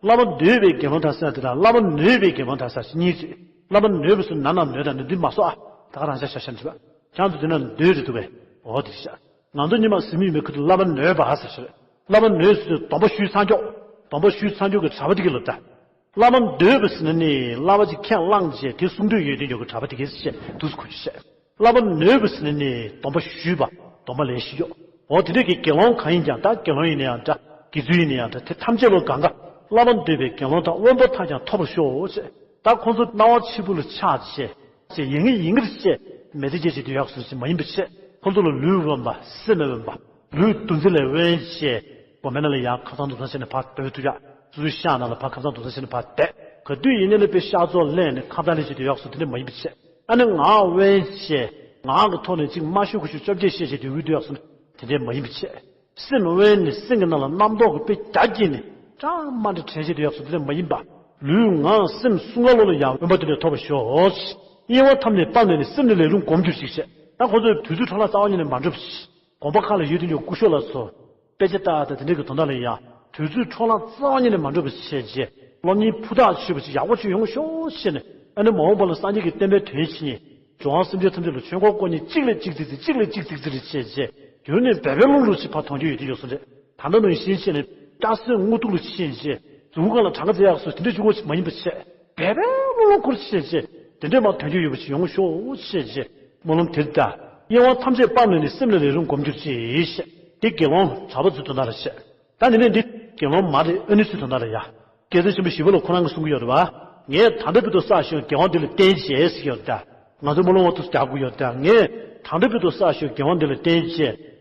བསླབ་པ་འདོད་པའི་དགེ་སློང་དག་ཟེར་ན་དེ་དང་བསླབ་པ་ནོད་པའི་དགེ་སློང་དག་ཟེར་གཉིས་རེད། བསླབ་པ་ནོད་པ་ཟེར་ན་ནོད་ད་ནི་འདི་མ་སོ་ཨ། ད་ག་རང་ཤ་ཤ་ཤ་འདྲི་བ། ཁྱང་དུ་དེ་ན་འདོད་རེད་འདུག་པས། འོ་དེ་ཤ། ང་ཚོ་ཉི་མ་ཟིན་མི་ཡོད་མེད་ཁུ་དུ་བསླབ་པ་ནོད་པ་ཟེར་ཤ་རེད། བསླབ་པ་ནོད་ཟེར་དུས་སྡོམ་པ་ཞུས་ཚར་འཇོག་སྡོམ་པ་ཞུས་ཚར་འཇོག་གི་གྲྭ་པ་དེ་གི་ལོ་ད། བསླབ་པ་འདོད་པ་ཟེར་ན་ནི་བསླབ་པ་ཅིག་ཁས་བླངས་བྱས་དེ་སྲུང་འདོད་ཡོད་དུས་ཡོད་ཀྱི་གྲྭ་པ་དེ་གས་ཟེར་བཤད་དུས་སུ་གོ་ཆུ་བཤད། བསླབ་པ་ནོད་པ་ཟེར་ན་ནི་སྡོམ་པ་ཞུས་པ། སྡོམ་པ་ལེན་ཤེས་ཀྱོག་འོ་དེ་འདྲས་ཀྱི་དགེ་སློང་གང་ཡིན་ཀྱང་ད་དགེ་སློང་ཡིན་ན་ཡང་འདྲ། དགེ་ཚུལ་ཡིན་ན་ཡང་འདྲ། དེ་ཐམས་ཅད་ལོ་གང་ག་བསླབ་པ་འདོད་པའི་དགེ་སློང་དག་དབེན་པ་དག་ཀྱང་ཐོབ་པར་ཤོག་ཅེས། ད་ཁོང་ཚོ་སྣང་བ་ཕྱི་པོ་ལ་ཆགས་བྱས། ཅེས་ཡིན་ངེས་ཡིན་གྱི་ཅེས་མེད་དེ་ཅེས་བྱེད་དུ་ཡག་སུ་ཞིག་མ་ཡིན་པ་བྱས། ཁོང་ཚོ་ལ་ལུས་དབེན་པ། སེམས་དབེན་པ། ལུས་འདུ་འཛི་ལས་དབེན་ཅེས། སྒོ་མེད་ན་ལ་ཡང་ཁ་སང་དུ་ཚང་བྱས་ནས་ཕར་སྡོད་ཐུབ་ཡག་ཚུར་ཤག་ན་ལ་ཕར་ཁ་སང་དུ་ཚང་བྱས་ནས་ཕར་བསྡད། ག་དུས་ཡིན་ནའི་ལ་དཔེ་ཤག་ཚོགས་ལེན་ནས་ཁ་བརྡ་ལས་བྱེད་དུ་ཡག་སུ་དེ་འདྲ་མ་ཡིན་པ་བྱས། ཨ་ནི་ངག་དབེན་ཅེས། ངག་གི་ཐོག་ནས་ཅིག་མ་ཤོད་ཁུ་ཤོད་བཅོ་བརྒྱད་བཤད་བྱེད་དུ་ཡོད་དུ་ཡག་སུ་དེ་འདྲ་མ་ཡིན་པ་བྱས། སེམས་དབེན་ནས་སེམས་ཀྱི་ནང་ལ་རྣམ་རྟོག་གི་དཔེ་རྒྱ་བསྐྱེད་ནས་ཀྲང་མ་འདྲ་དྲན་བྱེད་དུ་ཡག་སུ་དེ་འདྲ་མ་ཡིན་པ། ལུས་ངག་སེམས་གསུམ་ཀ་ལོ་ལ་ཡང་དབེན་པ་དེ་འདྲ་ཐོབ་པར་ཤོག་གཡེང་བ་ཐམས་ཅད་སྤངས་ནས་ནི་སེམས་ནི་ལས་རུང་སྒོམ་གྱུར་ཅིག་བྱས། ད་ཁོ་ཚོས་དུས་ཚོད་འཕྲོ་བརླག་རྩ་བ་ཉིད་ནས་མ་འགྲོ་བ་བྱས། དགོན་པ་ཁག་ལ་ཡོད་དུ་འཇོག་སྐུ་ཞབས་ལ་སོགས། དཔེ་ཆ་ལྟ་དང་དེ་འདྲ་གི་དོན་དག་ལ་ཡང་དུས་ཚོད་འཕྲོ་བརླག་རྩ་བ་ཉིད་ནས་མ་འགྲོ་བ་བྱས་རྗེས་སློབ་གཉེར་ཕུ་ཐག་ཆོད་པ་ཅིག་ཡག་པོ་ཅིག་ཡོང་ཤོག་ཅེས་ནས། ཨ་ནི་མ་འོངས་པ་ལ་སངས་རྒྱས་ཀྱི་བསྟན་པའི་དོན་བྱེད་མཁན། འགྲོ་བ་སེམས་ཅན་ཐམས་ཅད་ལ་ཆོས་འཁོར་བསྐོར་མཁན་གཅིག་ལས་གཅིག་ཙིག་ཙིག་གཅིག་ལས་གཅིག་ཙིག་ཙིག་རེ་བྱས་རྗེས་རྒྱུན་ནས་འབད་པས་ལྷུན་གྲུབ་ཅིག་ཕར་ཐོན་རྒྱུ་ཡོད་དུ་ཡོད་སོང་རེད། ད་ལྟ་ནང་བཞིན་བྱས་ནས་སྐྲ་སེར་དངུལ་ཐུག་ལ་ཕྱིན་རྗེས་གཟུགས་ཁང་ལ་གྲངས་ཀ་བཙལ་ཡག་སོགས་དེ་འདྲ་བཅུ་གོ་ཅིག་མ་ཡིན་པ་བྱས། འབད་པས་ལྷུན་གྲུབ་ཅིག་བྱས་རྗེས་དེ་འདྲས་མར་ཐོན་རྒྱུ་ཡོད་པ་ཅིག་ཡོང་ཤོག་བྱས་རྗེས་སྨོན་ལམ་དེར་གདའ། གཡེང་བ་ཐམས་ཅད་སྤངས་ནས་ནི་སེམས་ནི་ལས་རུང་སྒོམ་གྱུར་ཅིག་བཤད། དེ་དགེ་སློང་གྲྭ་པ་ཚོའི་དོན་དག་ལ་བཤད། ད་ནི་ནི་འདི་དགེ་སློང་མ་རེད། ཨ་ནི་ཚོའི་དོན་དག་ལ་ཡ། རྒྱལ་སྲས་ཆེན་པོ་ཞི་བ་ལྷ་ཁོ་རང་གིས་གསུང་གི་ཡོད་རེད་བ། ངས་ད་ལྟ་བར་དུ་བསགས་ཤིང་དགེ་བ་འདི་ལ་བརྟེན་བྱས་ཟེར་གྱི་ཡོད་རེད་ད། ང་ཚོ་སྨོན་ལམ་འོག་ཏུ་རྒྱག་དགོས་ཡོད་རེད་ད། ངས་ད་ལྟ་བར་དུ་བསགས་ཤིང་དགེ་བ་འདི་ལ་བརྟེན་བྱས་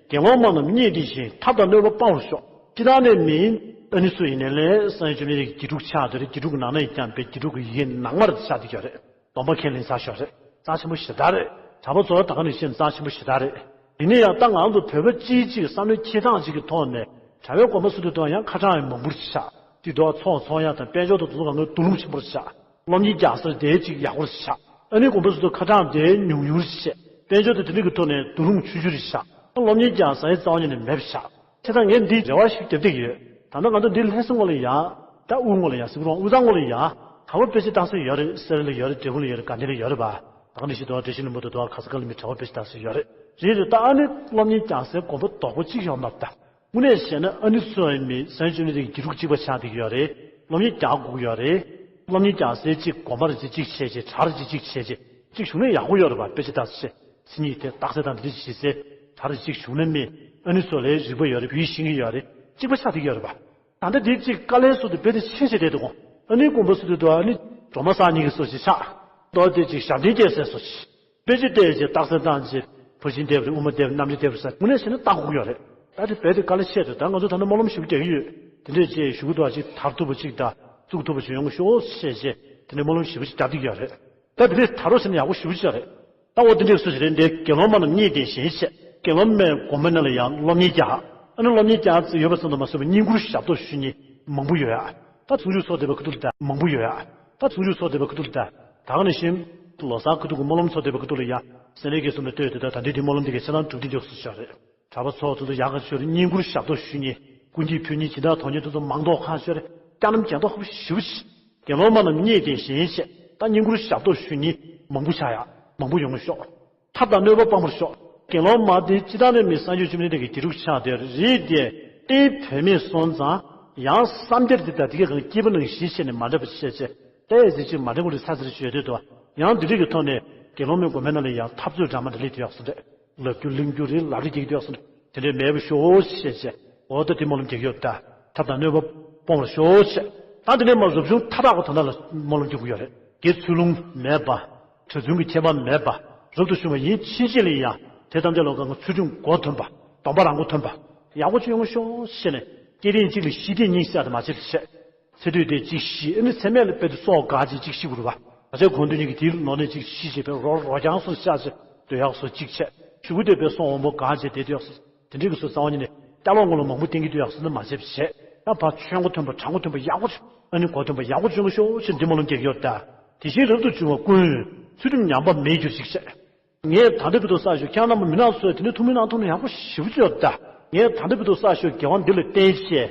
དགེ་སློང་མ་རྣམས་སྙེད་དེ་བཞིན་ཐབས་དང་གནོད་པ་སྤང་བར་ཤོག་སྤྱིར་བཏང་ནས་མིན། ཨ་ནི་ཚོ་ཡིན་ནའི་ལས་སངས་རྒྱས་བཅོམ་ལྡན་འདས་ཀྱི་དགེ་ཕྲུག་ཆགས་དེ་རེད། དགེ་ཕྲུག་གི་ནང་ན་ཡིན་ཀྱང་པའི་དགེ་ཕྲུག་གི་ཡི་གེ་ནང་མ་རེད་ཆགས་བསྡད་ཀྱི་ཡོད་རེད། སྡོམ་པ་ཁས་ལེན་ཚར་ཤོག་རེད། རྩ་ཆེན་པོ་ཞེ་དྲག་རེད། གྲྭ་པ་ཚོ་ད་ག་ནང་བཞིན་རྩ་ཆེན་པོ་ཞེ་དྲག་རེད། ཡིན་ན་ཡང་ད་ང་ཚོ་བོད་པ་སྤྱིའི་གཅིག་བསམ་བློའི་འཁྱེར་སྟངས་གཅིག་གི་ཐོག་ནས་གྲྭ་པའི་དགོན་པ་སུ་དེ་དང་ཡང་ཁ་གྲངས་ཡང་མང་པོར་ཆགས་དེ་འདུག་ཚོགས་ཚོགས་ཡ་དང་དཔལ་འབྱོར་དང་དེ་ཚོ་གང་ག་འདུ་ལོང་ཆེན་པོར་ཆགས། སློབ་གཉེར་རྒྱག་སར་དེའི་གཅིག་ཡག་པོར་ཆགས། ཨ་ནི་དགོན་པ་སུ་དེ་ཁ་གྲངས་དེའི་ཉུང་ཉུང་ཆགས། དཔལ་འབྱོར་དང་དེ་འདྲ་གི་ཐོག་ནས་འདུ་ལོང་ཆུང་ཆུང་རེ་ཆགས། སློབ་གཉེར་རྒྱག་ས་ཡི་རྩ་བ་ཉིད་ནས་མེད་པ་ཆགས། བྱས་ཙང་ངས་འདི་རེ་བ་ཞིག་རྒྱབ་བསྡད་ཀྱི་ཡོད། ད་ལྟ་ང་ཚོ་འདི་ལྷ་ས་ངོས་ལ་ཡ། ད་དབུས་ངོས་ལ་ཡ། སིལ་བུ་རོང་དབུས་གཙང་ངོས་ལ་ཡ། གྲྭ་པ་དཔེ་ཆ་ལྟ་ས་ཡོད་རེད། སེ་ར་ལ་ཡོད་རེད། འབྲས་སྤུངས་ལ་ཡོད་རེད། དགའ་ལྡན་ལ་ཡོད་རེད་པ། ད་ག་ནང་བཞིན་དུ་བཀྲ་ཤིས་ལྷུན་པོ་དང་དུ་བ་ཁ་ས་ཁ་ལ་མི་གྲྭ་པ་དཔེ་ཆ་ལྟ་ས་ཡོད་རེད། རེད་རེད། ད་ཨ་ནི་སློབ་གཉེར་རྒྱག་སའི་དགོན་པ་རྡོག་པོ་གཅིག་ཡོད་མ་རེད་ད། དངོས་གནས་བཤད་ན་ཨ་ནི་ཚོ་ཡི་མི་སངས་རྒྱས་བཅོམ་ལྡན་འདས་ཀྱི་དགེ་ཕྲུག་གཅིག་པ་ཆགས་བསྡད་ཀྱི་ཡོད་རེད། སློབ་གཉེར་རྒྱག་དགོས་ཀྱི་ཡོད་རེད། སློབ་གཉེར་རྒྱག་སའི་གཅིག་དགོན་པ་རེ་གཅིག་གཅིག་བྱས་རྗེས་གྲྭ་རེ་གཅིག་གཅིག་བྱས་རྗེས་གཅིག་བྱུང་ན་ཡག་པོ་ཡོད་རེད་པ། དཔེ་ཆ་ལྟ་ཚེ་མཚན་ཉིད་དེ་རྟགས་གསལ་དང་འདི་འདྲ་བྱེད་སའི་གྲྭ་རེ་གཅིག་བྱུང་ན་མི་ཨ་ནི་ཚོ་ལས་རིག་པ་ཡོད་རེད། བོད་ཡིག་ཤེས་ཀྱི་ཡོད་རེད། གཅིག་པ་ཆགས་བསྡད་ཀྱི་ཡོད་རེད་པ། ད་ལྟ་འདི་གཅིག་དཀའ་ལས་སུ་དུ་དཔེ་དེ་ཆེ་ཆེ་བསྡད་འདུག་ཨ་ནི་དགོན་པ་སུ་དུ་དུ་ཨ་ནི་སྒྲོལ་མ་བསགས་ཉིན་གྱི་སོ་ཞིག་ཆགས། ཏོ་དེ་གཅིག་ཞབས་བརྟན་སྐྱེས་སའི་སོ་ཞིག་དཔེ་ཆ་བལྟས་རྗེས་རྟགས་གསལ་བཏང་རྗེས་ཕར་ཕྱིན་བལྟས་པ་རེད། དབུ་མ་བལྟས་པ་རེད། རྣམ་འགྲེལ་བལྟས་པ་རེད་ཟེར་དངོས་གནས་བྱས་ན་ལྟ་དགོས་ཀྱི་ཡོད་རེད། ད་དེ་རྦད་དེ་དཀའ་ལས་ཆེ་འདུག་ད་ང་ཚོ་ད་ལྟ་སྨོན་ལམ་ཞུ་རྒྱག་གི་ཡོད། དེ་འདྲས་བྱས་ཞུ་གི་འདུག་ཅིག་མཐར་ཐུག་པ་ཅིག་དང་བཙུགས་ཐུབ་པ་ཅིག་ཡོང་གི་ཤོག་ཅེས་བྱས་དེ་འདྲའི་སྨོན་ལམ་ཞེ་པོ་ཅིག་རྒྱག་བསྡད་ཀྱི་ཡོད་རེད། ད་དེ་འདྲས་ད་རོགས་བྱས་ན་ཡག་པོ་ཞེ་པོ་ཅིག་རེད། ད་འོ་དེ་འདྲས་སུ་ཞིག་རེད། འདྲའི་དགེ་སློང་མ་རྣམས་མཉེས་ཏེ་ཞེས་བྱས། དགེ་སློང་མའི་དགོན་པ་ནང་ལ་ཡང་སློབ་གཉེར་རྒྱག་ཨ་ནི་སློབ་གཉེར་རྒྱག་ཚེ་ཡོད་པ་ཙམ་དུ་མ་ཟད་པར་བསྙེན་བཀུར་ཞབས་ཏོག་ཞུ་མཁན་མང་པོ་ཡོད་ཨ། ད་ཚོགས་རྒྱུགས་ཚོགས་བསྡད་པའི་ཁ་ཐུག་ལ་ད་མང་པོ་ཡོད་ཨ། ད་ཚོགས་རྒྱུགས་ཚོགས་བསྡད་པའི་ཁ་ཐུག་ལ་ད་ད་ག་ནང་བཞིན་ལོ་གསར་ཁ་ཐུག་གི་སྨོན་ལམ་ཚོགས་བསྡད་པའི་ཁ་ཐུག་ལ་ཡང་སེམས་ལས་དགེ་གསུམ་ལ་ལྟོས་ཏེ་ད་ད་འདི་འདི་སྨོན་ལམ་འདི་གའི་ཆ་ཚང་གྲུབ་འདི་འཇོག་སུ་ཤོར་རེད། གྲྭ་པ་ཚོགས་ཚོགས་ཚོ་ཡག་ག་ཤོར་རེད། བསྙེན་བཀུར་ཞབས་ཏོག་ཞུ་མཁན་སྐུ་མཁྱེན་ཕུལ་མཁན་སྦྱིན་བདག་དོན་གཉེར་ཚོ་ཚོ་མང་དོག་གང་ཤོར་རེད། སྐྱ་ནམ་རྒྱན་ཐོག་ཧུབ་ཞིབ་ཞིབ། དགེ་སློང་མ་རྣམས་མཉེས་ཏེ་ཞེས་བཤད། ད་བསྙེན་བཀུར་ཞབས་ཏོག་ཞུ་མཁན་མང་པོ་ཆགས་ཡག་མང་པོ་ཡོང་ཤོག་ཐབས་དང་གནོད་པ་སྤང་བར་ཤོག་དགེ་སློང་མ་དེ་སྤྱི་བཏང་ནས་མི་སངས་རྒྱས་བཅོམ་ལྡན་འདས་ཀྱི་དེ་རུ་ཆགས་དེ་རེད་དེ། རྟེན་བུད་མེད་སོང་ཙང་ཡང་བསམ་སྟེར་དེ་དང་དེ་གའི་གང་སྐྱེས་བུ་ནང་བཞིན་བྱས་ནས་མ་འདྲ་བ་བྱས་བྱས་ཏེ་ཟེར་ཅིག་མ་འདྲ་བ་རེ་ཚ་ཚ་རེ་བྱོས་དུས་དོ། ཡང་དེ་རིགས་ཀྱི་ཐོག་ནས་དགེ་སློང་མའི་དགོན་པའི་ནང་ལ་ཡང་འཐབ་རྩོད་འདྲ་མ་འདྲ་སླེབས་དུས་ཡག་སོ་འདྲ། ལབ་རྒྱུ་གླེང་རྒྱུ་རེད། ལབ་རེས་རྒྱག་རྒྱུ་ཡག་སོ་འདྲ། དེ་འདྲའི་མེད་པ་ཤོག་ཅེས་བྱས། འོ་ད་དེ་སྨོན་ལམ་རྒྱག་ཡོད་ད། ཐབས་དང་གནོད་པ་སྤོང་བར་ཤོག་ཅེས། ད་དེ་ནས་མར་རབ་བྱུང་མཐའ་དག་པ་དོན་དག་ལ་སྨོན་ལམ་རྒྱག་གི་ཡོད་རེད། དགེ་ཚུལ་སློང་མེད་པ། གྲྭ་བཙུན་གྱི་ཁྱད་པར་མེད་པ། རབ་ཏུ་བྱུང་བ་ཡིན་ཕྱིན་ཆད་ལ་ཡང་དེ་ཐམས་ཅད་ལ་གང་ག་ཚུལ་ཁྲིམས་གོ་མཐུན་པ། སྡོམ་པ་རང་མགོ་ཐོན་པ། ཡག་པོ་ཅིག་ཡོང་ཤོག་ཅེས་ནས་སྐྱེ་ཕྲེང་གཅིག་ལ་ཤི་ཐེངས་གཉིས་བསགས་དེ་མ་བྱེད་པ་བྱས། ཚེ་སྟོད་དེ་གཅིག་ཤི་ཨ་ནི་ཚེ་སྨད་ལ་དཔེ་དེ་སྲོག་འགག་ཅིག་གཅིག་ཤི་དགོས་རེད་པ། ད་ཆ་གོང་དུ་ཉིད་ཀྱི་དེའི་ལོ་ནས་གཅིག་ཤི་ཅིག་དཔེ་རོ་རོ་རྐྱང་སོགས་ཤ་ཅིག་སྡོད་ཡག་སོགས་གཅིག་བྱས། གཞུག་གུ་དེ་དཔེ་སྲོག་འོང་པོ་འགག་ཅིག་དེ་སྡོད་ཡག་སོགས་དེ་འདྲའི་གི་སོ་རྩ་བ་ཉིད་ནས་སྐྱ་ལོག་ངོ་ལ་མང་པོ་བསྟན་གྱི་སྡོད་ཡག་སོགས་འདི་མ་བྱས་པ་བྱས། ཡང་ཕར་ཆོས་མགོ་ཐོན་པ་གྲྭ་མགོ་ཐོན་པ་ཡག་པོ་ཅིག་ཨ་ནི་མགོ་ཐོན་པ་ཡག་པོ་བྱུང་གི་ཤོག་ཅེས་འདི་སྨོན་ལམ་རྒྱག་གི་ཡོད་ད། དེ་བཞིན་རབ་ཏུ་བྱུང་བ་ཀུན་ཚུལ་ཁྲིམས་ཉམས་པ་མེད་གྱུར་ཅིག་བྱས། ངས་ད་ལྟ་བར་དུ་བསགས་ཞོར་ཁྱེད་རྣམ་པ་མི་ནག་ཚོས་དེ་ནས་ཐུགས་སྨོན་གནང་ཐུབ་ན་ཡག་པོ་ཞེ་པོ་ཅིག་ཡོད་ད། ངས་ད་ལྟ་བར་དུ་བསགས་ཞོར་དགེ་བ་འདི་ལ་བརྟེན་བྱས།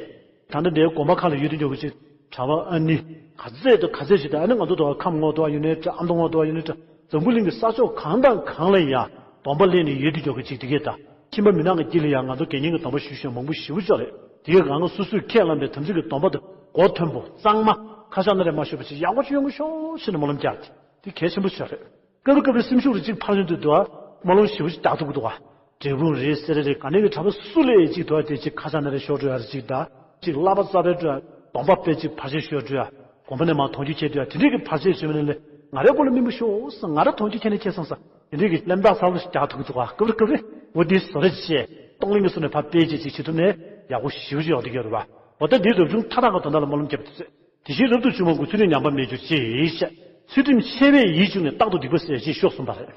ད་ལྟ་འདིའི་དགོན་པ་ཁག་ལ་ཡོད་དུ་འཇོག་གི་ཅིག་གྲྭ་པ་ཨ་ནི་ག་ཚད་དང་ག་ཚད་ཞིག་དང་ཨ་ནི་ང་ཚོ་དོ་ཁམས་ངོ་དོ་ཡོད་ནའི་འདྲ། ཨ་མདོ་ངོ་དོ་ཡོད་ནའི་འདྲ། འཛམ་བུ་གླིང་གི་ས་ཕྱོགས་གང་དང་གང་ལ་ཡང་སྡོམ་པ་ལེན་ནས་ཡོད་དུ་འཇོག་གི་ཅིག་དེ་གས་ད། ཁྱིམ་པ་མི་ནག་གི་དཀྱིལ་ལ་ཡང་ང་ཚོ་དགེ་བསྙེན་གྱི་སྡོམ་པ་ཞུ་ཞོར་མང་པོ་ཞེ་པོ་ཅིག་རེད། དེ་གས་གང་ག་སོ་སོས་ཁས་བླངས་པའི་དམ་ཚིག་གི་སྡོམ་པ་དེ་མགོ་མཐོན་པོ་གཙང་མ་ཁ་ཤགས་སྣ་རལ་མ་ཤོར་བ་ཅིག་ཡག་པོ་ཅིག་ཡོང་གི་ཤོག་ཅེས་ནས་སྨོན་ལམ་རྒྱག་དེ་དེ་གལ་ཆེན་པོ་ཆགས་རེད། སྐབས་རེ་སྐབས་རེ་སེམས་ཤུགས་རེ་གཅིག་འཕར་ཡོང་དུས་འདུག་ཨ། སྨོན་ལམ་ཞེ་པོ་ཅིག་རྒྱག་ཐུབ་ཀྱི་འདུག་ཨ། འབྲས་སྤུངས་རེད། སེ་ར་རེད། ག་ནས་ཀྱི་གྲྭ་པ་སུ་ལས་ཅིག་འདུག་ཨ། དེ་ཅིག་ཁ་ཤགས་སྣ་རལ་ཤོར་འགྲོ་ཡ་རེད་ཅིག་ད། ཅིག་བསླབ་པ་རྩ་བའི་འགྲོ་ཡ། སྡོམ་པ་དཔེ་ཅིག་བར་ཆད་ཤོར་འགྲོ་ཡ། དགོན་པ་ནས་མར་དོན་རྐྱེན་ཁྱེར་འགྲོ་ཡ། དེ་འདྲས་ཀྱི་བར་ཆད་བྱུང་བ་ནས་ལས་ང་རའི་སྐོར་ལ་སྨིན་པ་ཤོག་ཟེར། ང་ར་དོན་རྐྱེན་ཁྱེར་ནས་ཁྱེར་སོང་ཟེར། དེ་འདྲས་ཀྱི་གླེན་རྟགས་ཚ་པོ་ཞིག་རྒྱག་ཐུབ་ཀྱི་འདུག་ཨ། སྐབས་རེ་སྐབས་རེ་འོ་དེ་བཟོ་འདྲ་ཅིག་བྱས། གཏོང་ལེན་གྱི་སོ་ནས་ཕར་སྤེལ་བྱས་ཅིག་བྱེད་ཐུབ་ནས་ཡག་པོ་ཞེ་པོ་ཅིག་ཡོང་བསྡད་ཀྱི་ཡོད་རེད་པ། འོ་ད་འདིའི་རབ་བྱུང་མཐའ་དག་གི་དོན་དག་ལ་སྨོན་ལམ་རྒྱབ་ཐུབ་ཚེ། དེ་བཞིན་རབ་ཏུ་བྱུང་བ་ཀུན་ཚུལ་ཁྲིམས་ཉམས་པ་མེད་གྱུར་ཅིག་བྱས། ཚུལ་ཁྲིམས་འཆལ་བས་ཡིད་བཅུག་ནས་རྟག་ཏུ་སྡིག་པ་བསལ་ཅིག་ཤོག་གསུངས་པ་རེད།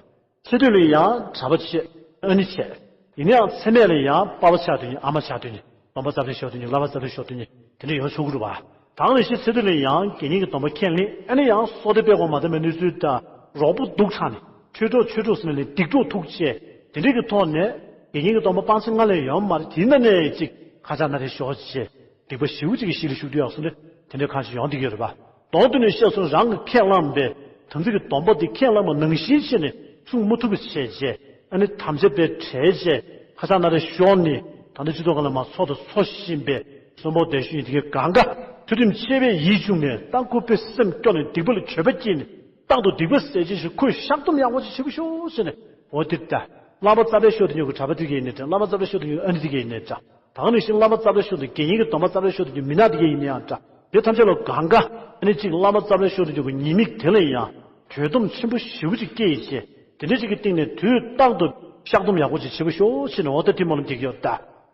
ཚེ་སྟོད་ལ་ཡང་གྲྭ་པ་བྱེད། ཨ་ནི་བྱེད། ཡིན་ན་ཡང་ཚེ་སྨད་ལ་ཡང་པ་ཕ་ཆགས་དུས་ནི་ཨ་མ་ཆགས་དུས་ནི་སྡོམ་པ་རྩ་བྲལ་ཤོར་དུས་ནི་བསླབ་པ་རྩ་བྲལ་ཤོར་དུས་ནི་དེ་འདྲ་ཡོང་ཆོག་གི་རེད་པ། ད་ག་ནང་བཞིན་ཚེ་སྟོད་ལ་ཡང་དགེ་བསྙེན་གྱི་སྡོམ་པ་ཁས་ལེན། ཨ་ནི་ཡང་སྲོག་དེ་སྤེལ་དགོས་མ་ཐོན་པའི་གནས་ཚུལ་དང་རོགས་པོ་སྡུག་དྲགས་ནས་ཆོས་གྲོགས་ཆོས་གྲོགས་ཟེར་ནས་ལས་སྡིག་གྲོགས་ཐུག་བྱས། དེ་འདྲས་ཀྱི་ཐོག་ནས་དགེ་བསྙེན་གྱི་སྡོམ་པ་སྤང་ཚེ་སྔ་ལས་ཡོད་མ་རེད། དེ་ན་ནས་ཅིག་ཁ་ཆག་སྣ་རལ་ཤོར་བྱས། སྡིག་པ་ཞེ་པོ་ཅིག་གི་གཞི་ལ་ཞུགས་དུས་ཡག་སོང་ནས་དེ་འདྲའི་ཁ་ཞིག་ཡོང་བསྡད་ཀྱི་ཡོད་རེད་པ། དོན་དུ་ནི་བཤད་སོང་། རང་གིས་ཁས་བླངས་པའི་དམ་ཚིག་གི་སྡོམ་པ་དེ་ཁས་བླངས་པ་ནང་བཞིན་བྱས་ནས་སྲུང་མ་ཐུབ་པ་བྱས་རྗེས། ཨ་ནི་དམ་བཅའ་དཔེ་བྲལ་རྗེས་ཁ་ཆག་སྣ་རལ་ཤོར་ནས་ད་ལྟ་སྤྱི་ཚོགས་སྒང་ལ་མར་འཚོ་དང་འཚོ་བཞིན་པའི་གསོན་པོ་བདེ་ཤོས་ཡིན་དེ་གའི་གང་ག་ཚུལ་ཁྲིམས་འཆལ་བས་ཡིད་བཅུག་ནས་ད་ཁོ་དཔེ་སེམས་སྐྱོ་ནས་སྡིག་པ་ལ་འགྱོད་པ་སྐྱེས་ནས་རྟག་ཏུ་སྡིག་པ་བསལ་བྱེད་ཞིག་ཁོས་བཤགས་སྡོམ་ཡག་པོ་ཅིག་བྱེད་དགོས་ཤོག་ཟེར་ནས། འོ་དེ་ལྟ། བསླབ་པ་རྩ་བྲལ་ཤོར་དུ་ཉོ་གི་གྲྭ་པ་དེ་གས་ཡིན་ནའི་འདྲ། བསླབ་པ་རྩ་བྲལ་ཤོར་དུ་ཉོ་གི་ཨ་ནི་དེ་གས་ཡིན་ནའི་འདྲ། ད་ག་ནང་བཞིན་བསླབ་པ་རྩ་བྲལ་ཤོར་དུ་དགེ་བསྙེན་གྱི་སྡོམ་པ་རྩ་བྲལ་ཤོར་དུ་ཉོ་མི་ནག་དེ་གས་ཡིན་ནའི་འདྲ། དེ་ཐམས་ཅད་ལ་གང་ག་ཨ་ནི་གཅིག་བསླབ་པ་རྩ་བྲལ་ཤོར་དུ་ཉོ་གི་ཉེས་དམིགས་དེ་ལ་ཡང་འགྱོད་སྡོམ་ཆེན་པོ་ཞེ་པོ་ཅིག་སྐྱེས་ཡིན་ཅེས། དེ་འདྲ་ཞིག་གི་སྟེང་ནས་དུས་རྟག་ཏུ་བཤགས་སྡོམ་ཡག་པོ་ཅིག་བྱེད་དགོས་ཤོག་ཟེར་ནས་འོ་ད་དེ་སྨོན་ལམ་རྒྱག་གི་ཡོད་ད།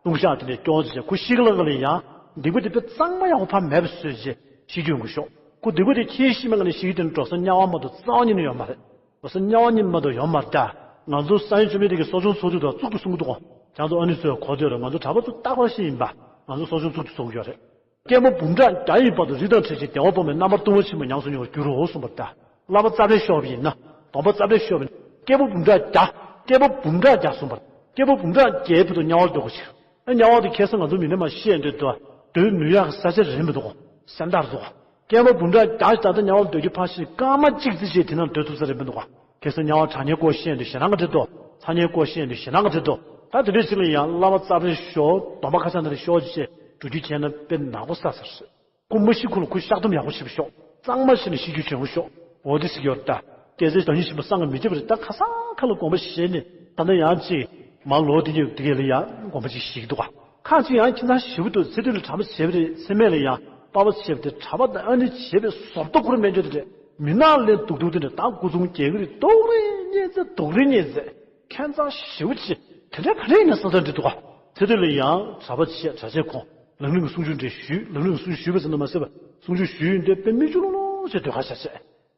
ལྟུང་བཤགས་དེ་འདྲ་སྐྱོང་བྱེད་ཅེས། ཁོ་ཤི་གི་ལ་ག་ལ་ཡང་སྡིག་པ་དེ་དཔེ་གཙང་མ་ཡག་པོ་ཕར་མེད་པ་བཟོས་ཅེས་ཤི་རྒྱུ་ཡོང་གི་ཤོག་ཁོ་སྡིག་པ་དེ་ཁྱེར་ཤི་མེད་ག་ནས་ཤི་གི་དེ་ནི་འགྲོ་ས་དམྱལ་བ་མ་གཏོགས་རྩ་བ་ཉིད་ནས་ཡོད་མ་རེད། འགྲོ་ས་དམྱལ་བ་ཉིད་མ་གཏོགས་ཡོད་མ་རེད་ད། ང་ཚོ་སངས་རྒྱས་བཅོམ་ལྡན་འདས་ཀྱིས་གསོ་སྦྱོང་ཚོགས་དུས་དང་གཙུག་ཏུ་གསུང་གི་འདུག་གོ། ཁྱེད་ཚོ་ཨ་ནི་ཚོས་གོ་ཐོས་རེད། ང་ཚོ་གྲྭ་པ་ཚོ་རྟག་པར་ཤེས་ཡིན་པ། ང་ཚོ་གསོ་སྦྱོང་གཙུག་ཏུ་ཚོགས་ཀྱི་ཡོད་རེད། སྐྱེས་བུ་འབུམ་ཕྲག་བརྒྱ་ཡི་བར་དུ་རི་དང་འཕྲད་ཅིང་བདེ་བ་སྤངས་པས་རྣམ་པར་ལྟུང་བ་ཆེན་པོ་ཉམས་སུ་མྱོང་བར་འགྱུར་རོ་གསུངས་པ་རེད་ད། བསླབ་པ་རྩ་བྲལ་ཤོར་བ་ཡིན་ན། སྡོམ་པ་རྩ་བྲལ་ཤོར་བ་ཡིན་ན། སྐྱེས་བུ་འབུམ་ཕྲག་བརྒྱ། སྐྱེས་བུ་འབུམ་ཕྲག་བརྒྱ་གསུངས་པ་རེད། སྐྱེས་བུ་འབུམ་ཕྲག་བརྒྱའི་བར་དུ་དམྱལ་བར་སྡོད་དགོས་ཕྱིར། ཨ་དམྱལ་བ་དེ་ཁ་སང་ང་ཚོ་མི་ནས་མར་བཤད་འདོད་དུ་སྡོད་མི་ཡག་གི་ས་ཆ་རེད་མི་འདུག་གོ། སེམས་ཐག་རེད་འདུག་གོ། སྐྱེས་བུ་འབུམ་ཕྲག་བརྒྱ་ཞིག་ད་ལྟ་དམྱལ་བ་སྡོད་རྒྱུ་ཕར་ཕྱིན་སྐར་མ་གཅིག་ཙམ་ཞིག་དེ་ན་སྡོད་ཐུབ་ས་རེད་མི་འདུག་གོ། ཁ་སང་དམྱལ་བ་གྲགས་སྙན་སྐོར་བཤད་འདོད་ཞེད་སྣང་ག་འདྲ་འདུག་ཚ་སྙན་སྐོར་བཤད་འདོད་ཞེད་སྣང་ག་འདྲ་འདུག་ད་དེ་འདྲའི་ཕྱིར་ལ་ཡང་བསླབ་པ་རྩ་བྲལ་ཤོར། སྡོམ་པ་ཁ་སང་དེ་འདྲ་ཤོར་ཅེས་འགྲོ་རྒྱུ་བྱས་ན་དཔེ་ནག་པོ་ས་ས་རེད། ཁོ་མ་ཤི་ཁོ་ལ་ཁོ་བཤགས་སྡོམ་ཡག་པོ་བྱེད་པ་ཤོག་གཙང་མ་བྱས་ནས་ཤི་རྒྱུ་བྱུང་ཤོག་འོ་དེ་ཟེར་གྱི་ཡོད་རེད་ད། སྐྱེས་ཚེ་བདག་ཉིད་ཤི་བ་སངས་མི་རྒྱ་བ་རེད་ད། ཁ་སང་ཁ་ལ་དགོངས་པ་བཞེས་ནས་ད་ལྟ་ཡང་ཅིག་མ་ལོ་དེ་ཉིད་དེ་གས་ལ་ཡང་དགོངས་པ་ཅིག་བཞེས་ཀྱི་འདུག་ག་ཁ་ཅིག་ཡང་ཁྱིམ་ཚང་ཞེ་པོ་འདུག་ཚེ་འདི་ལ་གྲྭ་པ་བྱས་པ་རེད། ཚེ་སྨད་ལ་ཡང་པ་ཕ་བྱས་པ་དེ་གྲྭ་པ་དང་ཨ་ནེ་བྱས་པའི་བཟོ་ལྟ་ཁོ་རང་སྨན་བཅོས་དེ་རེད། མི་ནག་ལས་སྡུག་སྡུག་དེ་འདྲ་ད་སྐུ་ཚོང་རྒྱག་གི་རེད། སྡུག་རེད་གཉེན་ཚན་སྡུག་རེད་གཉེན་ཚན། ཁྱད་མཚར་ཞེ་པོ་ཅིག་དེ་འདྲ་ག་རེ་ཡིན་ན་བསམ་བསམ་འདྲ་འདུག་ག་ཚེ་འདི་ལ་ཡང་གྲྭ་པ་བྱས་གྲྭ་ཆས་གོན་ལམ་རིམ་གྱི་གསུང་ཆོས་འདྲ་ཞུས། ལམ་རིམ་གྱི་གསུང་ཆོས་ཞུས་པ་ཟེར་ན་མ་ཟེར་བ་གསུང་ཆོས་ཞུས་ཡོང་དུས་དཔེ་མིག་ཆུ་ལོང་ལོང་བྱས་ཟློས་གར་བྱས་བྱས། ད་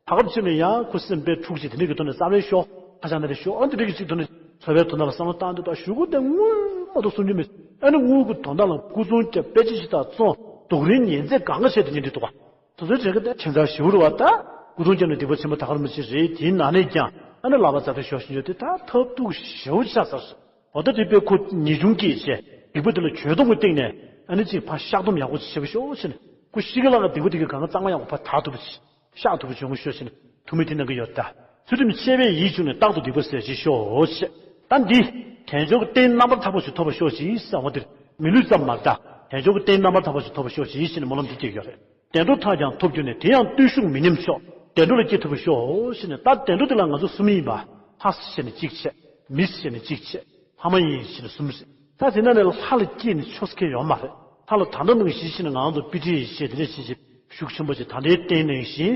སྐབས་ཕྱིན་ནས་ཡང་ཁོ་སེམས་དཔེ་འཁྲུག་ཅིག་དེ་འདྲ་གི་ཐོག་ནས་བསམ་བློ་ཤོར། ཁ་བྱང་དེ་འདྲ་ཤོར། ཨ་འདི་འདྲ་གི་ཅིག་ཐོག་ནས་ཚོར་བའི་དོ་སྣང་ལ་བསམ་བློ་བཏང་དུས་ད་གཞུག་གུ་དེ་དངུལ་མ་གཏོགས་གསུང་རྒྱུ་མེད། ཨ་ནི་དངུལ་གྱི་དོན་དག་ལ་སྐུ་ཚོང་རྒྱབ་དཔེ་ཆ་ཞིག་དང་བཙོང་སྡུག་རིན་ཉེན་ཚད་གང་ག་བྱས་དེ་ཉིན་འདི་འདུག་ག་དེ་ཚོའི་གྲས་ཀ་དེ་ཁྱད་མཚར་ཞེ་པོ་རེད་བ། ད་སྐུ་ཚོང་རྒྱབ་ནས་སྡིག་པ་ཆེན་པོ་ད་ག་རང་མི་བྱེད་རེད། དེའི་ནང་ནས་ཀྱང་ཨ་ནི་ལག་པ་རྩ་བྲལ་ཤོར་བཞིན་ཡོད་དེ་ད་ཐབས་སྡུག་ཞེ་པོ་ཆགས་ཚར་སོང་། འོ་ད་དེ་དཔེ་ཁོ་ཉེས་ཆུང་སྐྱེས་བྱས་སྡིག་པ་དེ་ལ་གྱོད་གཏོང་གི་སྟེང་ནས་ཨ་ནི་ཅིག་ཕར་བཤགས་སྡོམ་ཡག་པོ་ཅིག་བྱེད་པ་ཤོག་ཟེར་ནས་ཁོ་ཤི་ཁ་ལ་ཁ་སྡིག་པ་དེ་གི་གང་ག་གཙང་མ་ཡག་པོ་ཕར་དག་ཐུབ་པ་ཅིག་བཤགས་ཐུབ་པ་བྱུང་ཤོག་ཟེར་ནས་ཐུགས་སྨོན་དེ་གནང་གི་ཡོད་ད། ཚུལ་ཁྲིམས་འཆལ་བའི་ཡིད་བྱུང་ནས་རྟག་ཏུ་སྡིག་པ་སེལ་བྱེད་ཤོག་ཅེས། ད་འདི་དལ་འབྱོར་གྱི་རྟེན་རྣམ་པར་དག་པ་ཞིག་ཐོབ་པར་ཤོག་ཅིག་ཟེར་བ་དེར་མི་ལུས་ཙམ་མ་རེད་ད། དལ་འབྱོར་གྱི་རྟེན་རྣམ་པར་དག་པ་ཞིག་ཐོབ་པར་ཤོག་ཅིག་ཟེར་ནས་སྨོན་ལམ་འདི་སྐྱེ་གི་ཡོད་རེད། བདེ་འགྲོ་ཐབས་ཀྱང་ཐོབ་གྱུར་ནས་དེ་ཡང་བརྟུལ་ཞུགས་མི་ཉམས་ཤོག་བདེ་འགྲོ་ལ་སྐྱེ་ཐུབ་པར་ཤོག་ཟེར་ནས་ད་བདེ་འགྲོ་དེ་ལ་ང་ཚོ་གསུམ་ཡིན་པ། ལྷ་ཟེར་ནས་གཅིག་བྱས། མི་ཟེར་ནས་གཅིག་བྱས། ལྷ་མ་ཡིན་ཟེར་ནས་གསུམ་རེད། ད་དེ་ནང་ནས་ལྷ་ལ་སྐྱེས་ནས་ཆོས་སྐད་ཡོད་མ་རེད། ལྷ་ལ་ད་ལྟ་ནང་བཞིན་བྱས་ནས་ང་ཚོ་དཔེ་ཁྲིད་བྱས་དེ་འདྲ་བྱས་བྱས་ཤུགས་ཆེན་པོ་ཅིག་ད་ལྟའི་རྟེན་ནང་བཞིན་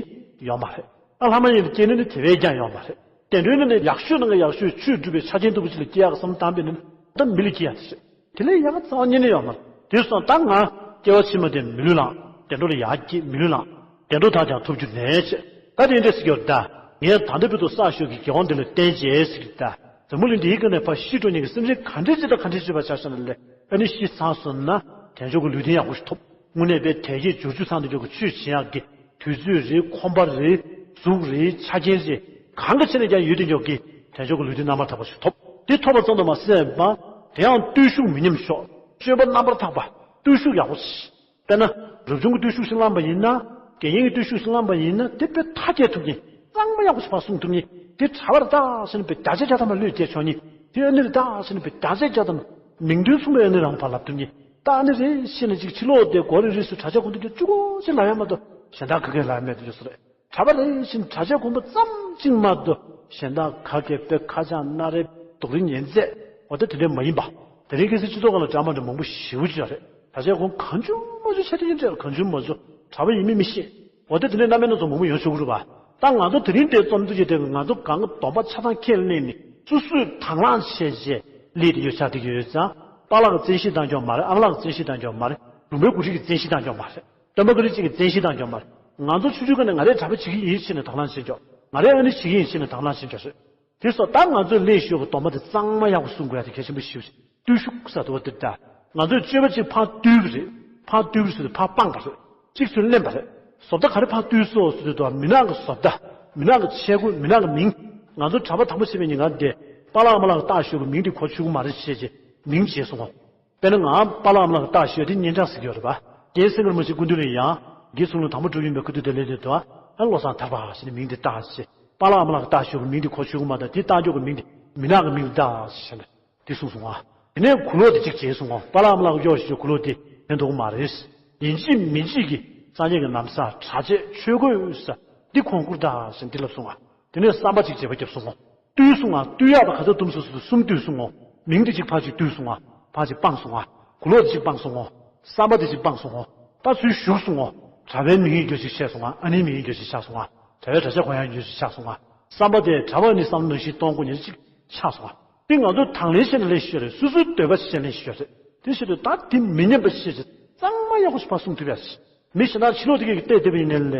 ཡོད་མ་རེད། ད་ལྷ་མ་ཡིན་ལ་སྐྱེས་ནས་ནི་དེ་བས་ཀྱང་ཡོད་མ་རེད། བདེ་འགྲོའི་ནང་ནས་ཡག་ཤོས་ནང་གི་ཡག་ཤོས་ཆོས་སྒྲུབ་པའི་ཆ་རྐྱེན་ལྟ་བུ་ཅིག་ལ་སྐྱེ་ཡག་བསམ་བཏང་པས་ནི་ད་མི་ལ་སྐྱེ་ཡག་དེ་རེད། དེ་ལས་ཡག་ག་རྩ་བ་ཉིད་ནས་ཡོད་མ་རེད། དེ་སོང་ད་ང་སྐྱེ་བ་ཕྱི་མ་དེ་མི་ལུས་ལ་བདེ་འགྲོ་ལ་ཡར་སྐྱེ་མི་ལུས་ལ་བདེ་འགྲོ་ཐག་ཀྱང་ཐོབ་རྒྱུ་ནས་ཆེ། ད་དེ་འདྲ་ཟེར་གྱི་ཡོད་ད། ངས་ད་ལྟ་བར་དུ་བསགས་ཞོར་གྱི་དགེ་བ་འདི་ལ་བརྟེན་བྱས་ཟེར་གྱི་ད། འཛམ་བུ་གླིང་འདིའི་སྒང་ནས་ཕར་ཤི་འགྲོ་མཁན་གྱི་སེམས་ཅན་ག་འདྲས་ཅིག་དང་ག་འདྲས་ཅིག་བ་ཆ་བཞག་ན་ལས་ཨ་ནི་ཤི་ཚར་སོང་ན་དལ་འབྱོར་གྱི་ལུས་རྟེན་ཡག་པོ་ཞིག་ཐོབ། དངོས་གནས་དཔེ་དལ་གྱིས་འབྱོར་བཅུ་ཚང་དུ་འཇོག་གི་ཆོས་བྱེད་ཡག་གི་དུས་ཚོད་རེད། ཁོམ་པ་རེད། གཟུགས་རེད། ཆ་རྐྱེན་རེད། གང་ག་ཆ་ནས་ཀྱང་ཡོད་དེ་འཇོག་གི་དལ་འབྱོར་གྱི་ལུས་རྟེན་རྣམ་པར་དག་པ་ཞིག་ཐོབ། དེ་ཐོབ་པ་ཙམ་དུ་མ་ཟད་པ། དེ་ཡང་བརྟུལ་ཞུགས་མི་ཉམས་ཤོག་སྤྱོད་པ་རྣམ་པར་དག་པ། བརྟུལ་ཞུགས་ཡག་པོ་ཞིག་དཔེར་ན། རབ་བྱུང་གི་བརྟུལ་ཞུགས་ཤིག་བླངས་པ་ཡིན་ན། དགེ་བསྙེན་གྱི་བརྟུལ་ཞུགས་ཤིག་བླངས་པ་ཡིན་ན་དེ་དཔེ་མཐའ་རྒྱས་ཐུབ་མཁན། གཙང་མ་ཡག་པོ་ཞིག་ཕར་གསུང་ཐུབ་མཁན། དེ་གྲྭ་པ་རེད་ད་ཟེར་ནས་དཔེ་བརྒྱ་ཆ་བརྒྱ་ཐམ་པ་བློས་བསྐྱེད་ཆོག་མཁན། དེ་ཨ་ནི་རེད་ད་ཟེར་ནས་དཔེ་བརྒྱ་ཆ་བརྒྱ་ཐམ་པ་མིང་དོན་མཚུངས་པའི་ཨ་ནི་རང་ཕར་ལབ་ཐུབ་མཁན། ད་ཨ་ནི་རེད་ཟེར་ནས་ཅིག་ཕྱི་ལོགས་དེ་སྒོ་རེ་རེ་སུ་གྲྭ་ཆས་གོན་དུས་ཀྱི་གཅིག་པོ་ཅིག་ལབ་ཡ་མ་གཏོགས་གཞན་དག་ག་གེ་ལབ་ཡ་མེད་དུ་ཡོད་ས་རེད། གྲྭ་པ་རེ་བཞིན་གྲྭ་ཆས་གོན་པ་ཙམ་གཅིག་མ་གཏོགས་གཞན་དག་ག་གེ་དཔེ་ཁ་བྱང་སྣ་རལ་སྡུག་རུས་ཉེན་ཚད་འོ་ད་དེ་འདྲ་མ་ཡིན་པ། དེ་རིང་ཁ་སང་སྤྱི་ཚོགས་སྒང་ལ་འདྲ་མ་འདྲ་མང་པོ་ཞེ་པོ་ཅིག་ཡོད་རེད། གྲྭ་ཆས་གོན་གང་བྱུང་མང་བྱུང་ཆ་རྐྱེན་འདྲ་གང་བྱུང་མང་བྱུང་གྲྭ་པ་ཡིན་མིན་མི་ཤེས། འོ་ད་དེ་འདྲ་རྣམ་པའི་སྣ་ཚོགས་མང་པོ་ཡོང་ཆོག་གི་རེད་པ། ད་ང་ཚོ་དེ་རིང་འདིར་འཛོམས་ཐུབ་ཀྱི་དེ་ང་ཚོ་གང་ག་གདོང་པ་ཆ་ཚང་ཁས་ལེན་ནས་སོ་སོས་དང་བླངས་བྱས་བྱས་སླེབས་ཏེ་ཡོད་ཆགས་བསྡད་ཀྱི་ཡོད་ཙང་། པཱ་ལགས་ཀྱི་བཙན་ཤེད་བཏང་ཆོག་མ་རེད། ཨ་མ་ལགས་ཀྱི་བཙན་ཤེད་བཏང་ཆོག་མ་རེད། ལུང་པའི་འགོ་ཁྲིད་ཀྱི་བཙན་ཤེད་བཏང་ཆོག་མ་རེད། སྟོན་པ་ག་རེ་གཅིག་གི་བཙན་ཤེད་བཏང་ཆོག་མ་རེད། ང་ཚོ་ཆུང་ཆུང་སྒང་ནས་ང་རས་གྲྭ་པ་བྱེད་ཀྱི་ཡིན་ཟེར་ནས་དང་བླངས་བྱེད་ཆོག་ང་རས་ཨ་ནི་བྱེད་ཀྱི་ཡིན་ཟེར་ནས་དང་བླངས་བྱེད་ཆོག་ཟེར། དེ་སོགས་ད་ང་ཚོས་ལས་ཞུ་བའི་སྡོམ་པ་དེ་གཙང་མ་ཡག་པོ་སྲུང་དགོས་ཡ་དེ་གལ་ཆེན་པོ་ཞེ་པོ་ཞིག་བརྟུལ་ཞུགས་ཟེར་དུས་དེ་ད། ང་ཚོས་སྤྱོད་པ་གཅིག་ཕར་བརྟུལ་བ་རེད། ཕར་བརྟུལ་བ་ཟེར་དུས་ཕར་སྤངས་པ་རེད། གཅིག་ཚུར་ལེན་པ་རེད། བཟོ་ལྟ་ག་རེ་ཕར་བརྟུལ་སོང་ཟེར་དུས་དང་མི་ནག་གི་བཟོ་ལྟ། མི་ནག་གི་ཆས་གོས། མི་ནག་གི་མིང་། ང་ཚོ་གྲྭ་པ་དང་པོ་བྱས་པའི་ཉིན་གང་དེ་པཱ་ལགས་ཨ་མ་ལགས་ཀྱི་རྟགས་ཤོག་གི་མིང་དེ་གོ་ཆོད་ཀྱི་མ་རེད་ཟེར་བྱས་མིང་བརྗེས་སོང་ངོ་། དཔེར་ན་ང་པཱ་ལགས་ཨ་མ་ལགས་ཀྱི་རྟགས་ཤོག་དེ་གཉན་འཕྲང་ཟེར་གྱི་ཡོད་རེད་པ། རྒན་སེང་གེར་མ་ཞིག་སྐུ་མདུན་ལ་ཡང་དགེ་ཚུལ་སློང་དང་པོ་གྲུབ་ཡིན་པའི་སྐུ་དུས་དེ་ལས་དེ་དུ་ཨ་བློ་བཟང་ཐར་པ་ཞེས་ནས་མིང་དེ་བཏགས་ཞེས། པཱ་ལགས་ཨ་མ་ལགས་ཀྱི་རྟགས་ཤོག་གི་མིང་དེ་གོ་ཆོད་ཀྱི་མ་རེད། དེ་བཏགས་ཀྱོག་གི་མིང་དེ་མི་ནག་གི་མིང་བཏགས་ཞེས་ནས་དེ་གསུངས་སོང་ང་། དེ་ནས་གུ་ལོག་དེ་གཅིག་བྱས་སོང་ངོ་། པཱ་ལགས་ཨ་མ་ལགས་ཀྱི་གཡོག་ཞིག་གུ་ལོག་དེ་ཕན་ཐོགས་མ་རེད། ཡིན་གཅིག་མིན་གཅིག་གིས་སངས་རྒྱས་ཀྱི་ན་བཟའ་གྲྭ་ཆས་ཆོས་གོས་ཟེར་འདི་གོན་དགོས་རེད་ད་ཞེས་འདི་ལབ་སོང་ང་། དེ་ནས་བསམ་པ་གཅིག་བརྗེ་པོ་བརྒྱབ་སོང་ངོ་། བཏུལ་སོང་ང་། བཏུལ་ཡག་ལ་ག་ཚོད་བཏུམ་སོང་ཟེར་དུས་གསུམ་བཏུལ་སོང་ངོ་། མིང་དེ་གཅིག་ཕར་གཅིག་བཏུལ་སོང་ང་། ཕར་གཅིག་སྤངས་སོང་ང་། གུ་ལོག་དེ་གཅིག་སྤངས་སོང་ངོ་། བསམ་པ་དེ་གཅིག་སྤངས་སོང་ངོ་། ད་ཚུར་ཞུགས་སོང་ངོ་། གྲྭ་པའི་མིང་ཡིག་འགྱོ་ཞིག་ཆགས་སོང་ང་། ཨ་ནེའི་མིང་ཡིག་འགྱོ་ཞིག་ཆགས་སོང་ང་། གྲྭ་པའི་གྲྭ་ཆས་གོན་ཡག་འགྱོ་ཞིག་ཆགས་སོང་ང་། བསམ་པ་དེ་གྲྭ་པ་ཨ་ནེའི་བསམ་བློ་ནང་བཞིན་གཏོང་དགོས་ཉེན་གཅིག་ཆགས་སོང་ང་། དེ་ང་ཚོ་དང་ལེན་བྱས་ནས་ལས་ཤོར་རེད། སོ་སོའི་འདོད་པ་བྱས་ནས་ལས་ཤོར་རེད། དེ་བྱེད་དུས་ད་དེ་མི་ཉན་པ་ཤེས་བྱས་གཙང་མ་ཡག་པོ་ཞིག་ཕར་སྲུང་ཐུབ་ཡ་ཞིག་མི་གཞན་དག་ཕྱི་ལོགས་དེ་གས་ཀྱིས་བལྟས་བསྡད་པ་ཡིན་ནའི་ལས།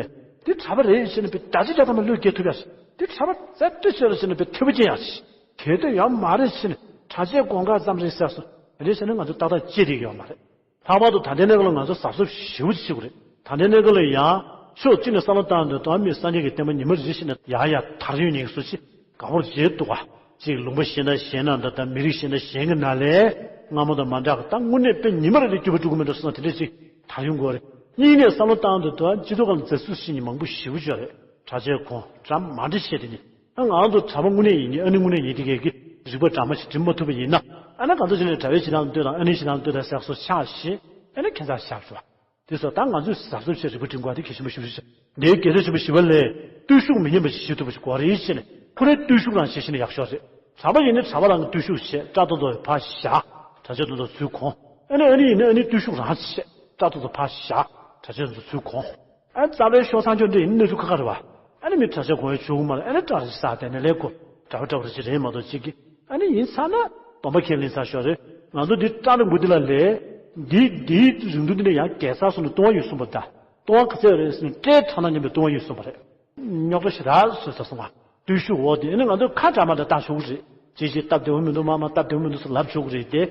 དེ་གྲྭ་པ་རེད་ཟེར་ནས་དཔེ་བརྒྱ་ཆ་བརྒྱ་ཐམ་པ་བློས་འགེལ་ཐུབ་ཡ་ཞིག་དེ་གྲྭ་པ་རྩེ་སྤྲོས་བྱས་རེད་ཟེར་ནས་དཔེ་ཐེ་བོ་སྐྱེ་ཡ་ཞིག་གལ་ཏེ་ཡོད་མ་རེད་ཟེར་ནས་གྲྭ་ཆས་གོན་ཁ་ཙམ་རེད་ཟེར་སོང་། དེ་འདྲ་བྱས་ན་ང་ཚོ་ཏག་ཏག་སྐྱེ་བསྡད་ཀྱི་ཡོད་མ་རེད། ལྷག་པར་དུ་ད་ལྟའི་གནས་སྐབས་ལ་ང་ཚོ་གཟབ་གཟབ་ཞེ་པོ་ཅིག་བྱེད་དགོས་རེད། ད་ལྟའི་གནས་སྐབས་ལ་ཡང་ཕྱོགས་གཅིག་ནས་བསམ་བློ་བཏང་དུས་དོན་མེད་སངས་རྒྱས་ཀྱི་བསྟན་པ་ཉི་མ་རེ་བཞིན་ཡར་ཡར་དར་ཡོང་ཉེན་ཁ་སོ་ཅིག་དགའ་པོར་བྱེད་འདུག་ག་གཅིག་ལུང་པ་གཞན་དང་གཞན་ནང་དང་དང་མི་རིགས་གཞན་དང་གཞན་གྱི་ནང་ལས་སྔ་མོ་དང་མ་འདྲ་གི་ད་དངོས་གནས་དཔེ་ཉི་མ་རེ་ལས་སྐྱིད་པོ་འགྲོ་གི་མི་འདུག་བསམ་དེ་འདྲ་ཅིག་དར་ཡོང་དགོས་རེད། གཉིས་ནས་བསམ་བློ་བཏང་དུས་དོན་སྤྱི་ཚོགས་སྒང་ལ་མཛའ་བཤེས་ཞིག་མང་པོ་ཞེ་པོ་ཅིག་ཡོད་རེད། གྲྭ་ཆས་གོན་འདྲ་མ་འདྲ་བྱས་དེ་ནི་ཨ་ང་རང་ཚོ་གྲྭ་པ་དངོས་གནས་ཡིན་གྱི་ཨ་ནེ་དངོས་གནས་ཡིན་དེ་གས་ཀྱི་རིག་པ་འདྲ་མ་ཞིག་སྒྲིམ་མ་ཐུབ་པ་ཡིན་ན་ཨ་ནི་གང་ཚོ་ཞིག་ནས་གྲྭ་པའི་བྱེད་སྟངས་ལ་ལྟོས་དང་ཨ་ནེའི་བྱེད་སྟངས་ལ་ལྟོས་དང་ཟེར་སོ་ཆགས་ཤིང་ཨ་ནི་ཁྱད་མཚར་ཤར་འགྲོ། དེ་སོགས་ད་ང་ཚོས་གཟབ་གཟབ་བྱས་རིག་པ་སྒྲིམ་དགོས་པ་དེ་གལ་ཆེན་པོ་ཞེ་པོ་ཅིག་རེད། འདིའི་རྒྱལ་སྲས་ཆེན་པོ་ཞི་བ་ལྷས་བརྟུལ་ཞུགས་མི་ཉམས་པ་ཞིག་བྱེད་ཐུབ་པ་ཞིག་དགོས་རེད་ཟེར་ནས། ཁོ་རའི་བརྟུལ་ཞུགས་རང་བྱས་ཤིང་ནས་ཡག་ཤོས་རེད། གྲྭ་པ་ཡིན་ན་གྲྭ་པ་རང་གི་བརྟུལ་ཞུགས་བྱས། སྐྲ་ཏོག་ཏོ་ཕར་བཞག་གྲྭ་ཆས་ཏོག་ཏོ་ཚུར་གོན། ཨ་ནི་ཨ་ནི་ཡིན་ན་ཨ་ནི་བརྟུལ་ཞུགས་རང་བྱས། སྐྲ་ཏོག་ཏོ་ཕར་བཞག་གྲྭ་ཆས་ཏོག་ཏོ་ཚུར་གོན། ཨ་རྩ་བའི་ཤོག་ཚང་ཅོ་འདྲ་ཡིན་ན་གནས་ཚུལ་ཁག་ཁག་རེད་བ། ཨ་ནི་མི་གྲྭ་ཆས་གོན་ཡ་ཆོག་གི་མ་རེད། ཨ་ནི་སྐྲ་རེ་ཞིག་བསགས་བསྡད་ནས་ལས་ཁོ་འདྲ་བ་འདྲ་བ་རེ་ཞིག་རེད་མ་གཏོགས་གཅིག་གི། ཨ་ནི་ཡིན་ཚར་ན་སྡོམ་པ་ཁས་ལེན་ཚར་ཤོག་རེད། ང་ཚོ་འདི་སྐྲ་ལ་འགུལ་འདི་ལ་ལས། འདི་འདིའི་རིང་ཐུང་འདི་ནས་ཡང་རྒྱལ་ས་སོང་ནས་ལྟུང་བ་ཡོད་གསུངས་པ་འདྲ། ལྟུང་བ་ག་ཚད་རེད་ཟེར་ན་སྐྲའི་ཁྲག་དང་མཉམ་པའི་ལྟུང་བ་ཡོད་གསུངས་པ་རེད། རྙོག་དྲ་ཞེ་དྲག་བཟོས་ཚར་སོང་ང་། བརྟུལ་ཞུགས་འོ་དེ་ཨ་ནི་ང་ཚོས་ཁ་འདྲ་མ་འདྲ་བཏང་ཆོག་གི་རེད། ཅིག་ཅིག་སྟབས་བདེ་བོ་མི་འདུག་མ་མ་སྟབས་བདེ་བོ་མི་འདུག་ཟེར་ལབ་ཆོག་གི་རེད་དེ།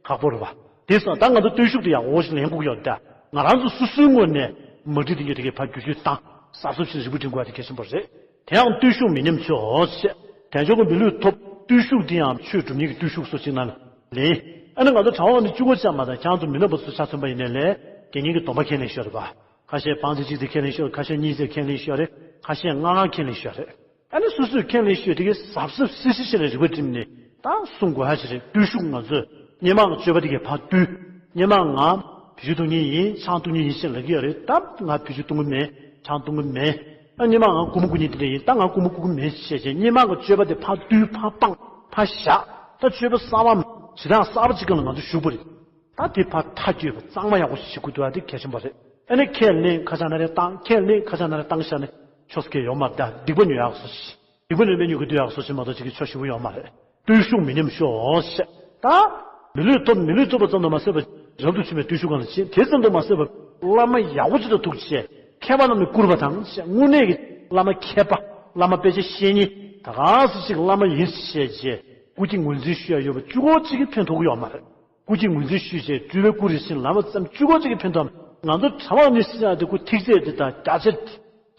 ཁག་པོ་རེད་བ། དེ་སོང་ད་ང་ཚོ་བརྟུལ་ཞུགས་དེ་ཡག་པོ་ཞིག་ལེན་དགོས་ཀྱི་ཡོད་ད། ང་རང་ཚོ་སོ་སོའི་ངོས་ནས་མ་འགྲིག་དེ་ཉིད་དེ་གའི་ཕར་བསྒྱུར་བཅོས་བཏང་། གཟབ་གཟབ་བྱས་ནས་རིག་པ་སྒྲིམ་དགོས་ཡ་དེ་གལ་ཆེན་པོ་རེད། དེ་ཡང་བརྟུལ་ཞུགས་མི་ཉམས་ཆོས་ཟེར། དལ་འབྱོར་གྱི་མི་ལུས་ཐོབ། བརྟུལ་ཞུགས་དེ་ཡང་ཆོས་སྒྲུབ་མཁན་གྱི་བརྟུལ་ཞུགས་སོགས་ཅིག་ནང་ལ་ལེན། ཨ་ནི་ང་ཚོ་གྲྭ་པ་ནི་གཅིག་པོ་ཅང་མ་དང་ཁྱང་ཚོ་མི་ནག་པ་ཚོ་ཆ་མཚོན་པ་ཡིན་ནའི་ལས། དགེ་བསྙེན་གྱི་སྡོམ་པ་ཁས་ལེན་ཤོར་བ། ཁ་ཤས་བང་རྩི་གཅིག་ཙམ་ཁས་ལེན་ཤོར། ཁ་ཤས་གཉིས་ཙམ་ཁས་ལེན་ཤོར་རེད། ཁ་ཤས་ལྔ་ལྔ་ཁས་ལེན་ཤོར་རེད། ཨ་ནི་སོ་སོས་ཁས་ལེན་ཤོར་དེ་གའི་གཟབ་གཟབ་སིལ་སིལ་བྱས་ནས་རིག་པ་སྒྲིམ་ནས་ད་སྲུང་དགོས་ཡ་ཞིག་རེད། བརྟུལ་ཞུགས་ང་ཚོས་སྔོན་མ་གི་སྤྱོད་པ་དེ་གའི་ཕར་བརྟུལ། སྔོན་མ་ང་བེ་ཅོན་བཏུང་མཁན་ཡིན། ཆང་བཏུང་མཁན་ཡིན་ཞེས་ལབ་ཀྱི་ཡོད་རེད། ད་ང་བེ་ཅོན་བཏུང་གི་མེད། ཆང་བཏུང་གི་མེད། ཨ་སྔོན་མ་ང་སྒོར་མོ་བསྐུར་མཁན་དེ་འདྲ་ཡིན། ད་ང་སྒོར་མོ་བསྐུར་གི་མེད་ཞེས་བྱས། སྔོན་མ་གི་སྤྱོད་པ་དེ་ཕར་བརྟུལ། ཕར་སྤངས། ཕར་བཞག་ད་སྤྱོད་པ་གསར་པ་བྱེ་བྲག་གསར་པ་ཅིག་སྒང་ལ་ང་ཚོ་ཞུགས་པ་རེད། ད་དེ་ཕར་མཐའ་བསྐྱོད་པ་གཙང་མ་ཡག་པོ་ཞིག་བྱེད་དགོས་འདུག་ཨ། དེ་གལ་ཆེན་པོ་རེད། ཨ་ནི་ཁས་ལེན་ཁ་བྱང་ན་རེ་བཏང་། ཁས་ལེན་ཁ་བྱང་ན་རེ་བཏང་བཞག་ནས་ཆོས་སྐད་ཡོད་མ་རེད། སྡིག་པ་ཉོ་ཡག་སོ་ཞིག་སྡིག་པ་ཉོས་པའི་ཉོ་གི་སྡོད་ཡག་སོ་ཞིག་མ་གཏོགས་ཅིག་གི་ཆོས་ཞུ་གི་ཡོད་མ་རེད། བརྟུལ་ཞུགས་མི་ཉམས་ཤོག་ཟེར། ད་མི་ལུས་ཐོབ། མི་ལུས་ཐོབ་པ་ཙམ་དུ་མ་ཟད་པར་རབ་ཏུ་བྱུང་བའི་བརྟུལ་ཞུགས་གང་ལ་བྱེད། དེ་ཙམ་དུ་མ་ཟད་པར་བླ་མ་ཡག་པོ་ཅིག་ཏུ་ཐུག་བྱས། མཁས་པ་རྣམས་ནི་བཀུར་བ་དང་ཟེར། དངོས་གནས་ཀྱི་བླ་མ་མཁས་པ། བླ་མ་དཔེ་ཆ་ཤེས་མཁན་ད་ག་སེ་ཅིག་བླ་མ་ཡིན་ཟེར་བྱས། སྐུ་སྐྱེ་ངོས་འཛིན་ཞུ་ཡ་ཡོད་པ་གཅིག་པོ་གཅིག་གིས་ཕན་ཐོགས་ཀྱི་ཡོད་མ་རེད། སྐུ་སྐྱེ་ངོས་འཛིན་ཞུས་བྱས་སྤྲུལ་པའི་སྐུ་རེད་ཟེར་ལབ་པ་ཙམ་གཅིག་པོ་གཅིག་གིས་ཕན་ཐོགས། ང་ཚོ་གྲྭ་པ་ནི་ཟེར་ཡ་དེ་སྐུ་ཐིག་ཚད་དེ་དང་རྒྱ་ཆེར་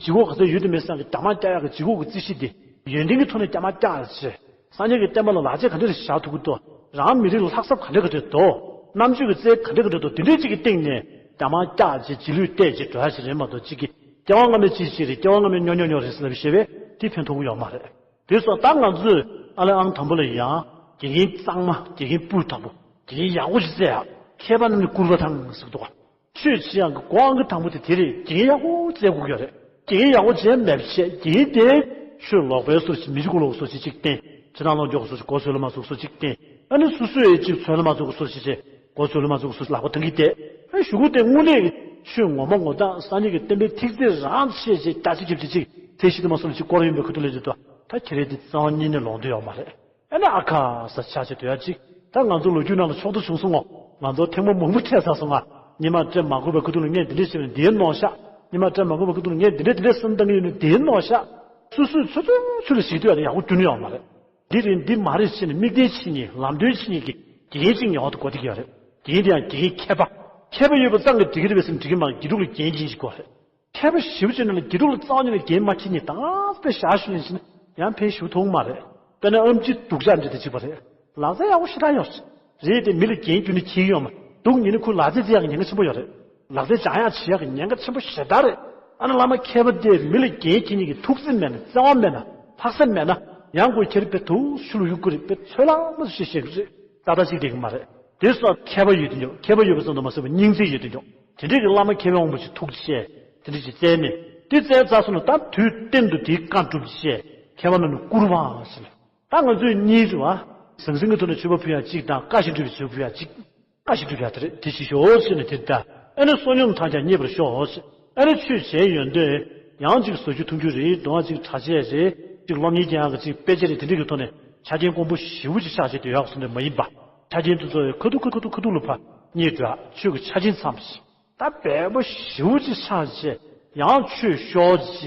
ལྗིད་ཁོག་ག་ཚོད་ཡོད་དེ་མེད་ཙང་གི་རྒྱ་མ་རྒྱག་ཡག་གི་ལྗིད་ཁོག་གི་རྩིས་གཞི་དེ་ཡོན་ཏན་གྱི་ཐོག་ནས་རྒྱ་མ་རྒྱག་ཡག་ཆེད། སངས་རྒྱས་ཀྱི་བསྟན་པ་ལ་ལག་རྗེས་ག་འདྲ་རེ་བཞག་ཐུབ་ཀྱི་འདུག་རང་མི་རིགས་ལ་ལྷག་བསམ་ག་འདྲ་ག་འདྲ་འདུག་རྣམ་དཔྱོད་ཀྱི་རྩལ་ག་འདྲ་ག་འདྲ་འདུག་དེ་འདྲའི་ཅིག་གི་སྟེང་ནས་རྒྱ་མ་རྒྱག་ཅིག་རྗེས་ལུས་བལྟས་ཅིག་འགྲོ་ཡག་ཅིག་རེད་མ་གཏོགས་གཅིག་གིས་སྐྱེ་བ་སྔ་མའི་ཅི་ཞིག་རེད། སྐྱེ་བ་སྔ་མའི་ཉོ་ཉོ་ཉོ་རེད་ཟེར་ལབ་ཞེས་པས་དེ་ཕན་ཐོགས་ཀྱི་ཡོད་མ་རེད། དེ་སོགས་ད་ང་ཚོས་ཨ་ལས་ཨང་དང་པོ་ལ་ཡང་དགེ་རྒན་གཙང་མ། དགེ་རྒན་སྤུས་དག་པོ། དགེ་རྒན་ཡག་པོ་ཞིག་བཙལ་ཡག་མཁས་པ་རྣམས་ནི་བཀུར་བ་དང་ཟེར་གི་འདུག་ག་ཆོས་བྱེད་ཡག་གི་སྒོ་ཨང་གི་དང་པོ་དེ་དེ་རེད། དགེ་རྒན་ཡག་པོ་བཙལ་དགོས་ཀྱི་ཡོད་རེད། དགེ་རྒན་ཡག་པོ་བཙལ་མེད་པ་བྱས། དགེ་རྒན་དེ་ཆོས་ལོག་པའི་བཟོ་ཅིག་མི་འཇུག་གོ་ལོག་བཟོ་ཅིག་ཅིག་བསྟན། ཕྱི་ནང་ལོག་འཇོག་བཟོ་ཅིག་གོ་ཚོད་ལ་མ་ཚུགས་བཟོ་ཅིག་བསྟན། ཨ་ནི་སོ་སོས་ཅིག་ཚོད་ལ་མ་ཚུགས་བཟོ་ཅིག་བྱས། གོ་ཚོད་ལ་མ་ཚུགས་བཟོ་ཅིག་ལག་པ་འཐེན་གྱི་བསྡད། ཨ་ཞུ་གུ་དེ་དངོས་གནས་ཀྱི་ཆོས་ངོ་མ་ངོ་ཐག་སངས་རྒྱས་ཀྱི་བསྟན་པའི་ཐིག་ཚད་རང་ཆེ་ཆེ་རྒྱ་ཆེ་ཆེ་ཆེ་ཚད་གཞི་དུ་མ་སོང་ལ་ཅིག་སྐོར་ཡོང་པའི་ཁུ་ཐུག་ལ་ཅིག་ཏུ་ད་ཁྱེད་རེ་འདི་རྩ་བ་ཉིད་ནས་ལོང་འདོད་ཡོད་མ་རེད། ཨ་ནི་ཨ་ཁ་ས་ཆ་ཆེ་དོ་ཡ་ཅིག་ད་ང་ཚོ་ལོ་རྒྱུས་ནང་ལ་ཕྱོགས་བསྡུ་བྱུང་སོང་ངོ་། ང་ཚོ་ཐེངས་མ་མང་པོ་འཕྲད་ཚར་སོང་ང་། ཉི་མ་སྤྲད་མ་དགོས་པའི་ཁུ་ཐུག་ལ་ངས་འདི་འདྲས་བྱས་ནས་འདིའི་ནོར་ཤག་ཉི་མ་སྤྲད་མ་དགོས་པའི་ཁུ་ཐུག་ལ་ངས་འདི་འདྲས་འདི་འདྲས་བསམ་བཏང་གི་ཡོད་ནས་འདིའི་ནོར་ཤག་སོ་སོས་ཚོད་ཚོད་ཚོད་ལ་ཞིག་ལྟོས་ཡ་དེ་ཡག་པོ་རྒྱུ་ནི་ཡོད་མ་རེད། འདི་རེད་འདི་མ་རེད་ཟེར་ནས་དམིགས་བསལ་བྱེད་མཁན་ལམ་སྟོན་བྱེད་མཁན་གྱི་དགེ་རྒན་གཅིག་ངེས་པར་དུ་དགོས་བསྡད་ཀྱི་ཡོད་རེད། དགེ་རྒན་དེ་ཡང་དགེ་རྒན་མཁས་པ། མཁས་པ་ཡོད་པ་ཙམ་གྱིས་འགྲིག་གི་རེད་པས་ཟེར་ན་འགྲིག་གི་མ་རེད། དགེ་ཕྲུག་ལ་འགན་འཁྱེར་བྱེད་དགོས་རེད། མཁས་པ་ཞེ་པོ་ཅིག་ནང་ལ་དགེ་ཕྲུག་ལ་རྩ་བ་ཉིད་ནས་འགན་མ་འཁྱེར་མཁན་དང་དཔེ་བཞག་ཞུ་ཡིན་ཕྱིན་ཡང་ཕན་ཞུ་ཐུབ་མ་རེད། དཔེར་ན་ཨེམ་ཆི་སྡུག་ཅག་འདྲ་དེ་གཅིག་པ་རེད། ལག་རྩལ་ཡག་པོ་ཞེ་དྲག་ཡོད་རེད། རེད་དེ་མི་ལ་འགན་འཁྱེར་ནས་འཁྱེར་ཡོད་མ་འདུག་ཉིན་ནི་ཁོའི་ལག་རྩལ་རྩེ་ཡག་གི་ཉེན་ཁ་ཆེན་པོ་ཡོད་རེད། ལག་རྩལ་སྦྱང་ཡག་བྱེད་ཡག་གི་ཉེན་ཁ་ཆེན་པོ་ཞེ་དྲག་རེད། ཨ་ནི་བླ་མ་མཁས་པ་དེ་མི་ལ་འགན་འཁྱེར་ནས་ཀྱི་ཐུགས་བརྩེ་མེད་ན་བརྩེ་བ་མེད་ན་ལྷག་བསམ་མེད་ན་ཡང་ཁོས་ཁྱེར་དཔེ་ཐུགས་ཤུ་ལུ་གཡུག་གི་རེད། དཔེ་ཚོད་ལ་མ་ཞིག་བཤད་ཀྱི་རེད། ཏག་ཏག་ཅིག་བསྡད་ཀྱི་མ་རེད། དེ་སོགས་མཁས་པ་ཡོད་དུས་ཉོག་མཁས་པ་ཡོད་པ་ཙམ་དུ་མ་ཟད་པར་སྙིང་རྗེ་ཡོད་དུས་ཉོག་དེ་འདྲས་ཀྱི་བླ་མ་མཁས་པའི་དབང་པོ་ཞིག་ཐུགས་རྗེ་ཆེ། དེ་འདྲས་ཞིག་བཙལ་ནས་དེ་བཙལ་ཚར་སོང་ན་ད་དུས་གཏན་དུ་དེའི་བཀའ་སྒྲུབ་ཆེ། མཁས་པ་རྣམས་ནི་བཀུར་བ་ཟེར་ནས། ད་ང་ཚོས་གཉིས་རེད་བ། ཟང་ཟིང་གི་ཐོག་ནས་མཆོད་པ་ཕུལ་ཡ་གཅིག་དང་བཀའ་བཞིན་སྒྲུབ་པའི་མཆོད་པ་ཕུལ་ཡ་གཅིག་བཀའ་བཞིན་སྒྲུབ་ཡ་དེ་རེད། དེ་ཞིག་ཞོག་ཟེར་ནས་དེ་ལྟ། ཨ་ནི་བསོད་སྙོམས་ཐང་ཀྱང་རྙེད་པར་ཤོག་ཟེར། ཨ་ནི་ཆོས་བྱས་ཡོན་ཏན་ཡང་གཅིག་བཟོ་རྒྱུ་འཐུང་རྒྱུ་རེད། འདོང་བ་གཅིག་གྲྭ་ཆས་རེད། གཅིག་སློབ་གཉེར་རྒྱག་ཡག་གི་གཅིག་དཔེ་ཆ་རེད། དེ་འདྲས་ཀྱི་ཐོག་ནས་ཆ་རྐྱེན་དཀོན་པོ་ཞེ་པོ་ཅིག་ཆགས་བྱས་སྡོད་ཡག་བཟོ་འདོད་མ་ཡིན་པ། ཆ་རྐྱེན་དེ་ཚོ་ཡང་ཁ་ཐུག་ཁ་ཐུག་ཁ་ཐུག་ཁ་ཐུག་ལ་ཕར་རྙེད་འགྲོ་ཡག་ཆོས་ཀྱི་ཆ་རྐྱེན་ཚང་བ་ཞིག་ད་འབེལ་པོ་ཞེ་པོ་ཅིག་ཆགས་བྱས་ཡང་ཆོས་ཤོར་བྱས་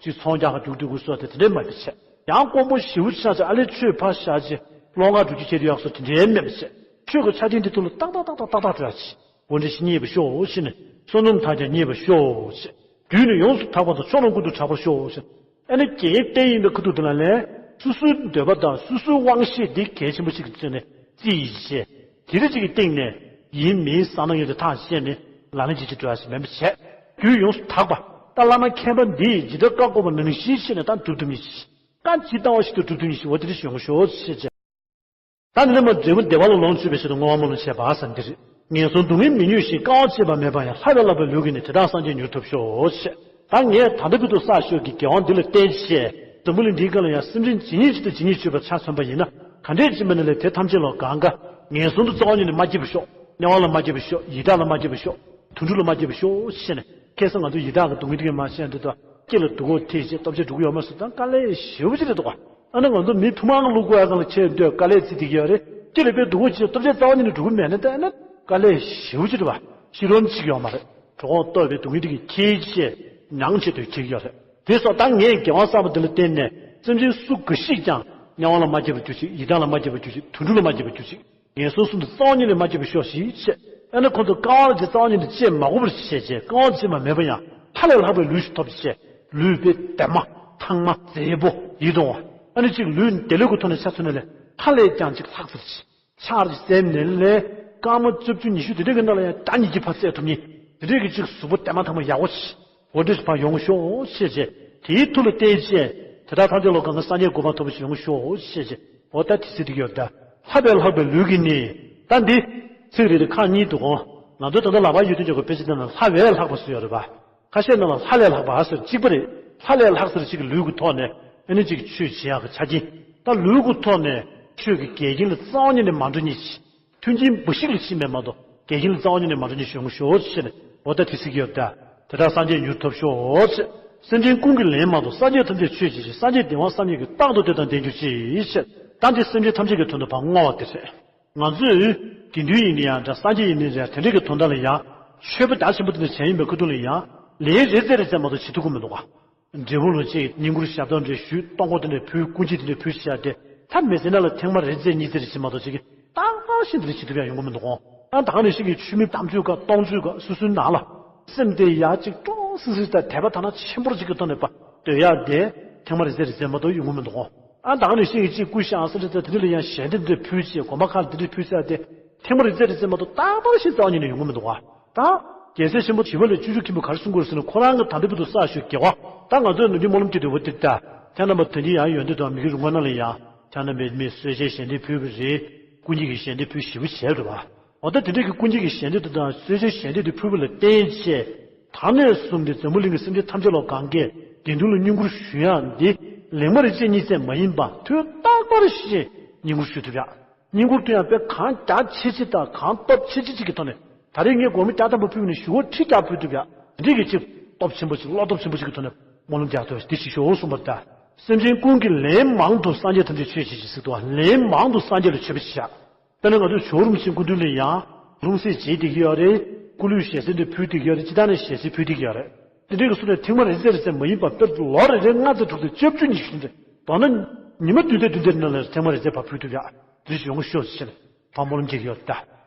ཅིག་ཚོང་རྒྱག་ག་རྒྱུག་རྒྱུག་གི་སོགས་དེ་དེ་འདྲས་མ་བྱས། ཡང་དཀོན་པོ་ཞེ་པོ་ཆགས་བྱས་ཨ་ལས་ཆོས་ཕར་བཞག་བྱས་སློབ་གར་འགྲོ་རྒྱུ་བྱས་དུས་ཡག་སོགས་དེ་འདྲས་མེད་པ་བྱས། ཆོས་ཀྱི་ཆ་རྐྱེན་དེ་ཐུགས་ལ་ཏག་ཏག་ཏག་ཏག་ཏག་ཏག་འགྲོ་ཡག་ཅིག་འོ་འདྲ་ཞིག་རྙེད་པར་ཤོག་ཟེར་ནས་བསོད་ནམས་ཐང་ཀྱང་རྙེད་པར་ཤོག་ཟེར། རྒྱུད་ནི་ཡོངས་སུ་དག་པ་དང་ཕྱོགས་རྣམས་ཀུན་ཏུ་གྲགས་པར་ཤོག་ཟེར། ཨ་ནི་དགེ་རྒན་བསྟེན་ཡིན་པའི་ཁ་ཐུག་དེ་ལ་ལན་སོ་སོའི་འདོད་པ་དང་སོ་སོའི་དབང་ཤེད་འདི་གལ་ཆེན་པོ་ཞིག་ཏུ་བརྩིས་ནས་རྩིས་ཡིན་བྱས། དེ་རིགས་ཅིག་གི་སྟེང་ནས་ཡིན་མིན་གསང་སྟངས་ཡོད་དེ་ཐག་བཅད་ནས་ལག་ལེན་བྱེད་ཀྱི་འགྲོ་ཡ་ཞིག་མིན་པ་བྱས། རྒྱུད་ཡོངས་སུ་དག་པ་ད་བླ་མ་མཁས་པ་འདིས་ཇི་ལྟར་བཀའ་བསྒོ་བ་ནང་བཞིན་བྱས་ནས་ད་སྒྲུབ་ཐུབ་མཁན་ཞིག་བཀའ་ཇི་ལྟ་བ་ཞིག་ཏུ་སྒྲུབ་ཐུབ་མཁན་ཞིག་འོ་དེ་རིགས་ཤིག་ཡོང་གི་ཤོག་ཅེས་བྱས། ད་ནི་ནི་མ་འབྲས་བུ་བདེ་བ་ལ་ལོངས་སྤྱོད་པའི་ཆེད་དུ་བསྔོ་བ་སྨོན་ལམ་བྱས་པ་ཟེར་འདི་རེད། ངན་སོང་སྡུག་བསྔལ་མི་མྱོང་ཞིང་། དཀའ་བ་སྤྱད་པ་མེད་པ་ཡང་། ལྷ་བས་ལྷག་པའི་ལུས་ཀྱིས་ནི། དེ་དག་སངས་རྒྱས་མྱུར་ཐོབ་ཤོག་ཅེས། ད་ངས་ད་ལྟ་བར་དུ་བསགས་ཞོར་གྱི་དགེ་བ་འདི་ལ་བརྟེན་བྱས། འཛམ་བུ་གླིང་འདིའི་སྒང་ལ་ཡང་སེམས་ཅན་ཇི་སྙེད་ཅིག་དང་ཇི་སྙེད་ཅིག་ཡོད་པ་ཆ་མཚོན་པ་ཡིན་ན། ག་འདྲས་ཅིག་མིན་ན་ལས་དེ་ཐམས་ཅད་ལ་གང་ག་ངན་སོང་དུ་རྩ་བ་ཉིད་ནས་མ་སྐྱེ་བར་ཤོག། དམྱལ་བ་ལ་མ་སྐྱེ་བར་ཤོག། ཡི་དྭགས་ལ་མ་སྐྱེ་བར་ཤོག། དུད་འགྲོ་ལ་མ་སྐྱེ་བར་ཤོག་ཅེས་ནས། ཁ་སང་ང་ཚོ་ཡི་དྭགས་ཀྱི་སྡུག་བསྔལ་དེ་གས་མ་བཤད་འདི་དང་། སྐྱེ་ལ་སྡུག་གོ་ཐེ་ཞེས་ལྟོ་ཆས་འགྲོ་གི་ཡོད་མ་སོང་། ད་དཀའ་ལས་ཞེ་པོ་ཅིག་རེད་འདུག་ག། ཨ་ནི་ང་ཚོ་མི་ཕུང་པོ་ལ་བླུག་དགོས་ཡ་གང་ལ་ཁྱེད་འདོད་དཀའ་ལས་ཅིག་དེ་གས་ཡོད་རེད། སྐྱེ་ལ་དཔེ་སྡུག་གོ་ཅིག་ལྟོ་ཆས་རྩ་བ་ཉིད་ནས་འགྲོ་གི་མེད་ན། ད་ཨ་ནི་དཀའ་ལས་ཞེ་པོ་ཅིག་རེད་བ། ཤི་རོགས་ཅིག་ཡོད་མ་རེད། གྲོགས་ལྟོས་པའི་སྡུག་བསྔལ་དེ་གས་ཁྱེད་ཅེས་མྱང་བྱེད་དུ་ཁྱེད་ཡོད་རེད། དེ་སོགས་ད་ངས་དགེ་བ་བསགས་པ་དེ་ལ་བརྟེན་ནས་སེམས་ཅན་སུ་ག་ཞིག་ཀྱང་དམྱལ་བ་ལ་མ་སྐྱེ་བར་གྱུར་ཅིག། ཡི་དྭགས་ལ་མ་སྐྱེ་བར་གྱུར་ཅིག། དུད་འགྲོ་ལ་མ་སྐྱེ་བར་གྱུར་ཅིག། ངན་སོང་གསུམ་དུ་རྩ་བ་ཉིད་ནས་མ་སྐྱེ་བར་ཤོག་ཅིག་ཅེས། ཨ་ནི་ཁོང་ཚོ་དཀའ་བ་ལ་དེ་རྩ་བ་ཉིད་ནས་སྤྱད་མ་དགོས་པར་བྱས་བྱས། དཀའ་བ་སྤྱད་པ་མེད་པ་ཡང་ལྷ་ལས་ལྷག་པའི་ལུས་ཤིག་ཐོབ་བྱས། ལུས་དཔེ་བདེ་མ་ཐང་མ་མཛེས་པོ་ཡིད་དུ་འོང་བ། ཨ་ནི་ཅིག་ལུས་བདེ་ལོས་ཀྱི་ཐོག་ནས་ཆ་མཚོན་ན་ལས་ལྷ་ལས་ཀྱང་ཅིག་ལྷག་ཟེར་ཅིག། ཕྱག་རེ་བཙལ་ནས་ལས་སྐར་མ་བཅུ་བཅུ་ཉི་ཤུ་དེ་འདྲའི་གི་ནང་ལ་ཡང་ཟླ་ཉི་ཤུ་ཕར་བཙལ་ཐུབ་མཁན། དེ་འདྲའི་གི་ཅིག་གཟུགས་པོ་བདེ་མ་ཐང་མ་ཡག་པོ་ཅིག། འོ་འདྲ་ཞིག་ཕར་ཡོང་ཤོག་ཅེས་བྱས། དེའི་མཐུ་ལ་བརྟེན་བྱས། དེ་དག་ཐམས་ཅད་ལ་གང་ག་སངས་རྒྱས་གོ་འཕང་ཐོབ་པ་ཞིག་ཡོང་ཤོག་ཅེས་བྱས། འོ་ད་དེ་ཚིག་དེ་ཡོད་ད། ལྷ་བས་ལྷག་པའི་ལུས་ཀྱིས་ནི། ད་འདི་ཚིག་རེ་རེ་ཁག་གཉིས་འདུག་གོ། ང་ཚོ་ད་ལྟ་ལག་པ་གཡས་གཡོན་འཇོག་གི་དཔེ་ཆ་དེ་ནང་ལྷ་བས་ལྷག་པ་ཟེར་ཡོད་རེད་པ། ཁ་ཤས་ནང་ལ་ལྷ་ལས་ལྷག་པ་ཟེར་གཅིག་པ་རེད། ལྷ་ལས་ལྷག་ཟེར་གཅིག་གི་ལུས་ཀྱི་ཐོག་ནས་ཨ་ནི་གཅིག་ཆོས་བྱེད་ཡག་གི་ཆ་རྐྱེན། ད་ལུས་ཀྱི་ཐོག་ནས་ཆོས་ཀྱི་འགལ་རྐྱེན་ལ་རྩ་བ་ཉིད་ནས་མ་འགྲོ་མཁན་ཞིག། མཐུན་རྐྱེན་འབའ་ཞིག་ལ་ཕྱིན་པས་མ་གཏོགས་འགལ་རྐྱེན་ལ་རྩ་བ་ཉིད་ནས་མ་འགྲོ་མཁན་ཞིག་ཡོང་ཤོག་ཅེས་ནས། འོ་ད་དེ་ཚིག་ཡོད་ད། དེ་དག་སངས་རྒྱས་མྱུར་ཐོབ་ཤོག་ཅེས། སེམས་ཅན་ཀུན་གྱིས་ལན་མང་དུ། སངས་རྒྱས་ཐམས་ཅད་མཆོད་བྱེད་ཅིང་། སངས་རྒྱས་བདེ་བ་བསམ་ཡས་ཀྱི། རྟག་ཏུ་དེ་དང་ལྡན་གྱུར་ཅིག་ཅེས། ད་འདི་སེམས་ཅན་ཐམས་ཅད་ཀྱི་དོན་དུ་ཕར་བསྔོ་བ་དེ་རེད། ང་ཚོས་དགེ་འདུན་ཡིན་ན་ཡང་འདྲ། སངས་རྒྱས་ཡིན་ན་འདྲ། དེ་འདྲའི་གི་དོན་དག་ལ་ཡང་མཆོད་པ་རྒྱ་ཆེན་པོ་དེ་འདྲ་བྱས་ཡིན་པའི་ཁ་ཐུག་ལ་ཡང་ལན་རེ་ཙམ་རེ་ཙམ་མ་གཏོགས་བྱེད་ཐུབ་ཀྱི་མི་འདུག་ག། འབྲས་བུ་ལོ་ཅིག་བསྙེན་བཀུར་ཞབས་ཏོག་འདྲ་ཞུས། གཏོང་སྒོ་དེ་འདྲ་ཕུལ། སྐུ་འགྱེད་དེ་འདྲ་ཕུལ་བྱས་ཏེ། ད་མི་ཚེ་ནང་ལ་ཐེངས་མ་རེ་ཙམ་གཉིས་ཙམ་རེ་ཅིག་མ་གཏོགས་ཅིག་གིས་རྟག་པར་ཤིན་ཏུ་རེ་བྱེད་ཐུབ་ཡག་ཡོང་གི་མི་འདུག་གོ། ཨ་ད་ག་ནང་བཞིན་གྱི་མཆོད་མེ་དམ་ཆོས་ག་གཏོང་ཆོས་ག་སོ་སོའི་ནང་ལ་སེམས་དེ་ཡ་གཅིག་སྤྲོ་སིང་སིང་དང་དད་པ་དག་སྣང་ཆེན་པོ་ཅིག་གི་ཐོག་ནས་པ་སྡོད་ཡག་དེ་ཐེངས་མ་རེ་ཙམ་རེ་ཙམ་མ་གཏོགས་ཡོང་གི་མི་འདུག་གོ། ཨ་ད་ག་ནང་བཞིན་གྱི་གཅིག་སྐུ་བཞེངས་ས་རེ་ཙམ་དེ་འདྲ་ལ་ཡང་ཞལ་འདེབས་འདི་འདྲ་ཕུལ་བྱས། དགོན་པ་ཁག་ལ་འདི་འདྲ་ཕུལ་ས་དེ་ཐེངས་མ་རེ་ཙམ་རེ་ཙམ་མ་གཏོགས་རྟག་པར་ཤིན་ཏུ་རྩ་བ་ཉིད་ནས་ཡོང་གི་མི་འདུག་ག། ད། རྒྱལ་སྲས་ཆེན་པོ་ཞི་བ་ལྷས་སྤྱོད་འཇུག་མཁན་པོས་ག་རེ་གསུང་གི་ཡོད་ཟེར་ན། ཁོ་རང་གིས་ད་ལྟ་བར་དུ་བསགས་ཞོར་དགེ་བ། ད་ང་ཚོས་ནམ་རྒྱུན་སྨོན་ལམ་རྒྱག་དུས་འོ་དེ་ལྟ། ཐེངས་རྣམ་པ་དོན་གྱི་ཡང་ཡོན་ཏན་དང་མི་དགེ་རུ་མགོ་ནང་ལ་ཡང་། ཐེངས་རྣམ་པའི་མི་གསོལ་ཇའི་ཞལ་འདེབས་ཕུལ་བ་རེད། སྐུ་འགྱེད་ཀྱི་ཞལ་འདེབས་ཕུལ་ཞེ་པོ་བྱས་རེད་བ། འོ་ད་དེ་འདྲའི་གི་སྐུ་འགྱེད་ཀྱི་ཞལ་འདེབས་དེ་དང་གསོལ་ཇའི་ཞལ་འདེབས་དེ་ཕུལ་བ་ལ་བརྟེན་བྱས། ད་ནས་བཟུང་སྟེ་འཛམ་བུ་གླིང་གི་སེམས་ཅན་ཐམས་ཅད་ལ་གང་གས་དགེ་འདུན་ལ་བསྙེན་བཀུར་ཞུ་ཡག་འདི་ལན་མ་རེ་གཅིག་གཉིས་ཙམ་མ་ཡིན་པ་དུས་རྟག་པར་ཞིག་བསྙེན་བཀུར་ཞུ་ཐུབ་ཡག། བསྙེན་བཀུར་དེ་ཡང་དཔེ་གང་རྒྱ་ཆེ་ཆེ་དང་གང་སྟོབས་ཆེ་ཆེ་ཅིག་གི་ཐོག་ནས། ད་རེས་ངས་སྒོར་མོ་བརྒྱ་ཐམ་པ་ཕུལ་བ་ནས་ཞུ་བ་ཁྲི་བརྒྱ་ཕུལ་ཐུབ་ཡག་འདི་གི་ཅིག་སྟོབས་ཆེན་པོ་ཅིག་བློ་སྟོབས་ཆེན་པོ་ཅིག་གི་ཐོག་ནས་སྨོན་ལམ་རྒྱག་ཐུབ་ཡག་འདི་ཞིག་ཤོག་གསུངས་པ་རེད་ད། སེམས་ཅན་ཀུན་གྱིས་ལན་མང་དུ། སངས་རྒྱས་ཐམས་ཅད་མཆོད་བྱེད་ཅིང་ཟེར་འདུག་བ། ལན་མང་དུ་སངས་རྒྱས་ལ་མཆོད་པ་བྱེད་ཡག། དཔེར་ན་ང་ཚོས་ཇོ་བོ་རིན་པོ་ཆེའི་སྐུ་མདུན་ལ་ཡང་ལྷུང་བཟེད་བྱེད་བསྡད་ཀྱི་ཡོད་རེད། སྐུ་ལུས་ཞལ་ཟས་འདི་ཕུལ་བསྡད་ཀྱི་ཡོད་རེད། སྤྱིར་བཏང་ནས་ཞལ་ཟས་ཕུལ་བསྡད་ཀྱི་ཡོད་རེད། དེ་འདྲའི་གི་སུ་ནས་ཐེངས་མ་རེ་ཙམ་རེ་ཙམ་མ་ཡིན་པར་དཔེར་ལོ་རེ་རེ་ལྔ་ཙམ་དྲུག་ཙམ་བཅུ་བཅུ་ཉི་ཤུ་ཙམ། མདོར་ན་ཉི་མ་བདུན་ཚན་བདུན་ཚན་ནང་ལ་ཐེངས་མ་རེ་ཙམ་ཕར་ཕུལ་ཐུབ་ཡག་འདི་ཞིག་ཡོང་གི་ཤོག་ཅེས་ཕར་སྨོན་ལམ་རྒྱག་གི་ཡོད་ད།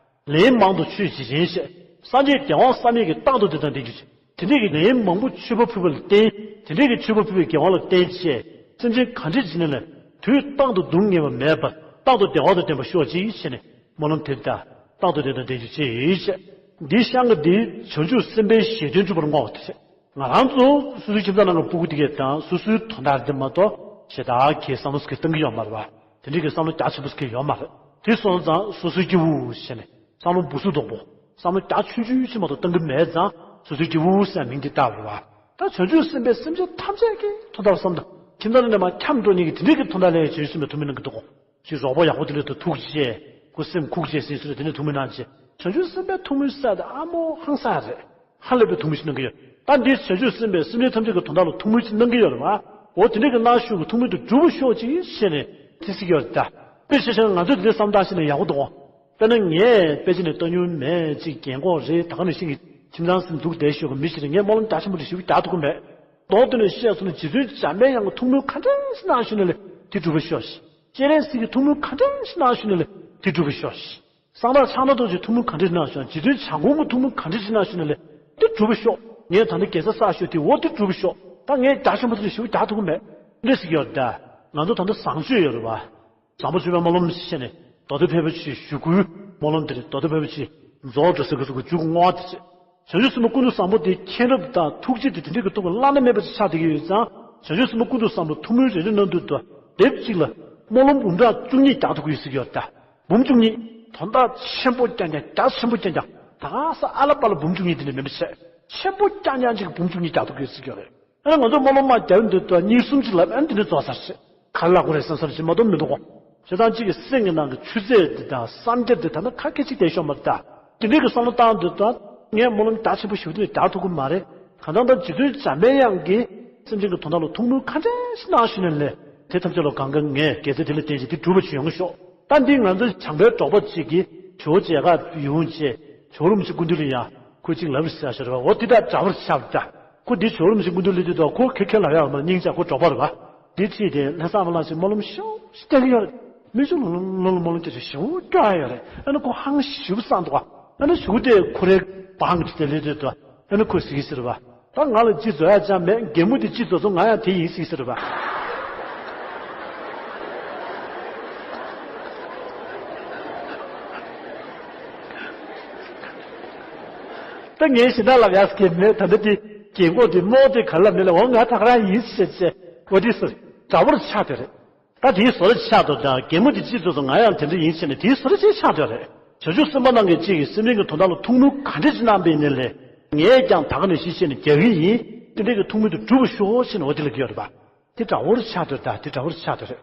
ལན་མང་དུ་མཆོད་བྱེད་ཅིང་ཞེས། སངས་རྒྱས་བདེ་བ་བསམ་ཡས་ཀྱི། རྟག་ཏུ་དེ་དང་ལྡན་གྱུར་ཅིག། དེ་འདྲའི་གི་ལན་མང་པོ་མཆོད་པ་ཕུལ་བ་ལ་བརྟེན། དེ་འདྲའི་གི་མཆོད་པ་ཕུལ་བའི་དགེ་བ་ལ་བརྟེན་བྱས། སེམས་ཅན་ག་འདྲ་ཅིག་ཡིན་ན་ལས་དུས་རྟག་ཏུ་སྡུག་བསྔལ་བ་མེད་པར་རྟག་ཏུ་བདེ་བ་དང་ལྡན་པར་ཤོག་ཅིག་ཞེས་ནས་སྨོན་ལམ་དེ་ལྟར། རྟག་ཏུ་དེ་དང་ལྡན་གྱུར་ཅིག་ཅེས། འདིའི་ཤང་གི་འདི་བྱང་ཆུབ་སེམས་དཔའི་བཞེད་དོན་བསྒྲུབ་པར་བསྔོ་བ་དེ་རེད། ང་རང་ཚོ་སོ་སོའི་ཁྱིམ་ཚང་ནང་གི་སྤུ་གུ་དེ་གས་དང་སོ་སོའི་དོན་དག་དེ་མ་གཏོགས་གཞན་དག་གིས་བསམ་བློ་ཟེར་གྱི་བཏང་གི་ཡོད་མ་རེད་བ། དེ་འདྲའི་གི་བསམ་བློ་རྒྱ་ཆེན་པོ་ཟེར་གྱི་ཡོད་མ་རེད། དེ་སོང་ཙང་སོ་སོའི་སྐྱེ་བོ་ཞེས་ནས་བསམ་བློ་འབུ་སུ་དོག་པོ། བསམ་བློ་རྒྱ་ཆུང་ཆུང་ཞིག་མ་གཏོགས་བཏང་གི་མེད་ཙང་སོ་སོའི་སྐྱེ་བོ་ཟེར་མིང་དེ་བཏགས་པ་རེད་བ། ད་བྱང་ཆུབ་སེམས་དཔས་སེམས་ཅན་ཐམས་ཅད་ཀྱི་དོན་དག་བསམ་དང་ཁྱིམ་ཚང་ནང་ནས་མར་འཁྱམས་འགྲོ་མཁན་གྱི་དེ་འདྲའི་གི་དོན་དག་ལ་ཡང་བྱང་ཆུབ་སེམས་དཔས་ཐུགས་སྨོན་གནང་གི་འདུག་གོ། ཅིག་རོགས་པ་ཡག་པོ་དེ་འདྲ་དང་ཐུགས་རྗེ་ཆེ། ཁུ་སེམས་ཁུག་རྗེས་ཟིན་ཟེར་དེ་འདྲ་ཐུགས་སྨོན་གནང་རྗེས། བྱང་ཆུབ་སེམས་དཔའི་ཐུགས་སྨོན་ཟེར་དེ་ཨ་མོ་ཧང་སང་རེད། ཧ་ལས་པའི་ཐུགས་སྨོན་ཞིག་གནང་གི་ཡོད། ད་འདི་བྱང་ཆུབ་སེམས་དཔས་སེམས་ཅན་ཐམས་ཅད་ཀྱི་དོན་དག་ལ་ཐུགས་སྨོན་ཅིག་གནང་གི་ཡོད་རེད་བ། འོ་དེ་འདྲ་གི་གནང་ཞུ་གི་ཐུགས་སྨོན་དེ་འགྲུབ་པར་ཤོག་ཅིག་ཞེས་ནས་དེ་ཟེར་གྱི་ཡོད་རེད་ད། དཔེ་བྱས་བྱས་ན་ང་ཚོས་དེ་འདྲ་བསམ་བློ་བཏང་ཤེས་ན་ཡག་པོ་འདུག་གོ། དཔེར་ན་ངས་དཔེ་ཆ་ནས་བལྟ་མྱོང་མེད་ཅིག་རྒན་གོག་རེད། ད་ག་ནང་བཞིན་གྱི་ཁྱིམ་ཚང་སེམས་སྡུག་བསྡད་ཤོག་གི་མི་ཞིག་རེད། ངས་སྨོན་ལམ་རྒྱ་ཆེན་པོ་དེ་ཞུ་རྒྱག་ཐུབ་ཀྱི་མེད། མདོར་བསྡུས་ནས་བཤད་སོང་ན་རྗེ་བཙུན་འཇམ་པའི་དབྱངས་ཀྱི་ཐུགས་སྨོན་ག་འདྲ་ཞིག་གནང་ཞུས་ན་ལས་དེ་འགྲུབ་པར་ཤོག་ཤིག། སྤྱན་རས་གཟིགས་ཀྱི་ཐུགས་སྨོན་ག་འདྲ་ཞིག་གནང་ཞུས་ན་ལས་དེ་འགྲུབ་པར་ཤོག་ཤིག། གསང་བདག་ཕྱག་ན་རྡོ་རྗེའི་ཐུགས་སྨོན་ག་འདྲ་གནང་ཞུ་ན། རྗེ་བཙུན་བྱམས་མགོན་གྱི་ཐུགས་སྨོན་ག་འདྲ་ཞིག་གནང་ཞུ་ན་ལས་དེ་འགྲུབ་པར་ཤོག། ངས་ད་ལྟ་དགེ་རྩ་བསགས་ཞོར་དེ་འོ་དེ་འགྲུབ་པར་ཤོག། ད་ངས་རྒྱ་ཆེན་པོ་དེ་ལ་ཞུ་རྒྱག་ཐུབ་ཀྱི་མེད། འདི་ཟེར་གྱི་ཡོད་རེད་ད། ང་ཚོ་ད་ལྟ་བཟང་སྤྱོད་ཡོད་རེད་བ། བཟང་པོ་སྤྱོད་པའི་སྨོན་ལམ་ཞེས་ནས་མདོ་སྡེ་ཕལ་པ་ཆེའི་ཞུ་སྐུལ་སྨོན་ལམ་དེ་རེད། མདོ་སྡེ་ཕལ་པ་ཆེའི་རྫོགས་སྒྲ་ཟེར་གྱི་ཚུལ་གྱི་མཇུག་བསྔོ་བ་དེ་རེད། བྱང་ཆུབ་སེམས་དཔའ་ཀུན་ཏུ་བཟང་པོ་དེའི་མཁྱེན་རབ་དང་ཐུགས་རྗེ་དེ་དེ་འདྲའི་གི་སྟོབས་ཀྱིས་བླ་ན་མེད་པ་ཅིག་ཆགས་བསྡད་ཀྱི་ཡོད་ཙང་། བྱང་ཆུབ་སེམས་དཔའ་ཀུན་ཏུ་བཟང་པོ་ཐུགས་སྨོན་རེ་རེ་གནང་དུས་དུ་ལེབ་གཅིག་ལ་སྨོན་ལམ་འབུམ་ཕྲག་བཅུ་གཉིས་རྒྱག་ཐུབ་ཀྱི་ཡོད་ཟེར་གྱི་ཡོད་རེད་ད། འབུམ་བཅུ་གཉིས་དོན་དག་ཆེན་པོ་རྐྱང་རྐྱང་རྒྱ་ཆེན་པོ་རྐྱང་རྐྱང་ ད་ག་ས་ཨ་ལ་པ་ལ་འབུམ་བཅུ་གཉིས་དེ་འདྲ་མིན་པ་བྱས། ཆེན་པོ་རྐྱང་རྐྱང་ཅིག་འབུམ་བཅུ་གཉིས་རྒྱག་ཐུབ་ཀྱི་ཟེར་གྱི་རེད། ཨ་ནི་ང་ཚོ་སྨོན་ལམ་མར་རྒྱབ་འདི་ལྟ་གཉིས་གསུམ་ཅིག་ལབ། ཨ་ནི་དེ་ནས་རྫོགས་ཚར་ཟེར། ག་རེ་ལབ་དགོས་རེད་བསམ་བསམ་ཞིག་མ་གཏོགས་མི་འདུག་གོ། བྱས་ཙང་གཅིག་གི་སེམས་ཀྱི་ནང་གི་ཆུ་ཚད་འདི་དང་བསམ་འཆར་འདི་ད་ནི་ཁ་སྐད་ཅིག་བསྡད་ཤོག་མ་རེད་ད། དེ་འདྲའི་གི་བསམ་བློ་བཏང་འདོད་ད། ངས་སྨོན་ལམ་རྒྱ་ཆེན་པོ་ཞུ་དུས་རྒྱག་ཐུབ་ཀྱི་མ་རེད། གང་ལྟར་ད་རྗེ་བཙུན་འཇམ་པའི་དབྱངས་ཀྱིས་སེམས་ཅན་གྱི་དོན་དག་ལ་ཐུགས་སྨོན་ག་འདྲ་ཞིག་གནང་ཞུས་ནས་ལས། དེ་ཐམས་ཅད་ལ་གང་ག་ངས་དགེ་རྩ་དེ་ལ་བརྟེན་ཅིང་དེ་འགྲུབ་པ་ཞིག་ཡོང་གི་ཤོག་ད་འདི་ང་ཚོ་བྱམས་པའི་གྲོགས་པོ་གཅིག་གིས་ཇོ་བོ་མཇལ་ཁ་ཡོང་བྱས། ཇོ་བོ་རིན་པོ་ཆེ་སྐུ་མདུན་ལ་ཡང་ཁོས་གཅིག་ལབ་རེད་ཟེར་ཞེས་རེད་བ། འོ་དེ་དག་འདྲ་པོར་ཆགས་ད། ཁོ་འདི་ཇོ་བོ་རིན་པོ་ཆེ་སྐུ་མདུན་སླེབས་དུས་ད་ཁོ་ཁེར་ཁེར་ལབ་ཡག་མ་སྙིང་རྗེ་ཁོ་གྲོགས་པོ་རེད་བ། འདི་ཁྲིད་དེ་ལྷ་བསངས་མ་བླངས་ཤིག་སྨོན་ལམ་ཤོག་ཤིག་བསྟན་གྱི་ཡོད་རེད། མི་ཆུང་ལོ་ལོ་ལོ་སྨོན་ལམ་སྐྱེ་ཆེ་ཞེ་པོ་སྐྱོ་ཡ་ཡོད་རེད། ཨ་ནི་ཁོ་ཧང་ཞེ་པོ་སངས་འདུག་བ། ཨ་ནི་གཞུག་དེ་ཁོ་རའི་བང་གི་དེ་སླེབས་དུས་ད། ཨ་ནི་ཁོས་ཟེར་གྱི་ཟེར་བ། ད་ང་ལ་ཅི་བཟོ་ཡ་ཅང་མེད། རྒན་མོ་དེ་ཅི་བཟོ་བཟོ་ང་ཡང་དེ་ཡིན་ཟེར་གྱི་ཟེར་བ། ད་ངས་ཞེ་དྲག་ལབ་ཡག་གི་མེད། ད་ལྟ་དེ་རྒན་གོག་དེ་རྨོ་དེ་ག་ལབ་མེད་ལ། འོ་ང་ད་ག་རང་ཡིན་ཟེར་བྱས། འོ་དེ་ཟེར་འདྲ་པོར་ཆགས་དེ་རེད། ད་དེའི་བཟོ་འདྲ་ཆགས་འདུག་ད་རྒན་མོ་དེ་ཅི་བཟོ་བཟོ་ང་ཡང་དེ་འདྲ་ཡིན་བྱས་ནས་དེའི་བཟོ་འདྲ་ཅིག་ཆགས་འདུག་རེད། བྱང་ཆུབ་སེམས་དཔའ་རྣམས་ཀྱིས་གཅིག་གིས་སེམས་ཅན་གྱི་དོན་དག་ལ་ཐུགས་སྨོན་ག་འདྲ་ཅིག་གནང་པའི་ཉིན་ལས། ངས་ཀྱང་ད་ག་ནས་ཤིག་བྱས་ནས་རྒྱག་གི་ཡིན། དེ་འདྲའི་གི་ཐུགས་སྨོན་དེ་འགྲུབ་པར་ཤོག་ཅེས་ནས་འོ་དེ་ལ་གི་ཡོད་རེད་པ། དེ་འདྲ་པོར་ཆགས་འདུག་ད་དེ་འདྲ་པོར་ཆགས་འདུག་རེད།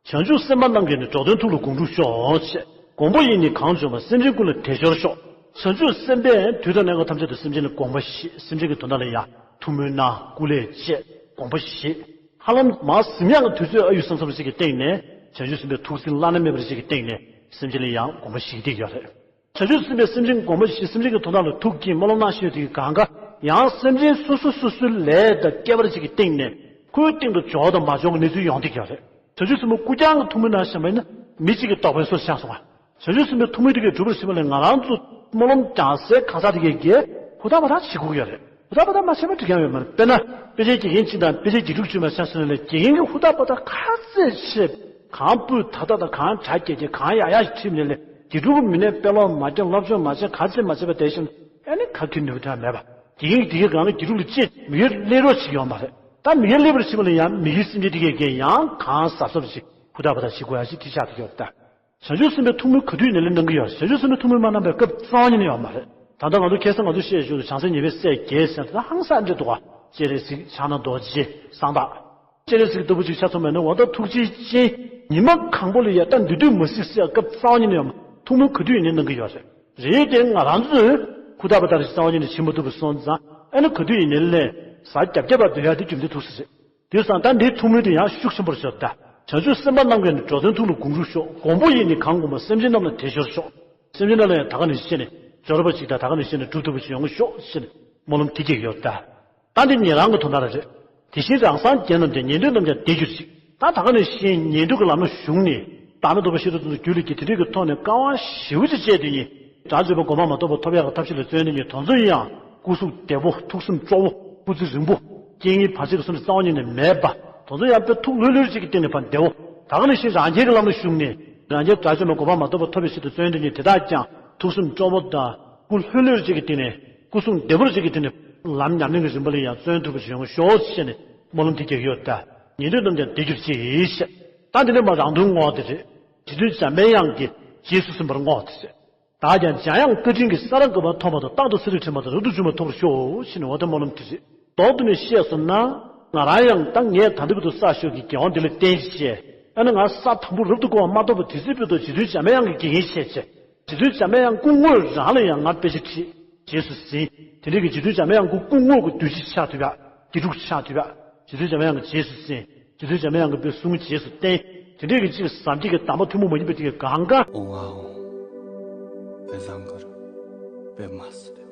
བྱང་ཆུབ་སེམས་དཔའ་རྣམས་ཀྱིས་ནི་འགྲོ་དོན་ཐུགས་ལ་དགོངས་གྲུབ་ཤོག་ཅེས། དགོངས་པ་ཡིས་ནི་གང་བྱུང་བ་སེམས་ཅན་ཀུན་ལ་དེ་ཤོར་ཤོག་བྱང་ཆུབ་སེམས་དཔས་དུས་དང་གནས་སྐབས་ཐམས་ཅད་དུ་སེམས་ཅན་ལ་དགོངས་པ་བཞེས། སེམས་ཅན་གྱི་དོན་དག་ལ་ཡང་ཐུགས་སྨོན་གནང་། སྐུ་ལས་བཅས་དགོངས་པ་བཞེས། ཧ་ལམ་མར་གཟིམ་ཡག་གི་དུས་ཚོད་ཨ་ཡུ་སང་སང་ཞིག་གི་སྟེང་ནས་བྱང་ཆུབ་སེམས་དཔའི་ཐུགས་བརྩེ་བླ་ན་མེད་པ་ཞིག་གི་སྟེང་ནས་སེམས་ཅན་ལ་ཡང་དགོངས་པ་བཞེས་ཀྱི་ཡོད་རེད། བྱང་ཆུབ་སེམས་དཔའི་སེམས་ཅན་དགོངས་པ་བཞེས། སེམས་ཅན་གྱི་དོན་དག་ལ་ཐུགས་བསྐྱེད་སྨོན་ལམ་གནང་བཞིན་ཡོད་དུས་གང་ག་ཡང་སེམས་ཅན་སོ་སོ་སོ་སོའི་ལས་དང་སྐལ་བ་ཅིག་གི་སྟེང་ནས་ཁོའི་སྟེང་དུ་འབྱོར་དང་མ་འབྱོར་གྱི་གནས་ཚུལ་ཡོང་བསྡད་ཀྱི་ཡོད་རེད། བྱང་ཆུབ་སེམས་དཔའ་སྐུ་རྐྱང་གི་ཐུགས་སྨོན་གནང་བཞིན་པ་ཡིན་ན་མི་གཅིག་གི་རྟོགས་པའི་སོ་ཆགས་སོང་བ། བྱང་ཆུབ་སེམས་དཔའི་ཐུགས་སྨོན་དེ་གའི་འགྲུབ་པར་བྱེད་པ་ལས་ང་རང་ཚོ་སྨོན་ལམ་རྒྱག་སའི་གང་ཟག་དེ་གའི་གིས་ཧུར་ཐག་པ་ཐག་བྱེད་དགོས་ཀྱི་ཡོད་རེད། ཧུར་ཐག་པ་ཐག་མ་བྱས་པ་འགྲིག་ཡག་ཡོད་མ་རེད། དཔེར་ན་དཔེ་ཆའི་དགེ་རྒན་གཅིག་དང་དཔེ་ཆའི་དགེ་ཕྲུག་གཅིག་མ་ཆ་བཞག་ན་ལས། དགེ་རྒན་གྱིས་ཧུར་ཐག་པ་ཐག་ག་ཚད་བྱས། གང་སྤུས་དག་དག་དང་གང་གྲ་རྒྱས་རྒྱས་གང་ཡག་ཡག་ཞིག་ཁྲིད་ནས་ལས། དགེ་ཕྲུག་གི་མི་སྣས་དཔེ་ཀློག་མ་བརྒྱབ་སློབ་སྦྱོང་མ་བྱས་ག་ཚད་མ་བྱས་པ་དེ་བཞིན་ཨ་ནི་ག་གེ་ནུས་པ་མེད་པ། དགེ་རྒན་གྱིས་དེ་གའི་སྒང་ལ་དགེ་ཕྲུག་ལ་ཅིག་མི་ཡོད་སླེབས་རོགས་བྱེད་ཡོད་མ་རེད། ད་མི་ཡུལ་སླེབས་པར་ཕྱིན་པ་ལ་ཡང་མི་ཡུལ་སེམས་ཅན་དེ་གས་ཀྱིས་ཡང་གང་གཟབ་གཟབ་ཞིག་ཧུར་ཐག་པ་ཐག་བྱེད་དགོས་ཡ་ཞིག་དེ་ཆགས་ཀྱི་ཡོད་ད། བྱང་ཆུབ་སེམས་དཔའི་ཐུགས་སྨོན་ག་དུས་ཡིན་ནའི་གནང་གི་ཡོད་རེད། བྱང་ཆུབ་སེམས་དཔའི་ཐུགས་སྨོན་མ་གནང་བའི་སྐབས་རྩ་བ་ཉིད་ནས་ཡོད་མ་རེད། ད་ལྟ་ང་ཚོ་ཁ་སང་ང་ཚོ་བཤད་བཞིན་དུ་བྱང་སེམས་ཉི་མའི་སྲས་བརྒྱད་ཟེར་ད་ཧང་སང་འདྲ་འདུག་ག་སྤྱན་རས་གཟིགས། ཕྱག་ན་རྡོ་རྗེ། གསང་བདག་སྤྱན་རས་གཟིགས་ལྟ་བུ་ཅིག་ཆ་མཚོན་པ་ཡིན་ན་འོ་ད་ཐུགས་རྗེའི་སྤྱན། ཉི་མ་གང་པོ་ལ་ཡ་ད་འདི་དུས་མ་གཟིགས་ཟེར་སྐབས་རྩ་བ་ཉིད་ནས་ཡོད་མ་རེད། ཐུགས་སྨོན་ག་དུས་ཡིན་ནའི་གནང་གི་ཡོད་རེད། རེད་དེ་ང་རང་ཚོས་ཧུར་ཐག་པ་ཐག་རྩ་བ་ཉིད་ནས་བྱེད་མ་ཐུབ་པ་སོང་ཙང་ཨ་ནི་ག་དུས་ཡིན་ནའི་ལས་གཟའ་རྒྱབ་རྒྱབ་པ་སྡོད་ཡ་དེ་རྒྱུ་མཚན་ཐུག་ས་རེད། དེ་སང་ད་འདིའི་ཐུགས་སྨོན་དེ་ཡང་ཤུགས་ཆེན་པོར་ཤོར་ད། བྱང་ཆུབ་སེམས་དཔའ་རྣམས་ཀྱིས་ནི་འགྲོ་དོན་ཐུགས་ལ་དགོངས་གྲུབ་ཤོག་དགོངས་པ་ཡིས་ནི་གང་བསྒོམས་པ་སེམས་ཅན་རྣམས་ལ་དེ་ཤོར་ཤོག་སེམས་ཅན་རྣམས་ལ་ཡང་ད་ག་ནས་ཤེས་ནས་འབྱོར་པ་ཅིག་དང་ད་ག་ནས་ཤེས་ནས་གྲུབ་ཐུབ་པ་ཞིག་ཡོང་གི་ཤོག་ཅེས་ནས་སྨོན་ལམ་དེ་སྐྱེ་གི་ཡོད་ད། ད་འདི་ཉན་རང་གི་དོན་དག་རེད། དེ་བཞིན་རང་སངས་རྒྱས་རྣམས་ཀྱང་ཉན་ཐོས་རྣམས་ཀྱང་དེ་གྱུར་ཅིག་ད་ད་ག་ནས་ཤེས་ཉན་ཐོས་ཀྱི་ལམ་ལ་ཞུགས་ནས་བདག་མེད་རྟོགས་པའི་ཤེས་རབ་ཙམ་དུ་རྒྱུད་ལ་སྐྱེས་དེ་འདྲའི་གི་ཐོག་ནས་དཀའ་བ་ཞེ་པོ་ཅིག་སྤྱད་དེ་ཉིད་དགྲ་བཅོམ་པ་གོ་འཕང་མ་ཐོབ་པ་ཐོབ་ཡག་གི་ཐབས་ཤེས་ལ་བརྩོན་དེ་ཉིད་དེ་ཚོ་ཡིན་ཡང་སྐུ་གཟུགས་བདེ་པོ་ཐུགས་སེམས་སྤྲོ་བོ་སྐུ་ཚེ་རིང་པོ། རྐྱེན་ངན་བར་ཆད་ཀྱི་སོ་ནི་རྩ་བ་ཉིད་ནས་མེད་པ། དེ་ཚོ་ཡང་དཔེ་ཐུགས་ལྷོད་ལྷོད་ཅིག་གི་སྟེང་ནས་ཕར་བདེ་བོ། ད་ག་ནང་བཞིན་རང་རྒྱལ་གྱི་ལམ་ལ་ཞུགས་ནས་རང་རྒྱལ་དགྲ་བཅོམ་པའི་གོ་འཕང་མ་ཐོབ་པ་ཐོབ་པའི་ཆེད་དུ་བརྩོན་དེ་ཉིད་དེ་དག་ཀྱང་ཐུགས་སེམས་སྤྲོ་བོ་དང་སྐུ་ལྷོད་ལྷོད་ཅིག་གི་སྟེང་ནས་སྐུ་གསུང་བདེ་བོར་ཅིག་གི་སྟེང་ནས་ལམ་ཉམས་ལེན་གྱི་རིམ་པ་ལ་ཡང་བརྩོན་ཐུབ་པ་ཞིག་ཡོང་གི་ཤོག་ཅེས་ནས་སྨོན་ལམ་དེ་རྒྱག་གི་ཡོད་ད། ཉན་ཐོས་རྣམས་ཀྱང་དེ་གྱུར་ཅིག་ཞེས། ད་འདི་ནས་མར་རང་དོན་བསྔོ་བ་དེ་རེད། རྗེ་བཙུན་འཇམ་པའི་དབྱངས་ཀྱིས་རྗེས་སུ་ཟིན་པར་བསྔོ་བ་དེ་རེད། བདག་ཀྱང་འཇམ་དབྱངས་བཀའ་དྲིན་གྱིས་ས་ར་ག་པ་ཐོབ་པ་དང་རྟག་ཏུ་ས་ལུས་ཁྲི་མ་དང་རབ་ཏུ་བྱུང་བ་ཐོབ་པར་ཤོག་ཅེས་ནས་འོ་དེ་སྨོན་ལམ་དེ་རེད། མདོར་བསྡུས་ནས་བཤད་སོང་ན། ང་རང་ཡང་ད་ངས་ད་ལྟ་བར་དུ་བསགས་ཞོར་གྱི་དགེ་བ་འདི་ལ་བརྟེན་བྱས། ཨ་ནི་ང་ས་དང་པོ་རབ་ཏུ་བསྒོམ་པ་མ་ཐོབ་པ་དེ་ཚེ་བར་དུ་རྗེ་བཙུན་འཇམ་དབྱངས་ཀྱི་དགེ་རྒན་བྱས་བྱས། རྗེ་བཙུན་འཇམ་དབྱངས་སྐུ་དངོས་རང་ལ་ཡང་ང་དཔེ་ཆ་ཁྲིད། རྗེས་སུ་ཟིན། དེ་འདྲའི་གི་རྗེ་བཙུན་འཇམ་དབྱངས་སྐུ་སྐུ་དངོས་ཀྱི་གདུལ་བྱ་ཆགས་ཐུབ་ཡ། དགེ་ཕྲུག་ཆགས་ཐུབ་ཡ། རྗེ་བཙུན་འཇམ་དབྱངས་ཀྱི་རྗེས་སུ་ཟིན། རྗེ་བཙུན་འཇམ་དབྱངས་ཀྱི་དཔེ་གསུང་རྗེས་སུ་བསྟན། དེ་འདྲའི་གི་ཅིག་ཟབ་རྒྱས་ཀྱི་གདམས་པ་ཐུན་མོང་མ་ཡིན་པ་དེ་གའི་གང་ག་ཨོང་ཨ་ཨོང་། དཔེ་བཟང་གར་དཔེ་མ་སྲིད།